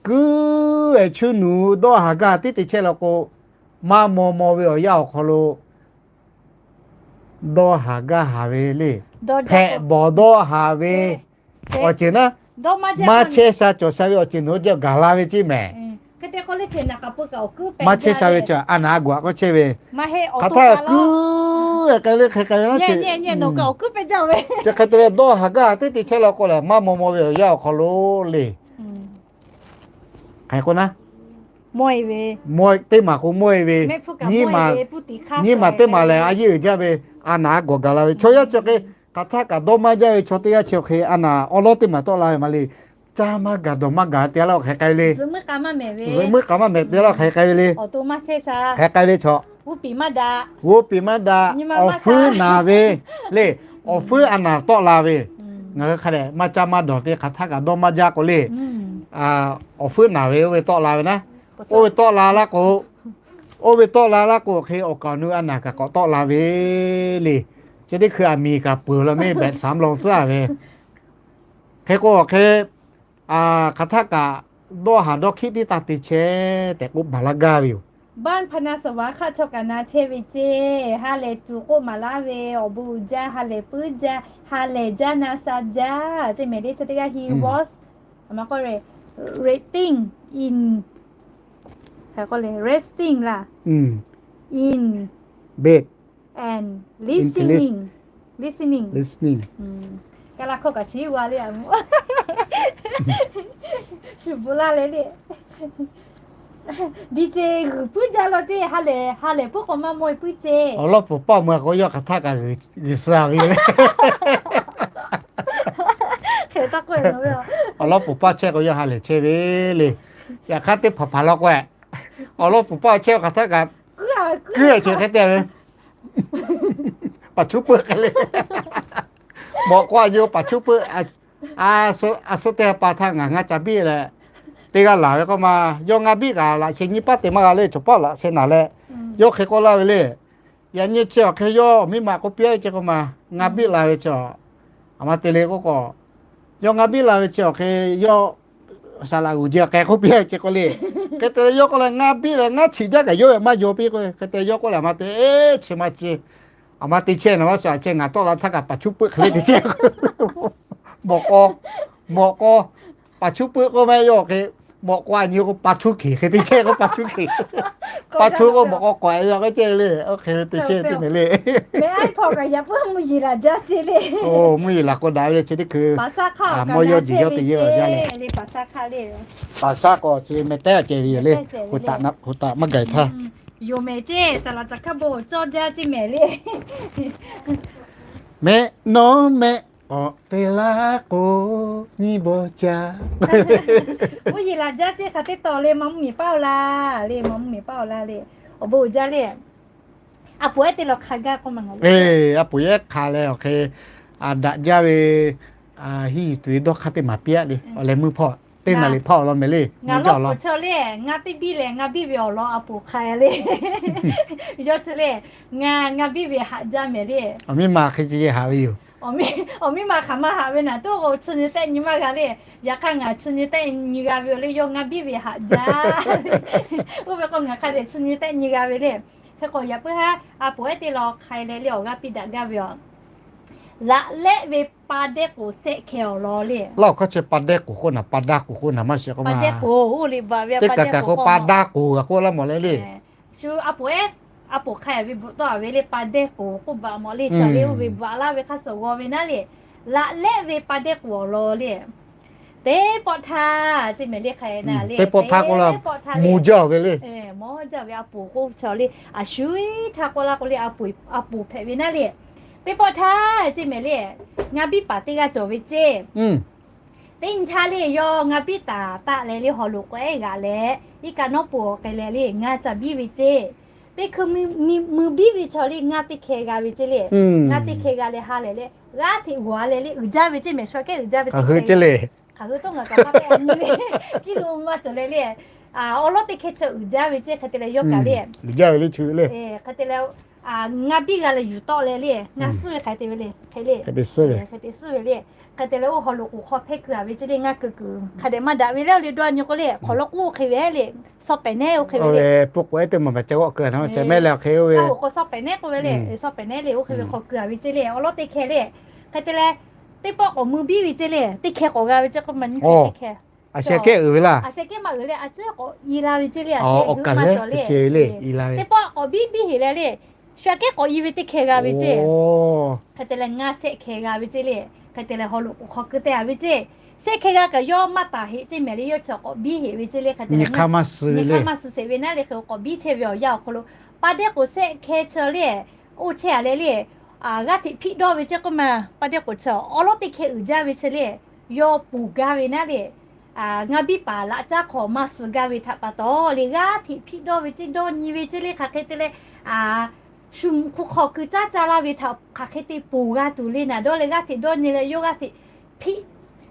kuiˉ ehˍ chuˇ nuˬ dawˇ haˍ gaˇ tiˉ te chehˇ law k'o, maˇ maw maw ve awˬ yanˇ awˬ hk'aw lo dawˇ haˍ gaˇ haˍ ve le. Hpehꞈ bawˬ dawˇ haˍ ve awˬ ceuˬ naˉ, maˇ chehˇ sha cawˬ sha ve awˬ ceuˬ nawˬ hui jaˇ gaˬ la ve ceˇ mehˍ. Maˇ chehˇ sha ve chi a naˍ a g'uˬ a k'oˆ chehˇ ve, hk'aˬ htaˇ kuiˉ k'ai le hk'e k'ai ve naˉ ce, chi hk'e te leh dawˇ haˍ gaˇ teˇ te chehˇ law k'o lehˬ, maˇ maw maw ve awˬ yanˇ awˬ hk'aw lo le. Hk'e k'o naˉ, teˇ maˬ k'o mawˇ e ve, nyiˇ maˬ teˇ maˬ lehˬ a yeˇ uiˍ jaˇ ve, a naˍ a gawˬ gaˬ la ve chaw yaˇ chi hk'e, hk'aˬ htaˇ kaꞈ dawˇ maˇ jaˇ ve chaw teˇ g'aˇ chi hk'e a naˍ awˉ lawˉ teˇ maˬ tawˆ la ve maˇ le. Caˇ maˇ gaˬ dawˬ maˇ gaˬ te laˇ oˬ hk'e k'ai ve le. Zuhꞈ muiˉ k'a maˇ mehˍ te laˇ oˬ hk'e k'ai ve le. Hk'e k'ai ve chaw, g'oˇ piˍ maˇ daꞈ, awˬ fuiˉ naˍ ve le. Awˬ fuiˉ a naˍ tawˆ la ve, ngaˬ hui hk'a dehꞈ maˇ caˇ maˇ dawˬ te hk'aˬ htaˇ kaꞈ dawˇ maˇ jaˇ k'o le. Awˬ fuiˉ naˍ ve oˇ ve tawˆ la ve naˉ, oˇ ve tawˆ la laˇ k'o, oˇ ve tawˆ la laˇ k'o hk'e awˬ kaˍ awˬ nu a naˍ kaꞈ k'awꞈ tawˆ la ve le. Chi teˇ hkui aˬ miˍ kaꞈ peuˬ law mehˍ behꞈ saˍ mvuh tcuhˉ ve. Hk'e k'o hk'e, hk'aˬ htaˇ kaꞈ dawˇ haˍ dawˇ hkiˆ tiˉ taˇ te chehˇ tehꞈ k'oˆ maˍ laˇ gaˇ ve yoˬ. Baˆ hpaˍ na saˍ vaˍ hk'aˆ chaw kaꞈ na chehˇ ve ceˇ, ha lehˬ tuˬ k'oˆ maˍ laˇ ve awˬ bon uiˍ jaˇ, ha lehˬ puiˉ jaˇ, ha lehˬ jaˇ na sha jaˇ ceˇ mehˍ le. Chi teˇ g'aˇ he was, a ma k'oˆ le, resting in, hk'e k'oˆ le, resting laˇ, in bed and listening, listening, listening. Kaˇ laˇ hkawˇ kaꞈ chi g'a le a mvuh. Shu bon laˇ leh le. Di ce g'uiˬ puiˉ jaˇ law ceˇ, ha lehˬ, ha lehˬ puiˉ k'o maˇ mawˇ e puiˉ ceˇ. Awˬ lawˉ pfuhˍ paˇ meuˇ k'o yawˇ hk'aˬ htaˇ kaꞈ g'uiˬ sha ve le. Awˬ lawˉ pfuhˍ paˇ chehˇ k'o yawˇ ha lehˬ chehˇ ve le. Yaꞈ hk'aˇ teˇ hpaˍ hpaˍ law k'o, awˬ lawˉ pfuhˍ paˇ chehˇ hk'aˬ htaˇ kaꞈ kuiˉ a ce hk'e te ve. Paˍ chuˉ peuˆ hk'e le. Mawꞈ k'aw a nyi paˍ chuˉ peuˆ. A suhˉ teˇ pa htaˇ ngaˬ ngaˇ ca biˆ leh, teˇ g'aˇ laˬ ve k'oˆ ma, yawˇ ngaˇ biˆ kaꞈ laꞈ sheh nyiˇ paˉ te maˇ g'a le, chaw paˉ laꞈ sheh naˍ leh, yawˇ hk'e k'oˆ laˇ ve le. Yaꞈ nyi chi awˬ hk'e yawˇ miˇ ma k'oˆ piˇ a ve ce k'oˆ ma, ngaˇ biˆ la ve chi, a ma te le k'oˆ k'o, yawˇ ngaˇ biˆ la ve chi awˬ hk'e yawˇ saˍ laꞈ g'uˬ jeh k'ai k'oˆ piˇ a ve ce k'oˆ le. Hk'e te leh yawˇ k'oˆ leh ngaˇ biˆ leh ngaˇ chi jaˇ kaꞈ yawˇ ve maˇ yaw piˇ k'o, hk'e te yawˇ k'oˆ leh a ma te, eˬ, chi ma chi, a ma te chehˇ na maˇ shu a chehˇ ngaˬ tawˆ la htaˇ kaꞈ paˍ chuˉ peuˆ hk'e le te chehˇ. Mawꞈ k'aw, mawꞈ k'aw, paˍ chuˉ peuˆ k'oˆ ma yawˇ hk'e, mawꞈ k'aw a nyi k'o paˍ chuˉ hkeˬ hk'e te chehˇ k'o paˍ chuˉ hkeˬ. Paˍ chuˉ k'o mawꞈ k'aw k'awꞈ e a k'o ceh le, oˇ hk'e te chehˇ teˇ mehˍ le. Mvuhˇ yeˬ laˬ k'o daꞈ ve le chi teˇ hkui. Mawˇ yawˇ jeˬ yawˇ te yehˇ a jaˇ le. Paˍ shaˉ k'awꞈ chi meh tehˉ ceh ve yoˬ le. Hoꞈ taꞈ maˇ gaˬ htaˇ. Yoˬ mehˍ ceˇ, saˍ laˍ caˍ hkaˇ bon cawˇ jaˇ ceˇ mehˍ le. Mehˆ nawˉ mehˆ k'awꞈ te laˇ k'o, nyiˇ bawˇ ca. Mvuhˇ yeˬ laˬ jaˇ ceˇ hk'aˬ teˇ tawˍ le, ma mvuhˇ miˬ paˇ-oˬ laˇ le, ma mvuhˇ miˬ paˇ-oˬ laˇ le. Awˬ bon uiˍ jaˇ le. A poˍ ehˉ te lawˬ hk'a gaˇ k'oˆ ma ngaˬ le. A poˍ ehˉ hk'a leh awˬ hk'e, a daꞈ jaˇ ve, hiˇ yuˬ tuˬ ve dawˇ hk'aˇ teˇ maˍ piˇ-aˆ le. Awˬ leh meuˇ hpawˇ teˇ naˍ liꞈ hpaˇ awˬ lawn mehˍ le. Ngaˬ lawˇ poˍ chaw le, ngaˬ teˇ biˇ lehˬ ngaˬ biˇ ve awˬ lawn a poˍ hk'a le. Yawˇ chi le, ngaˬ ngaˬ biˇ ve haꞈ jaˇ mehˍ le. Awˬ miˇ ma hk'e ce haꞈ ve yoˬ. Awˬ miˇ ma hk'aˬ ma haꞈ ve naˍ, toˇ k'o chi nyi tehˆ nyi maˇ g'a le. Yaꞈ hk'aˇ ngaˬ chi nyi tehˆ nyi g'a ve awˬ le, yawˇ ngaˬ biˇ ve haꞈ jaˇ. Oˇ ve k'o ngaˬ hk'a dehꞈ chi nyi tehˆ nyi g'a ve le. Hk'e k'o yaꞈ puiˉ haˉ a poˍ ehˉ te lawˬ hk'a leh le awˬ g'aˇ piˇ daꞈ gaˇ ve yoˬ. Laꞈ lehˆ ve pa dehˇ k'oˍ sehˆ hkeh awˬ lawn le. Laˇ awˬ hkawˇ chi pa dehˇ k'oˍ k'oˆ naˍ, pa daˇ k'oˍ k'oˆ naˍ maˇ shiˍ k'o ma. Teˇ kaˬ kaˬ k'o pa daˇ k'oˍ g'a k'oˆ laˇ mawˬ leh le. Shu a poˍ ehˉ, a poˍ hk'a ve bvuhꞈ tawˆ a ve le pa dehˇ k'oˍ k'oˆ baˬ mawˬ le. Chaw le oˇ ve bvuhꞈ laˇ ve hk'aˇ suh g'aw ve naˉ le. Laꞈ lehˆ ve pa dehˇ k'oˍ awˬ lawn le. Teˇ pawˆ htaˇ ceˇ mehˍ le hk'a na le. Teˇ pawˆ htaˇ k'oˆ la, mawˇ jaˇ ve le. Mawˇ jaˇ ve a poˍ k'oˆ chaw le. A shu htaˇ k'oˆ la k'o le, a poˍ hpehꞈ ve naˉ le. Teˇ pawˆ htaˇ ceˇ mehˍ le, ngaˬ biˇ paˍ teˇ g'aˇ cawˬ ve ceˇ. Teˇ nyi htaˇ le yawˇ ngaˬ biˇ taˍ taˆ leh le haw loꞈ k'oꞈ ehˉ g'aꞈ leh, iˉ kaˆ nawˉ po awˬ k'ai leh le ngaˬ ca biˇ ve ceˇ. Teˇ hkui mui biˇ ve chaw le ngaˬ teˇ hkeh g'a ve ceˇ le. Ngaˬ teˇ hkeh g'a leh ha lehˬ le, g'aˇ hteꞈ g'awˬ leh le uiˍ jaˇ ve ceˇ mehˍ, shu aꞈ kehˉ uiˍ jaˇ ve ceˇ. Hk'aˬ hui toˇ ngaˬ kaꞈ maˇ k'oˆ nyi le. Kiˇ lo maˇ cawˬ leh le, awˬ lawˉ teˇ hkeh chi uiˍ jaˇ ve ceˇ hk'e te leh yawˇ kaꞈ le, hk'e te leh ngaˬ biˇ g'a leh yuˬ tawˆ leh le, ngaˬ suhˉ ve hk'aˬ hk'e te ve le, hk'e le, hk'e te suhˉ ve le. Hk'e te leh oˇ haw loꞈ k'oˍ hk'aw hpehˇ kuiˬ a ve ceˇ le, ngaˬ kuiˬ kuiˬ hk'a dehꞈ maˇ daꞈ ve le. Awˬ le dawˇ nyi k'o le, hk'awꞈ lawˉ k'oˆ hk'e ve le, suh pehˍ nehˉ oˇ hk'e ve le. Pu k'oꞈ ehˉ teˇ maˬ maˬ ca g'awˆ keu a na shehˍ mehˉ leh awˬ hk'e oˇ ve, suh pehˍ nehˉ k'oˆ ve le, suh pehˍ nehˉ le oˇ hk'e ve hk'aw kuiˬ a ve ceˇ le, awˬ lawˉ teˇ hkeh le. Hk'e te leh teˇ pawˆ k'awꞈ mui biˇ ve ceˇ le, teˇ hkeh k'awꞈ g'a ve ceˇ k'oˆ ma nyi hkeh teˇ hkeh. A sheh kehˉ uiˍ ve laˇ. A sheh kehˉ maˇ uiˍ le, a ciˉ k'awꞈ i la ve ceˇ le, a sheh uiˍ maˇ cawˬ le. Teˇ pawˆ k'awꞈ biˇ biˇ heˍ leh le, shu aꞈ kehˉ k'awꞈ i ve teˇ hkeh g'a ve ceˇ. Hk'e te leh ngaˬ sehˆ hkeh g'a ve ceˇ le. Hk'e te leh haw loꞈ k'oˍ hk'aw keu te a ve ceˇ. Sehˆ hkeh g'a kaꞈ yawˇ maˇ taˍ heˆ ceˇ mehˍ le, yawˇ chi k'awꞈ biˇ heˍ ve ceˇ le. Hk'e te leh nyi hk'aˇ maˇ suh ve naˉ le, hk'e k'awꞈ biˇ chehˇ ve awˬ yanˇ awˬ hk'aw lo, pa dehˇ k'oˍ sehˆ hkeh chi le, oˇ chehˇ a leh le, g'aˇ hteꞈ hpiˆ dawˇ ve ceˇ k'oˆ ma. Pa dehˇ k'oˍ chi awˬ lawˉ teˇ hkeh uiˍ jaˇ ve chi le, yawˇ ponˬ gaˇ ve naˉ le. Ngaˬ biˇ paˍ laꞈ caˉ hk'aw maˇ suh gaˇ ve htaꞈ pa taw le, g'aˇ hteꞈ hpiˆ dawˇ ve ceˇ, dawˇ nyi ve ceˇ le. Hk'aˬ hk'e te leh shu hk'u hk'aw keu caˉ caˇ laˇ ve htaꞈ hk'aˬ hk'e te ponˬ g'a tuˬ le naˍ dawˇ leh g'aˇ hteꞈ dawˇ nyi leh yawˇ g'aˇ hteꞈ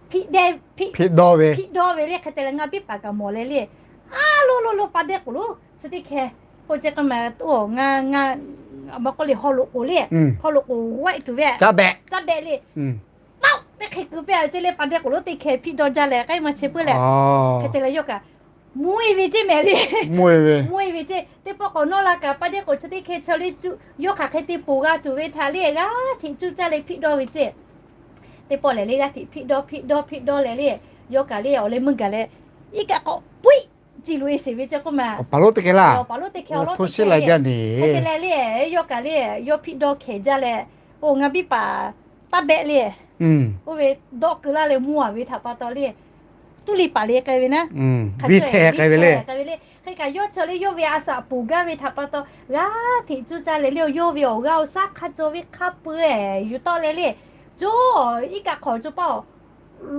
hpiˆ dawˇ ve, hpiˆ dawˇ ve le. Hk'e te leh ngaˬ biˇ paˍ kaꞈ mawˬ leh le, a lo lo lo pa dehˇ k'oˍ lo chi teˇ hkeh k'oˆ ceˇ k'oˆ ma, ngaˬ, ngaˬ, a ma k'oˆ le haw loꞈ k'oˍ le, haw loꞈ k'oˍ g'awehˆ tuˬ ve, caˇ behꞈ le. Paoˆ teˇ hk'e keu piˇ a ve ceˇ le, pa dehˇ k'oˍ lo teˇ hkeh hpiˆ dawˇ jaˇ leh k'ai maˇ chehˇ puiˉ leh, hk'e te leh yawˇ kaꞈ mvuhˇ e ve ceˇ mehˍ le. Mvuhˇ e ve ceˇ. Teˇ pawˆ k'awꞈ nawˇ la kaꞈ pa dehˇ k'oˍ chi teˇ hkeh chi le cuˇ, yawˇ hk'aˬ hk'e te ponˬ g'a tuˬ ve htaꞈ le g'aˇ hteꞈ cuˇ caˇ leh hpiˆ dawˇ ve ceˇ. Teˇ pawˆ lehˬ le g'aˇ hteꞈ hpiˆ dawˇ hpiˆ dawˇ hpiˆ dawˇ leh le, yawˇ kaꞈ le awˬ leh meuˇ gaˬ leh, iˉ kaˆ k'awꞈ puiˆ ci loꞈ e sheˍ ve ceˇ k'oˆ ma. Awˬ paˍ lonˉ teˇ hkeh laˇ. Awˬ paˍ lonˉ teˇ hkeh awˬ lawˉ teˇ hkeh le, hk'e te leh le, yawˇ kaꞈ le, yawˇ hpiˆ dawˇ hkeh jaˇ leh, oˇ ngaˬ biˇ paˍ taˇ behˆ le. Oˇ ve dawˆ keu laˇ leh mvuhˇ a ve htaꞈ pa taw le, tuˉ le paˍ le k'ai ve naˉ, biˇ hteˇ k'ai ve le. Hk'e kaꞈ yawˇ chaw le yawˇ ve a shaꞈ ponˬ gaˇ ve htaꞈ pa taw g'aˇ hteꞈ cuˇ caˇ leh le, yawˇ ve awˬ g'aˇ awˬ shaˉ hk'a cawˬ ve hk'a peu-eˬ yuˬ tawˆ leh le, co iˉ kaˆ hk'awꞈ co paˆ awˬ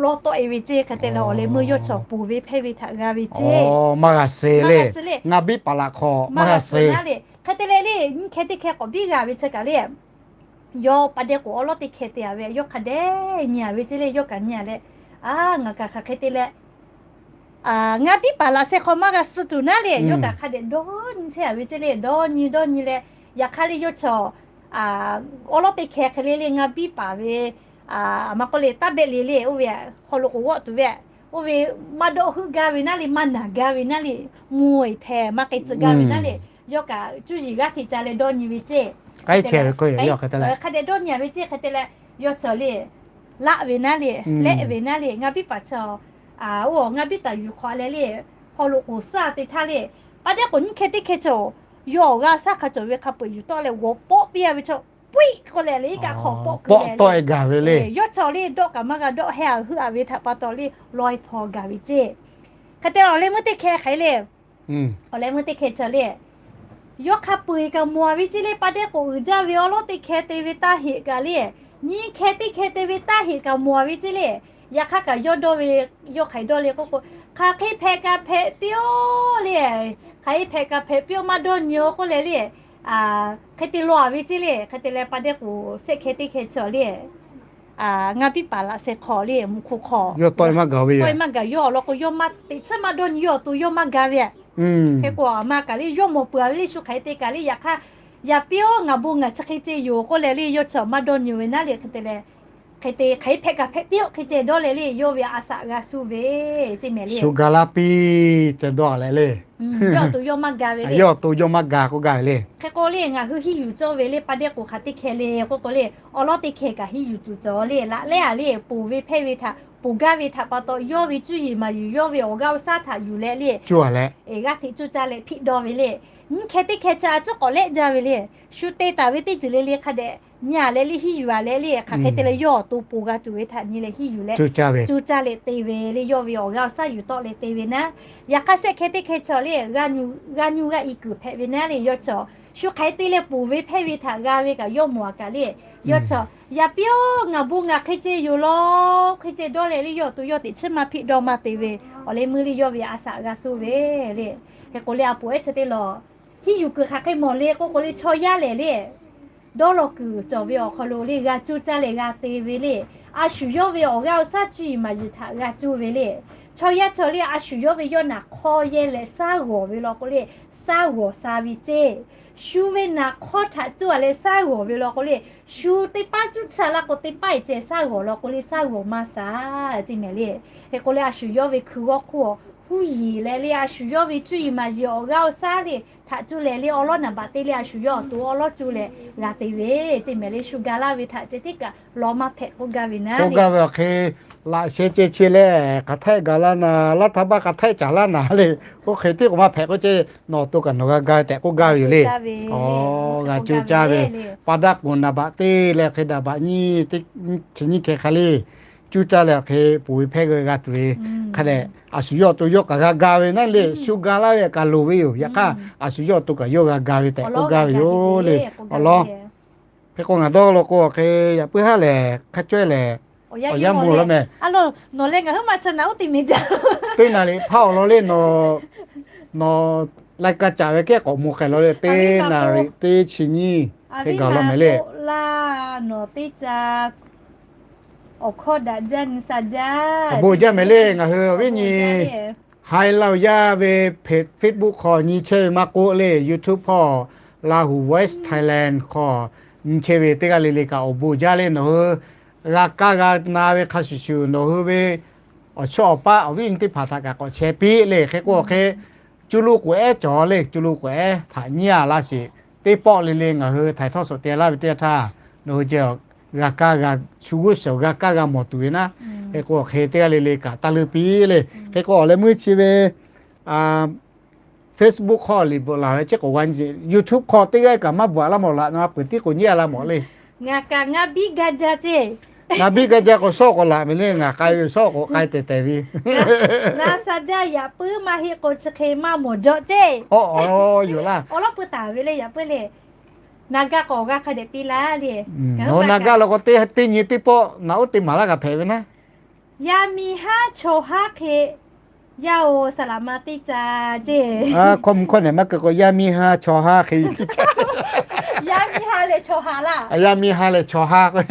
lawn tawˆ e ve ceˇ. Hk'e te leh awˬ leh meuˇ yawˇ chaw ponˬ ve hpehˇ ve htaꞈ g'a ve ceˇ. Maˇ g'a suh le. Ngaˬ biˇ paˍ laꞈ hk'aw maˇ g'a suh le. Hk'e te leh le nyiˇ hkeh teˇ hkeh k'awꞈ biˇ g'a ve chi kaꞈ le, yawˇ pa dehˇ k'oˍ awˬ lawˉ teˇ hkeh te a ve, yawˇ hk'a dehꞈ nyi a ve ceˇ le. Yawˇ kaꞈ nyi a leh, a, ngaˬ kaꞈ hk'aˬ hk'e te leh ngaˬ biˇ paˍ laꞈ sheh hk'aw maˇ g'a suh tuˬ naˉ le, yawˇ kaꞈ hk'a dehꞈ dawˇ nyi chehˇ a ve ceˇ le. Dawˇ nyi dawˇ nyi leh, yaꞈ hk'aˇ le yawˇ chaw awˬ lawˉ teˇ hkeh hk'e le le ngaˬ biˇ paˍ ve, a ma k'oˆ le taˇ behˆ le le, oˇ ve haw loꞈ k'oˍ g'awˆ tuˬ ve, oˇ ve maˇ dawˆ heuˆ gaˇ ve naˉ le, maˇ naˬ gaˇ ve naˉ le, mvuhˇ e hteh maˇ k'ai tcuh gaˇ ve naˉ le, yawˇ kaꞈ cuˇ yiˍ g'aˇ hteꞈ ca leh dawˇ nyi ve ceˇ. Hk'e te leh hk'a dehꞈ dawˇ nyi a ve ceˇ. Hk'e te leh yawˇ chaw le laˆ ve naˉ le, lehˆ ve naˉ le, ngaˬ biˇ paˍ chaw oˇ ngaˬ biˇ taˍ yuˬ hk'awꞈ leh le, haw loꞈ k'oˍ suhˉ a te htaˇ le, pa dehˇ k'oˍ nyiˇ hkeh teˇ hkeh chaw, yawˇ awˬ g'aˇ shaˉ hk'a cawˬ ve hk'a peu-eˬ yuˬ tawˆ leh g'awˬ pawˆ piˇ a ve chaw, puiˆ k'oˆ leh le iˉ kaˆ hk'awꞈ pawˆ k'oˆ leh le, yawˇ chaw le dawˆ kaꞈ maˇ g'a dawˆ heh a heuˆ a ve htaꞈ pa taw le lawˇ e hpaw gaˬ ve ceˇ. Hk'e te awˬ leh meuˇ teˇ hkeh hk'aˬ hk'e le, awˬ leh meuˇ teˇ hkeh chaw le Yawˇ hk'a peu-eˬ kaꞈ mawˬ ve ceˇ le. Pa dehˇ k'oˍ uiˍ jaˇ ve awˬ lawˉ teˇ hkeh te ve taˇ heꞈ kaꞈ le, nyiˇ hkeh teˇ hkeh te ve taˇ heꞈ kaꞈ mawˬ ve ceˇ le. Yaꞈ hk'aˇ kaꞈ yawˇ dawˇ ve, yawˇ hk'aˬ hk'e dawˇ le k'oˆ k'o, hk'aˬ hk'e hpehꞈ kaꞈ hpehꞈ piˇ-oˆ le. Hk'aˬ hk'e hpehꞈ kaꞈ hpehꞈ piˇ-oˆ, maˇ dawˇ nyi-oˆ k'oˆ leh le. Hk'e te law ve ceˇ le. Hk'e te leh pa dehˇ k'oˍ shehˆ hkeh teˇ hkeh chi le, ngaˇ biˇ paˍ laꞈ sheh hk'aw le, mvuhˇ hk'oˆ hk'aw, yawˇ tawˆ-e maˇ gaˬ ve, tawˆ-e maˇ gaˬ. Yawˇ awˬ lawn k'o, yawˇ maˇ teꞈ chiˉ maˇ dawˇ nyi, yawˇ awˬ to yawˇ maˇ ga ve. Hk'e k'o, a ma kaꞈ le yawˇ mawˬ peuˬ ve le, shu hk'aˬ hk'e te kaꞈ le. Yaꞈ hk'aˇ, yaꞈ piˇ-oˆ, ngaˬ bon ngaˬ chi hk'e ceh yoˬ k'oˆ leh le, yawˇ chi maˇ dawˇ nyi ve naˉ le. Hk'e te leh, hk'e te hk'aˬ hk'e hpehꞈ kaꞈ hpehꞈ piˇ-oˆ, hk'e ceh dawˇ leh le, yawˇ ve a shaꞈ g'a shu ve ceˇ mehˍ le. Shu ga laˇ piˇ te dawˇ leh le, yawˇ awˬ to yawˇ maˇ ga ve le. Yawˇ awˬ to yawˇ maˇ ga k'oˆ gaˇ ve le. Hk'e k'o le, ngaˬ hui hiˉ yuˬ cawˇ ve le, pa dehˇ k'oˍ hk'aˬ teˇ hkeh le k'oˆ k'o le, awˬ lawˉ teˇ hkeh kaꞈ hiˉ yuˬ tuˬ cawˬ le. Laꞈ lehˉ-a le, ponˬ ve hpehˇ ve htaꞈ, ponˬ gaˇ ve htaꞈ pa taw, yawˇ ve cuˇ yiˍ maˍ yuˬ, yawˇ ve awˬ g'aˇ awˬ shaˉ htaꞈ yuˬ leh le, g'aˇ hteꞈ cuˇ caˇ leh hpiˆ dawˇ ve le. Nyiˇ hkeh teˇ hkeh chi a ciˉ k'awꞈ lehˆ jaˇ ve le. Shu te taˍ ve teˇ ceuˬ le le hk'a dehꞈ nyi-a leh le hiˉ yuˬ-a leh le, hk'aˬ hk'e te leh yawˇ awˬ to ponˬ g'a tuˬ ve htaꞈ nyi leh hiˉ yuˬ leh cuˇ caˇ leh te ve le. Yawˇ ve awˬ g'aˇ awˬ shaˉ yuˬ tawˆ leh te ve naˉ. Yaꞈ hk'aˇ shehˆ hkeh teˇ hkeh chi le, g'aˇ nyu g'aˇ iˉ kuiˬ hpehꞈ ve naˉ le. Yawˇ chi shu hk'aˬ hk'e te leh ponˬ ve hpehˇ ve htaꞈ g'a ve kaꞈ yawˇ mawˬ-a kaꞈ le. Yawˇ chi, yaꞈ piˇ-oˆ, ngaˬ bon ngaˬ hk'e ceh yoˬ law, hk'e ceh dawˇ leh le, yawˇ awˬ to yawˇ teꞈ chiˉ maˇ hpiˆ dawˇ maˇ te ve. Awˬ leh meuˇ le yawˇ ve a shaꞈ g'a shu ve le. Hk'e k'o le, a poˍ ehˉ chi teˇ lawˬ hiˉ yuˬ kuiˬ hk'aˬ hk'e mawˬ le k'oˆ k'o le, chaw yaˇ lehˬ le, dawˇ law kuiˬ cawˬ ve awˬ hk'aw lo le g'a cuˇ caˇ leh g'a te ve le. A shu yawˇ ve awˬ g'aˇ awˬ shaˉ cuˇ yiˍ maˍ yiˍ htaꞈ g'a cuˇ ve le. Chaw yaˇ chaw le, a shu yawˇ ve yawˇ naˍ hk'awˇ yehˇ leh shaˉ g'awˬ ve law k'o le, shaˉ g'awˬ sha ve ceˇ. Shu ve naˍ hk'awˇ htaꞈ cuˇ-a leh shaˉ g'awˬ ve law k'o le, shu teˇ paˉ cuˇ tsuhˇ laˇ k'o, teˇ paˉ-e ceh shaˉ g'awˬ law k'o le, shaˉ g'awˬ maˇ sha ceˇ mehˍ le. Hk'e k'o le, a shu yawˇ ve hkui g'awˇ hk'oˆ huˉ yeˬ leh le, a shu yawˇ ve cuˇ yiˍ maˍ yiˍ awˬ g'aˇ awˬ shaˉ le htaꞈ cuˇ leh le, awˉ lawˉ naˍ baꞈ te le, a shu yawˇ awˬ to awˉ lawˉ cuˇ leh g'a te ve ceˇ mehˍ le. Shu ga laˇ ve htaꞈ ceh tiˉ kaꞈ law maˇ hpehꞈ k'oˆ gaˇ ve naˉ. K'oˆ gaˇ ve awˬ hk'e, laꞈ sheh ceh chi leh hk'aˬ htaˆ gaˬ laˇ naˍ, laˇ htaˇ baˆ hk'aˬ htaˆ caˍ laˇ naˍ le. Oˇ hk'e tiˉ k'o maˇ hpehꞈ k'oˆ ceh, nawˬ awˬ to kaꞈ nawˬ g'a ga tehꞈ k'oˆ gaˇ ve yoˬ le. G'a cuˇ caˇ ve, pa daˇ k'oˍ naˍ baꞈ te leh hk'e daꞈ baꞈ nyi, chi nyiˇ hkeh hk'a le cuˇ caˇ leh hk'e ponˬ ve hpehˇ g'a tuˬ ve hk'a dehꞈ, a shu yawˇ awˬ to yawˇ kaꞈ g'a ga ve naˉ le. Shu ga laˇ ve kaꞈ loˍ ve yoˬ. Yaꞈ hk'aˇ a shu yawˇ awˬ to kaꞈ yawˇ g'a ga ve tehꞈ k'oˆ gaˇ ve yoˬ le. Awˬ lawn hk'e k'o ngaˬ dawˇ law k'o, hk'e yaꞈ puiˉ haˉ lehˬ hk'a cawehˇ lehˬ, awˬ yanˇ mawˬ law meh. Nawˬ leh ngaˬ hui ma chi naˬ uˉ te meh jaˇ. Teˇ naˍ riˍ hpaˇ awˬ lawn le, nawˬ, nawˬ lai ka caˍ ve kehˉ k'awꞈ mawˬ k'ai law le. Teˇ naˍ riˍ teˇ chi nyiˇ hk'e gaˬ law meh le. Nawˬ teˇ ca awˬ hkawˇ daꞈ jaˇ nyi sha jaˇ. Awˬ bon jaˇ meh le. Ngaˬ hui awˬ viˉ nyi haiˬ laˇ-oˬ yaˇ ve Facebook hk'aw nyi chehˇ ve maˇ k'oˆ le, YouTube hk'aw, Lahu Voice Thailand hk'aw nyi chehˇ ve teˇ g'aˇ le le kaꞈ awˬ bon jaˇ le. Nawˬ hui g'a kaˇ g'a na ve hk'a shuˍ shuˍ, nawˬ hui ve awˬ chawˇ awˬ paˆ awˬ viˉ nyi teˇ hpaˍ htaꞈ kaꞈ k'awꞈ share piˇ le. Hk'e k'o hk'e, cuˇ luˇ k'oꞈ ehˉ cawˬ le, cuˇ luˇ k'oꞈ ehˉ htaꞈ nyiˇ a laˇ sheˍ. Teˇ pawˆ le le ngaˬ hui htaiˍ htawˇ shawˍ te laˇ ve teˇ yanˇ htaˇ, nawˬ hui ceh g'a kaˇ g'a shu g'uˇ suhˍ g'a kaˇ g'a mawˬ tuˬ ve naˉ. Hk'e k'o hk'e teˇ g'aˇ le le kaꞈ taˇ leuˇ piˇ le. Hk'e k'o awˬ leh meuˇ chi ve Facebook hk'aw liꞈ bvuhꞈ laˬ ve ceˇ k'o, YouTube hk'aw teˇ g'aˇ kaꞈ maˇ bvuhꞈ laˇ mawˬ laꞈ, na peuˬ tiˉ k'o nyiˇ a laˇ mawˬ le. Ngaˬ kaꞈ ngaˇ biˇ gaˇ jaˇ ceˇ. Ngaˇ biˇ gaˇ jaˇ k'o, shawˉ k'awꞈ laꞈ meh le, ngaˬ k'ai ve shawˉ k'awꞈ k'ai tehˬ tehˬ ve. Na sha jaˇ, yaꞈ puiˉ maˇ heˆ k'o chi hk'e maˇ mawˬ jawˆ ceˇ. Yoˬ laˇ. Awˬ lawˉ pui taˍ ve le, yaꞈ puiˉ le. Na gaˇ k'awꞈ g'a hk'a dehꞈ piˇ laˇ le. Nawˬ na gaˇ law k'o, teˇ nyi teˇ pawˆ naꞈ uˉ te maˍ laˇ g'a hpehꞈ ve naˉ. Yaˇ miˇ haˉ chaw haˉ hk'e, yaˇ-oˬ, saˍ laꞈ ma teˇ ca ceˇ. Hkawˇ mvuh hkawˇ nehˬ maˇ keu k'o, yaˇ miˇ haˉ chaw haˉ hk'e, yaˇ miˇ haˉ leh chaw haˉ laˇ. Yaˇ miˇ haˉ leh chaw haˉ k'o,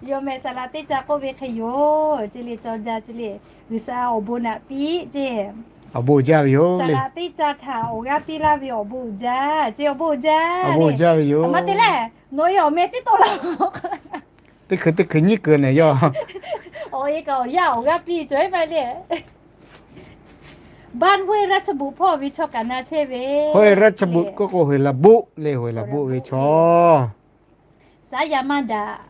yoˬ mehˍ, saˍ laꞈ teˇ ca k'oˆ ve hk'e yoˬ ceˇ le, caw jaˇ ceˇ le. G'uiˬsha awˬ bon naꞈ piˇ ceˇ. Awˬ bon jaˇ ve yoˬ. Saˍ laꞈ teˇ ca htaꞈ awˬ g'aˇ piˇ laˇ ve awˬ bon uiˍ jaˇ ceˇ, awˬ bon uiˍ jaˇ. Awˬ bon jaˇ ve yoˬ. Ma te leh, nawˬ e awˬ meh teˇ tawˆ la. Teˇ hkui teˇ hkui nyiˉ keu nehˬ yaˇ. Awˬ e kaꞈ awˬ yanˇ awˬ g'aˇ piˇ cawˬ e maˇ le. บ้านห้วยราชบุ hpawˇ ve chaw kaꞈ na chehˇ ve. ห้วยราชบุ k'oˆ k'o, Huiˍ laˍ buˆ le, Huiˍ laˍ buˆ ve chaw. Saˉ yaˇ maˇ daꞈ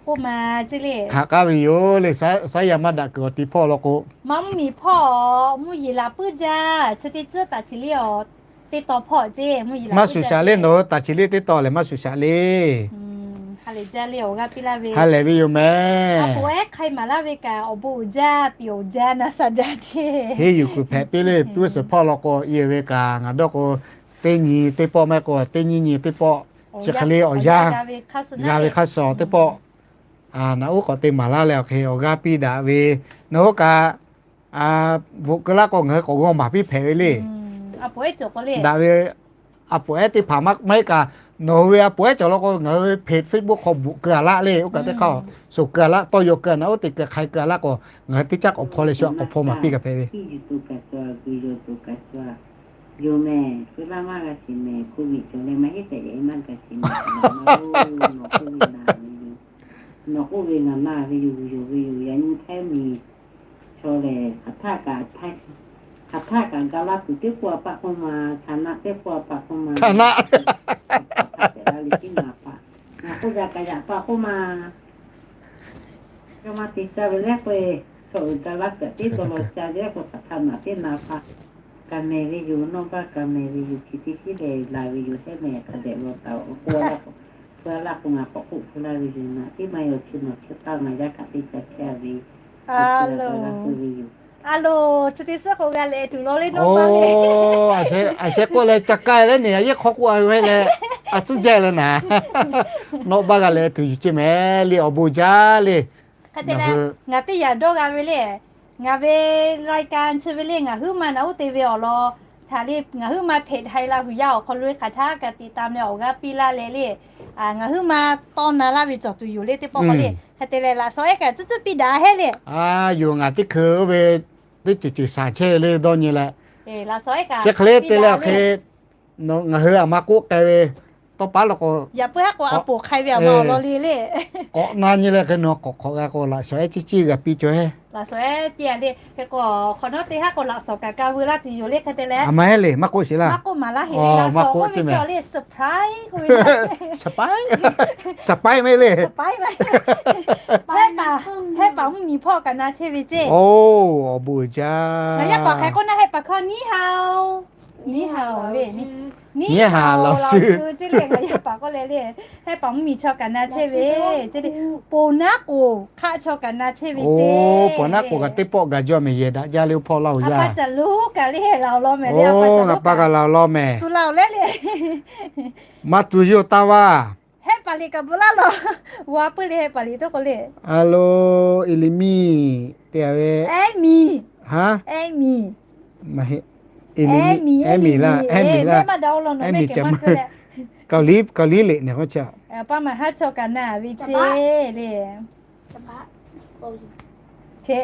k'oˆ ma ceˇ le. Hk'aˬ k'aˉ ve yoˬ le, saˉ yaˇ maˇ daꞈ kuiˬ awˬ ti hpawˇ law k'o, maˇ mvuhˇ miˬ hpawˇ mvuhˇ yeˬ laˬ puiˉ jaˇ. Chi teˇ tcuhˉ taˍ chi le awˬ teˇ taw hpawˇ ceˇ, maˇ shuˍ shaꞈ le. Nawˬ hui taˍ chi le teˇ taw lehˬ maˇ shuˍ shaꞈ le. Ha lehˬ ve yoˬ mehˍ. Aˬ poˍ ehˉ hk'ai maˍ laˇ ve kaꞈ awˬ bon uiˍ jaˇ, piˍ awˬ jaˇ, na sha jaˇ ceˇ. Henˇ yuˬ kuiˬ hpehꞈ piˇ le, puiˉ suhˍ hpawˇ law k'o, i ve kaꞈ ngaˬ dawˇ k'o, teˇ nyi teˇ pawˆ maˇ heˆ k'o teˇ nyiˇ nyi teˇ pawˆ, chi hk'e le awˬ yanˇ g'a ve hk'a suh teˇ pawˆ, naꞈ uˉ k'awꞈ te maˍ laˇ leh awˬ hk'e awˬ g'aˇ piˇ daꞈ ve, nawˬ hui kaꞈ bvuhꞈ keu laˇ k'o ngaˬ hui k'awꞈ g'aw maˍ piˇ hpehꞈ ve le. Daꞈ ve, a poˍ ehˉ teˇ hpaˍ maˇ heˆ kaꞈ, nawˬ hui ve a poˍ ehˉ cawˬ law k'o ngaˬ hui Facebook hk'aw bvuhꞈ keu a laˇ le. Oˇ kaꞈ teˇ hk'aˇ suhˍ keu a laˇ, tawˇ yaw keu a, naꞈ uˉ te keu hk'ai keu a laˇ k'o, ngaˬ hui teˇ caˉ k'awꞈ hpaw leh shu a k'awꞈ hpaw maˍ piˇ kaꞈ hpehꞈ ve. Yoˬ mehˬ, keu laˇ maˇ g'a shiˍ mehˬ, hko viꞈ cawˬ leh maˇ heˆ tehꞈ yaꞈ e maˇ g'a shiˍ mehˬ, nawˬ k'oˆ ve naˍ ve yoˬ. Nawˬ k'oˆ ve ngaˬ maˇ ve yoˬ, g'uˬ yoˬ ve yoˬ, yaꞈ nyi htaiˇ miˬ chaw lehˬ, hk'aˬ htaˆ kaꞈ ga laˇ tuˬ teˇ k'oˆ a paˆ k'oˆ ma, htaꞈ naˆ teˇ k'oˆ a paˆ k'oˆ ma, htaꞈ hpehꞈ la le tiˉ naˍ paˆ, ngaˬ k'oˆ g'a kaꞈ yaꞈ paˆ k'oˆ ma. G'a ma te ca ve lehˬ k'o, chaw uiˍ ga laˇ kaꞈ teˇ dawˇ law ca ve lehˬ k'o, hk'aˬ htaˆ naˆ teˇ naˍ paˆ, kaꞈ mehˬ ve yoˬ, nawˇ baˆ kaꞈ mehˬ ve yoˬ, chi teˇ shiˉ lehˬ la ve yoˬ, hehˉ mehˬ hk'a dehꞈ law taˍ-oꞈ k'oˆ laˇ k'o, keu a laˇ k'o ngaˬ k'awꞈ k'oˆ keu laˇ ve yoˬ, naꞈ teˇ ma yaw chi nawˬ chi taˇ ngaˬ yaˇ kaꞈ teˇ ca chehˇ a ve, a loˬ, a loˬ, chi teˇ shiˉ k'o g'a leh tuˬ law le nawˇ baˆ le. A sheh k'oˆ leh ca kaˇ leh neˬ a yehˉ hk'aw k'oˆ a ve leh, a tcuhˉ jaˇ leh naˍ, nawˇ baˆ g'a leh tuˬ yuˬ ceˇ mehˍ le, awˬ bon jaˇ le. Hk'e te leh, ngaˬ teˇ yaꞈ dawˇ g'a ve le. Ngaˬ ve รายการ chi ve le, ngaˬ huiˉ ma naꞈ uˉ te ve awˬ lawn htaꞈ le, ngaˬ huiˉ ma hpehꞈ htaiˍ la huiˍ yaˇ awˬ hk'aw lo le hk'aˬ htaˇ kaꞈ tiꞈ tam leh awˬ g'aˇ piˇ laˇ leh le, ngaˬ huiˉ ma tawˇ na laˇ ve cawˬ tuˬ yoˬ le teˇ pawˆ k'o le. Hk'e te leh laꞈ shawnˍ ehˉ kaꞈ tcuhˉ tcuhˉ piˇ daꞈ hehˉ le. A yoˬ, ngaˬ teˇ hkui oˇ ve teˇ ceuˬ ceuˬ shaˍ chehˇ ve le dawˇ nyi leh, chi hk'e le te leh awˬ hk'e ngaˬ hui aˬ ma k'oˆ k'ai ve, tawˇ paˉ la k'o, yaꞈ puiˉ haˉ k'o a poˍ hk'ai ve aˬ ma awˬ lawn le le. K'awꞈ na nyi leh hk'e nawˬ k'awꞈ hk'awꞈ g'a k'o laꞈ shawnˍ ehˉ ciˇ ciˇ g'a piˇ cawˬ hehˉ. Laꞈ shawnˍ ehˉ piˇ a le, hk'e k'o hk'awꞈ nawˉ teˇ haˉ k'o laꞈ shawnˍ kaꞈ ka veu laˇ tuˬ yoˬ le hk'e te leh. A ma hehˉ le, maˇ k'oˆ sheˍ laˇ. Maˇ k'oˆ maˍ laˇ heˆ le, laꞈ shawnˍ k'oˆ ve chi le surprise k'oˆ ve, surprise, surprise mehˆ le. Hehˉ paˍ mvuhˇ miˬ hpawˇ kaꞈ na chehˇ ve ceˇ. Oˇ, awˬ bon uiˍ jaˇ. Ngaˬ yaˇ paˍ hk'e k'oˆ na, hehˉ paˍ hkawˇ 你好, 你好 le, 你好 老师 ceˇ le, ngaˬ yaˇ paˍ k'oˆ leh le, hehˉ paˍ mvuhˇ miˬ chaw kaꞈ na chehˇ ve ceˇ le, ponˬ naˉ k'oˍ hk'aˆ chaw kaꞈ na chehˇ ve ceˇ. Ponˬ naˉ k'oˍ kaꞈ teˇ pawˆ gaˬ jaˇ mehˬ, yehˬ daꞈ jaˇ le oˇ hpawˇ laˇ-oˬ yaˇ. Aˬ pa caˬ lo kaꞈ le, laˬ awˬ lawn mehˬ le, aˬ pa caˬ lo kaꞈ laˬ awˬ lawn mehˬ. Tuˬ laˬ-oˬ leh le. Maˇ tuˬ yoˬ taˇ vaˇ. Hehˉ paˍ liꞈ kaꞈ bvuhꞈ laˇ lawˬ. G'a puiˉ le hehˉ paˍ liꞈ toˉ k'o le. Alo, Eˍliˍmiˆ te a ve. Amy, Amy, Amy laˇ, Amy laˇ, Amy maˇ daꞈ-o law nawˬ mehˆ kehˬ maˇ keu leh. Kaoˍliˉ, Kaoˍliˉ liꞈ nehˬ k'oˆ chi. Pa maˍ haˉ chaw kaꞈ na ve ceˇ le. Chi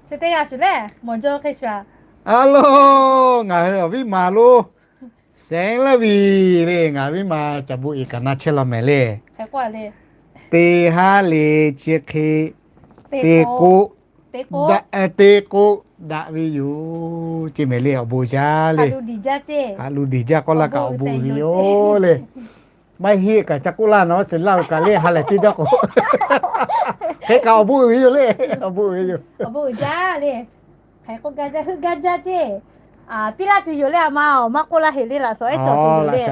teˇ g'aˇ shuˍ leh mawˬ jaw hk'e shuˍ a. Alo, ngaˬ hui awˬ viˉ maˍ lo, Seˍ laˇ viˬ le, ngaˬ viˉ ma caˬ bon iˍ kaꞈ na chehˇ law mehˍ le. Teˇ haˉ le chi hk'e, teˇ k'oˆ, teˇ k'oˆ daꞈ ve yoˬ ceˇ mehˍ le, awˬ bon jaˇ le. Haꞈ lu diˬ jaˇ k'oˆ laˇ kaꞈ awˬ bon uiˍ ve yoˬ le. Maˇ heˆ kaꞈ ca k'oˆ laˇ nawˬ, seˍ laˇ-oˬ kaꞈ le ha lehˬ piˇ daˇ k'o, hk'e kaꞈ awˬ bon uiˍ ve yoˬ le. Awˬ bon uiˍ ve yoˬ. Awˬ bon uiˍ jaˇ le. Hk'e k'oˆ gaˇ jaˇ, heuˆ gaˇ jaˇ ceˇ. Piˇ laˇ tuˬ yoˬ le, aˬ ma-oˬ, maˇ k'oˆ laˇ heˆ le, laꞈ shawnˍ ehˉ cawˬ tuˬ yoˬ le.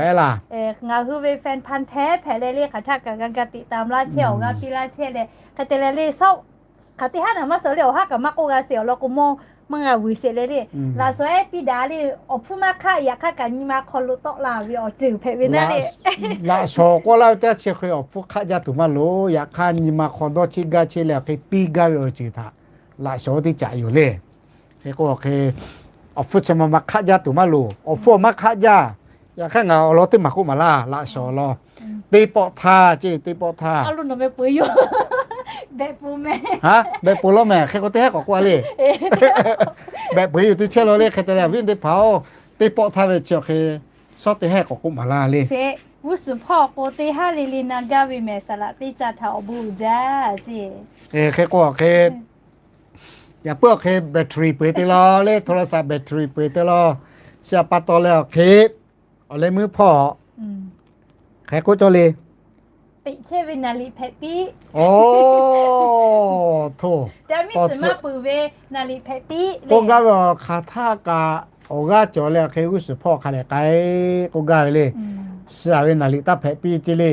Ngaˬ hui ve แฟนพันธุ์แท้ hpehꞈ leh le, hk'aˬ htaˇ kaꞈ g'a ga tiꞈ tam laˇ chehˇ, awˬ g'a piˇ laˇ chehˇ leh, hk'e te leh le, hk'aˬ teˇ haˉ naˬ maˇ suh le, awˬ haˉ kaꞈ maˇ k'oˆ g'a sheˍ awˬ lawn k'o, mawˇ maˇ g'a vuiˬ sheˍ leh le. Laꞈ shawnˍ ehˉ piˇ daꞈ le, awˬ hpfuhˇ maˇ hk'aˆ, yaꞈ hk'aˇ kaꞈ nyi ma hk'aw lo tawˆ la ve awˬ ceuˬ hpehꞈ ve naˉ le. Laꞈ shawnˍ k'oˆ laˇ ve teˇ chi hk'e awˬ hpfuhˇ hk'aˆ jaˇ tuˬ maˇ loˍ. Yaꞈ hk'aˇ nyi ma hk'aw dawˇ cheˇ gaˇ cheˇ leh hk'e piˇ gaˇ ve awˬ ceuˬ htaꞈ laꞈ shawnˍ teˇ caꞈ yoˬ le. Hk'e k'o hk'e, awˬ hpfuhˇ chi ma ma hk'aˆ jaˇ tuˬ maˇ loˍ. Awˬ hpfuhˇ awˬ maˇ hk'aˆ jaˇ. Yaꞈ hk'aˇ ngaˬ awˬ lawn teˇ maˬ k'oˆ maˍ laˇ, laꞈ shawnˍ awˬ lawn. Teˇ pawˆ htaˇ ceˇ, teˇ pawˆ htaˇ. Behꞈ peuˬ lawˇ mehˍ, hk'e k'o teˇ haˉ k'awꞈ k'oˆ a le. Behꞈ peuˬ yoˬ teˇ chehˇ law le, hk'e te leh awˬ viˉ teˇ hpaˍ-oˬ, teˇ pawˆ htaˇ ve chi hk'e, shawˉ teˇ haˉ k'awꞈ k'oˆ maˍ laˇ le. G'uˇ suhˍ hpawˇ k'o teˇ haˉ le le na gaˇ ve mehˍ, saˍ laꞈ teˇ caˇ htaꞈ awˬ bon uiˍ jaˇ ceˇ. Hk'e k'o awˬ hk'e, yaꞈ puiˉ awˬ hk'e battery peu eˬ te law le, โทรศัพท์ battery peu eˬ te law. Chi a pa taw leh awˬ hk'e, awˬ leh meuˇ hpawˇ hk'e k'oˆ cawˇ le. Teꞈ chehˇ ve naˍ liꞈ hpehꞈ piˇ. Oˇ, hto, teˇ miˇ suhˍ maˇ peuˬ ve naˍ liꞈ hpehꞈ piˇ. K'oˆ gaˇ ve awˬ hk'aˬ htaˇ kaꞈ awˬ g'aˇ cawˬ leh awˬ hk'e g'uˇ suhˍ hpawˇ hk'a lehˬ k'ai k'oˆ gaˇ ve le. Suh a ve naˍ liꞈ taˇ hpehꞈ piˇ ceˇ le.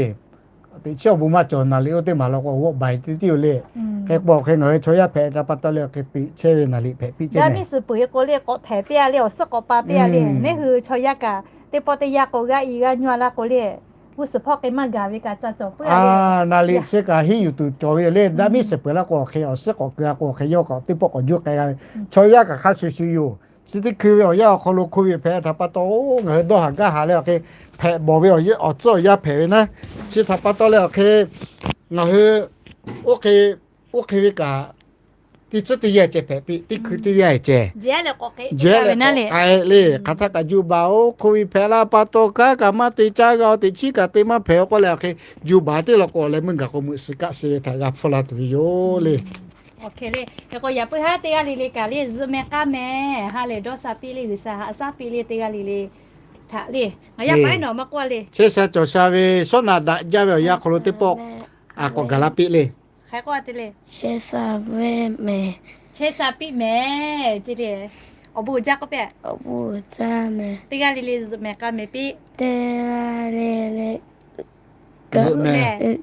Teꞈ chehˇ awˬ bon maˇ cawˬ, naˍ liꞈ oˇ teˇ maˬ law k'o g'awˆ baiˬ teˇ tiˉ yoˬ le. Hk'e k'o awˬ hk'e ngaˬ hui chaw yaˇ hpehꞈ htaꞈ pa taw leh awˬ hk'e teꞈ chehˇ ve naˍ liꞈ hpehꞈ piˇ ceˇ. Miˇ suhˍ peuˬ e k'o le k'awꞈ htehˍ piˇ a le, awˬ suhˉ k'awꞈ pa piˇ a le. Neˇ hui chaw yaˇ kaꞈ Teˇ pawˆ teˇ yanˇ k'o g'a i g'a nyi la k'o le, g'uˇ suhˍ hpawˇ hk'e maˇ gaˬ ve kaꞈ ca cawˬ puiˉ a le. Naˍ liꞈ chi kaꞈ hiˉ yuˬ tuˬ cawˬ ve yoˬ le. Daꞈ miˉ shiˍ peuˬ la k'o awˬ hk'e awˬ suhˉ k'awꞈ keu a k'o awˬ hk'e yawˇ k'awꞈ teˇ pawˆ k'awꞈ juˇ k'ai g'a ve. Chaw yaˇ kaꞈ hk'a shuˍ shuˍ yoˬ. Chi teˇ hkui ve awˬ yanˇ awˬ hk'aw lo hk'oˆ ve hpehꞈ htaꞈ pa taw, ngaˬ hui dawˇ haˍ gaˇ haˍ leh awˬ hk'e hpehꞈ bawˬ ve awˬ tcuhˉ awˬ yanˇ hpehꞈ ve naˉ. Chi htaꞈ pa taw leh awˬ hk'e ngaˬ hui oˇ hk'e, oˇ hk'e ve kaꞈ teˇ tcuhˉ teˇ yanˇ ceh hpehꞈ piˇ, teˇ hkui teˇ yanˇ ceh, jehˉ leh k'ai le. Hk'aˬ htaˇ kaꞈ ju baˬ-oˬ, hk'oˆ ve hpehꞈ la pa taw kanˉ kaꞈ maˇ te caˇ g'a-oˬ, teꞈ chiˉ kaꞈ te maˇ hpehꞈ-oˬ k'oˆ leh awˬ hk'e ju baˬ teˇ law k'o leh meuˇ gaˬ k'o meuꞈ suhˍ kaˆ suh ve htaꞈ g'a hpfuhˇ la tuˬ ve yoˬ le. Awˬ hk'e le, yaꞈ k'o yaꞈ puiˉ haˉ teˇ g'aˇ le le kaꞈ le zuhꞈ meh k'aˇ meh ha lehˬ dawˇ sha piˇ le, G'uiˬsha haꞈ shaˉ piˇ le teˇ g'aˇ le le htaꞈ le. Ngaˬ yaˇ paˍ iˉ nawˬ maˇ k'oˆ le. Chehˇ sha cawˬ sha ve shawˉ naꞈ daꞈ jaˇ ve awˬ yanˇ hk'aw lo teˇ pawˆ a k'awꞈ gaˬ la piˇ le. Hk'e k'oˆ te le. Chehˇ sha piˇ meh. Chehˇ sha piˇ meh. Awˬ bon uiˍ jaˇ k'oˆ piˇ. Awˬ bon uiˍ jaˇ meh. Teˇ g'aˇ le le zuhꞈ meh k'aˇ meh piˇ. Teˇ g'aˇ le le zuhꞈ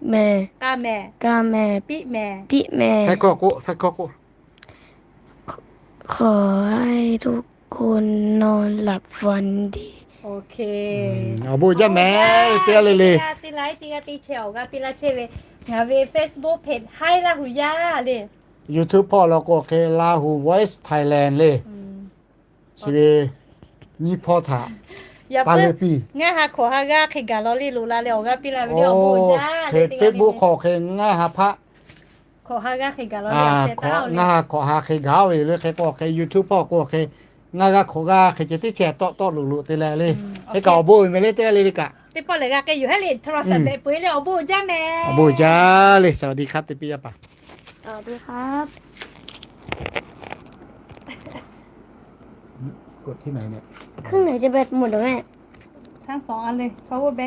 meh, k'aˇ meh, k'aˇ meh, piˇ meh, piˇ meh. Hk'e k'oˆ, hk'e k'oˆ. ขอให้ทุกคนนอนหลับฝันดี Awˬ bon jaˇ meh. Teˇ g'aˇ le le, teˇ g'aˇ teˇ g'aˇ teˇ chehˇ awˬ g'aˇ piˇ laˇ chehˇ ve, ngaˬ ve Facebook page Haiˉ Laˇ huˍ yaˇ le, YouTube hpawˇ law k'o hk'e Lahu Voice Thailand le. Chi ve nyiˇ hpawˇ htaꞈ yaꞈ puiˉ ngaˇ ha hkawꞈ ha g'aˇ hk'e gaˬ law le, loꞈ la leh awˬ g'aˇ piˇ la ve le. Facebook hk'aw hk'e ngaˇ ha hpaˆ ngaˇ ha hkawꞈ ha hk'e gaˬ ve le. Hk'e k'o hk'e YouTube hpawˇ k'o hk'e ngaˇ g'aˇ hkawꞈ g'aˇ hk'e ceh teˇ chehˇ tawˆ tawˆ loꞈ loꞈ te leh le. Hk'e kaꞈ awˬ bon uiˍ meh le teˇ g'aˇ le le kaꞈ. Teˇ pawˆ lehˬ g'a k'ai yoˬ hehˉ le, โทรศัพท์ leh peu-eˬ le. Awˬ bon uiˍ jaˇ meh. Awˬ bon uiˍ jaˇ le. สวัสดีครับ teˇ piˇ yaˇ paˍ. สวัสดีครับ ทั้งสองอันเลย power bank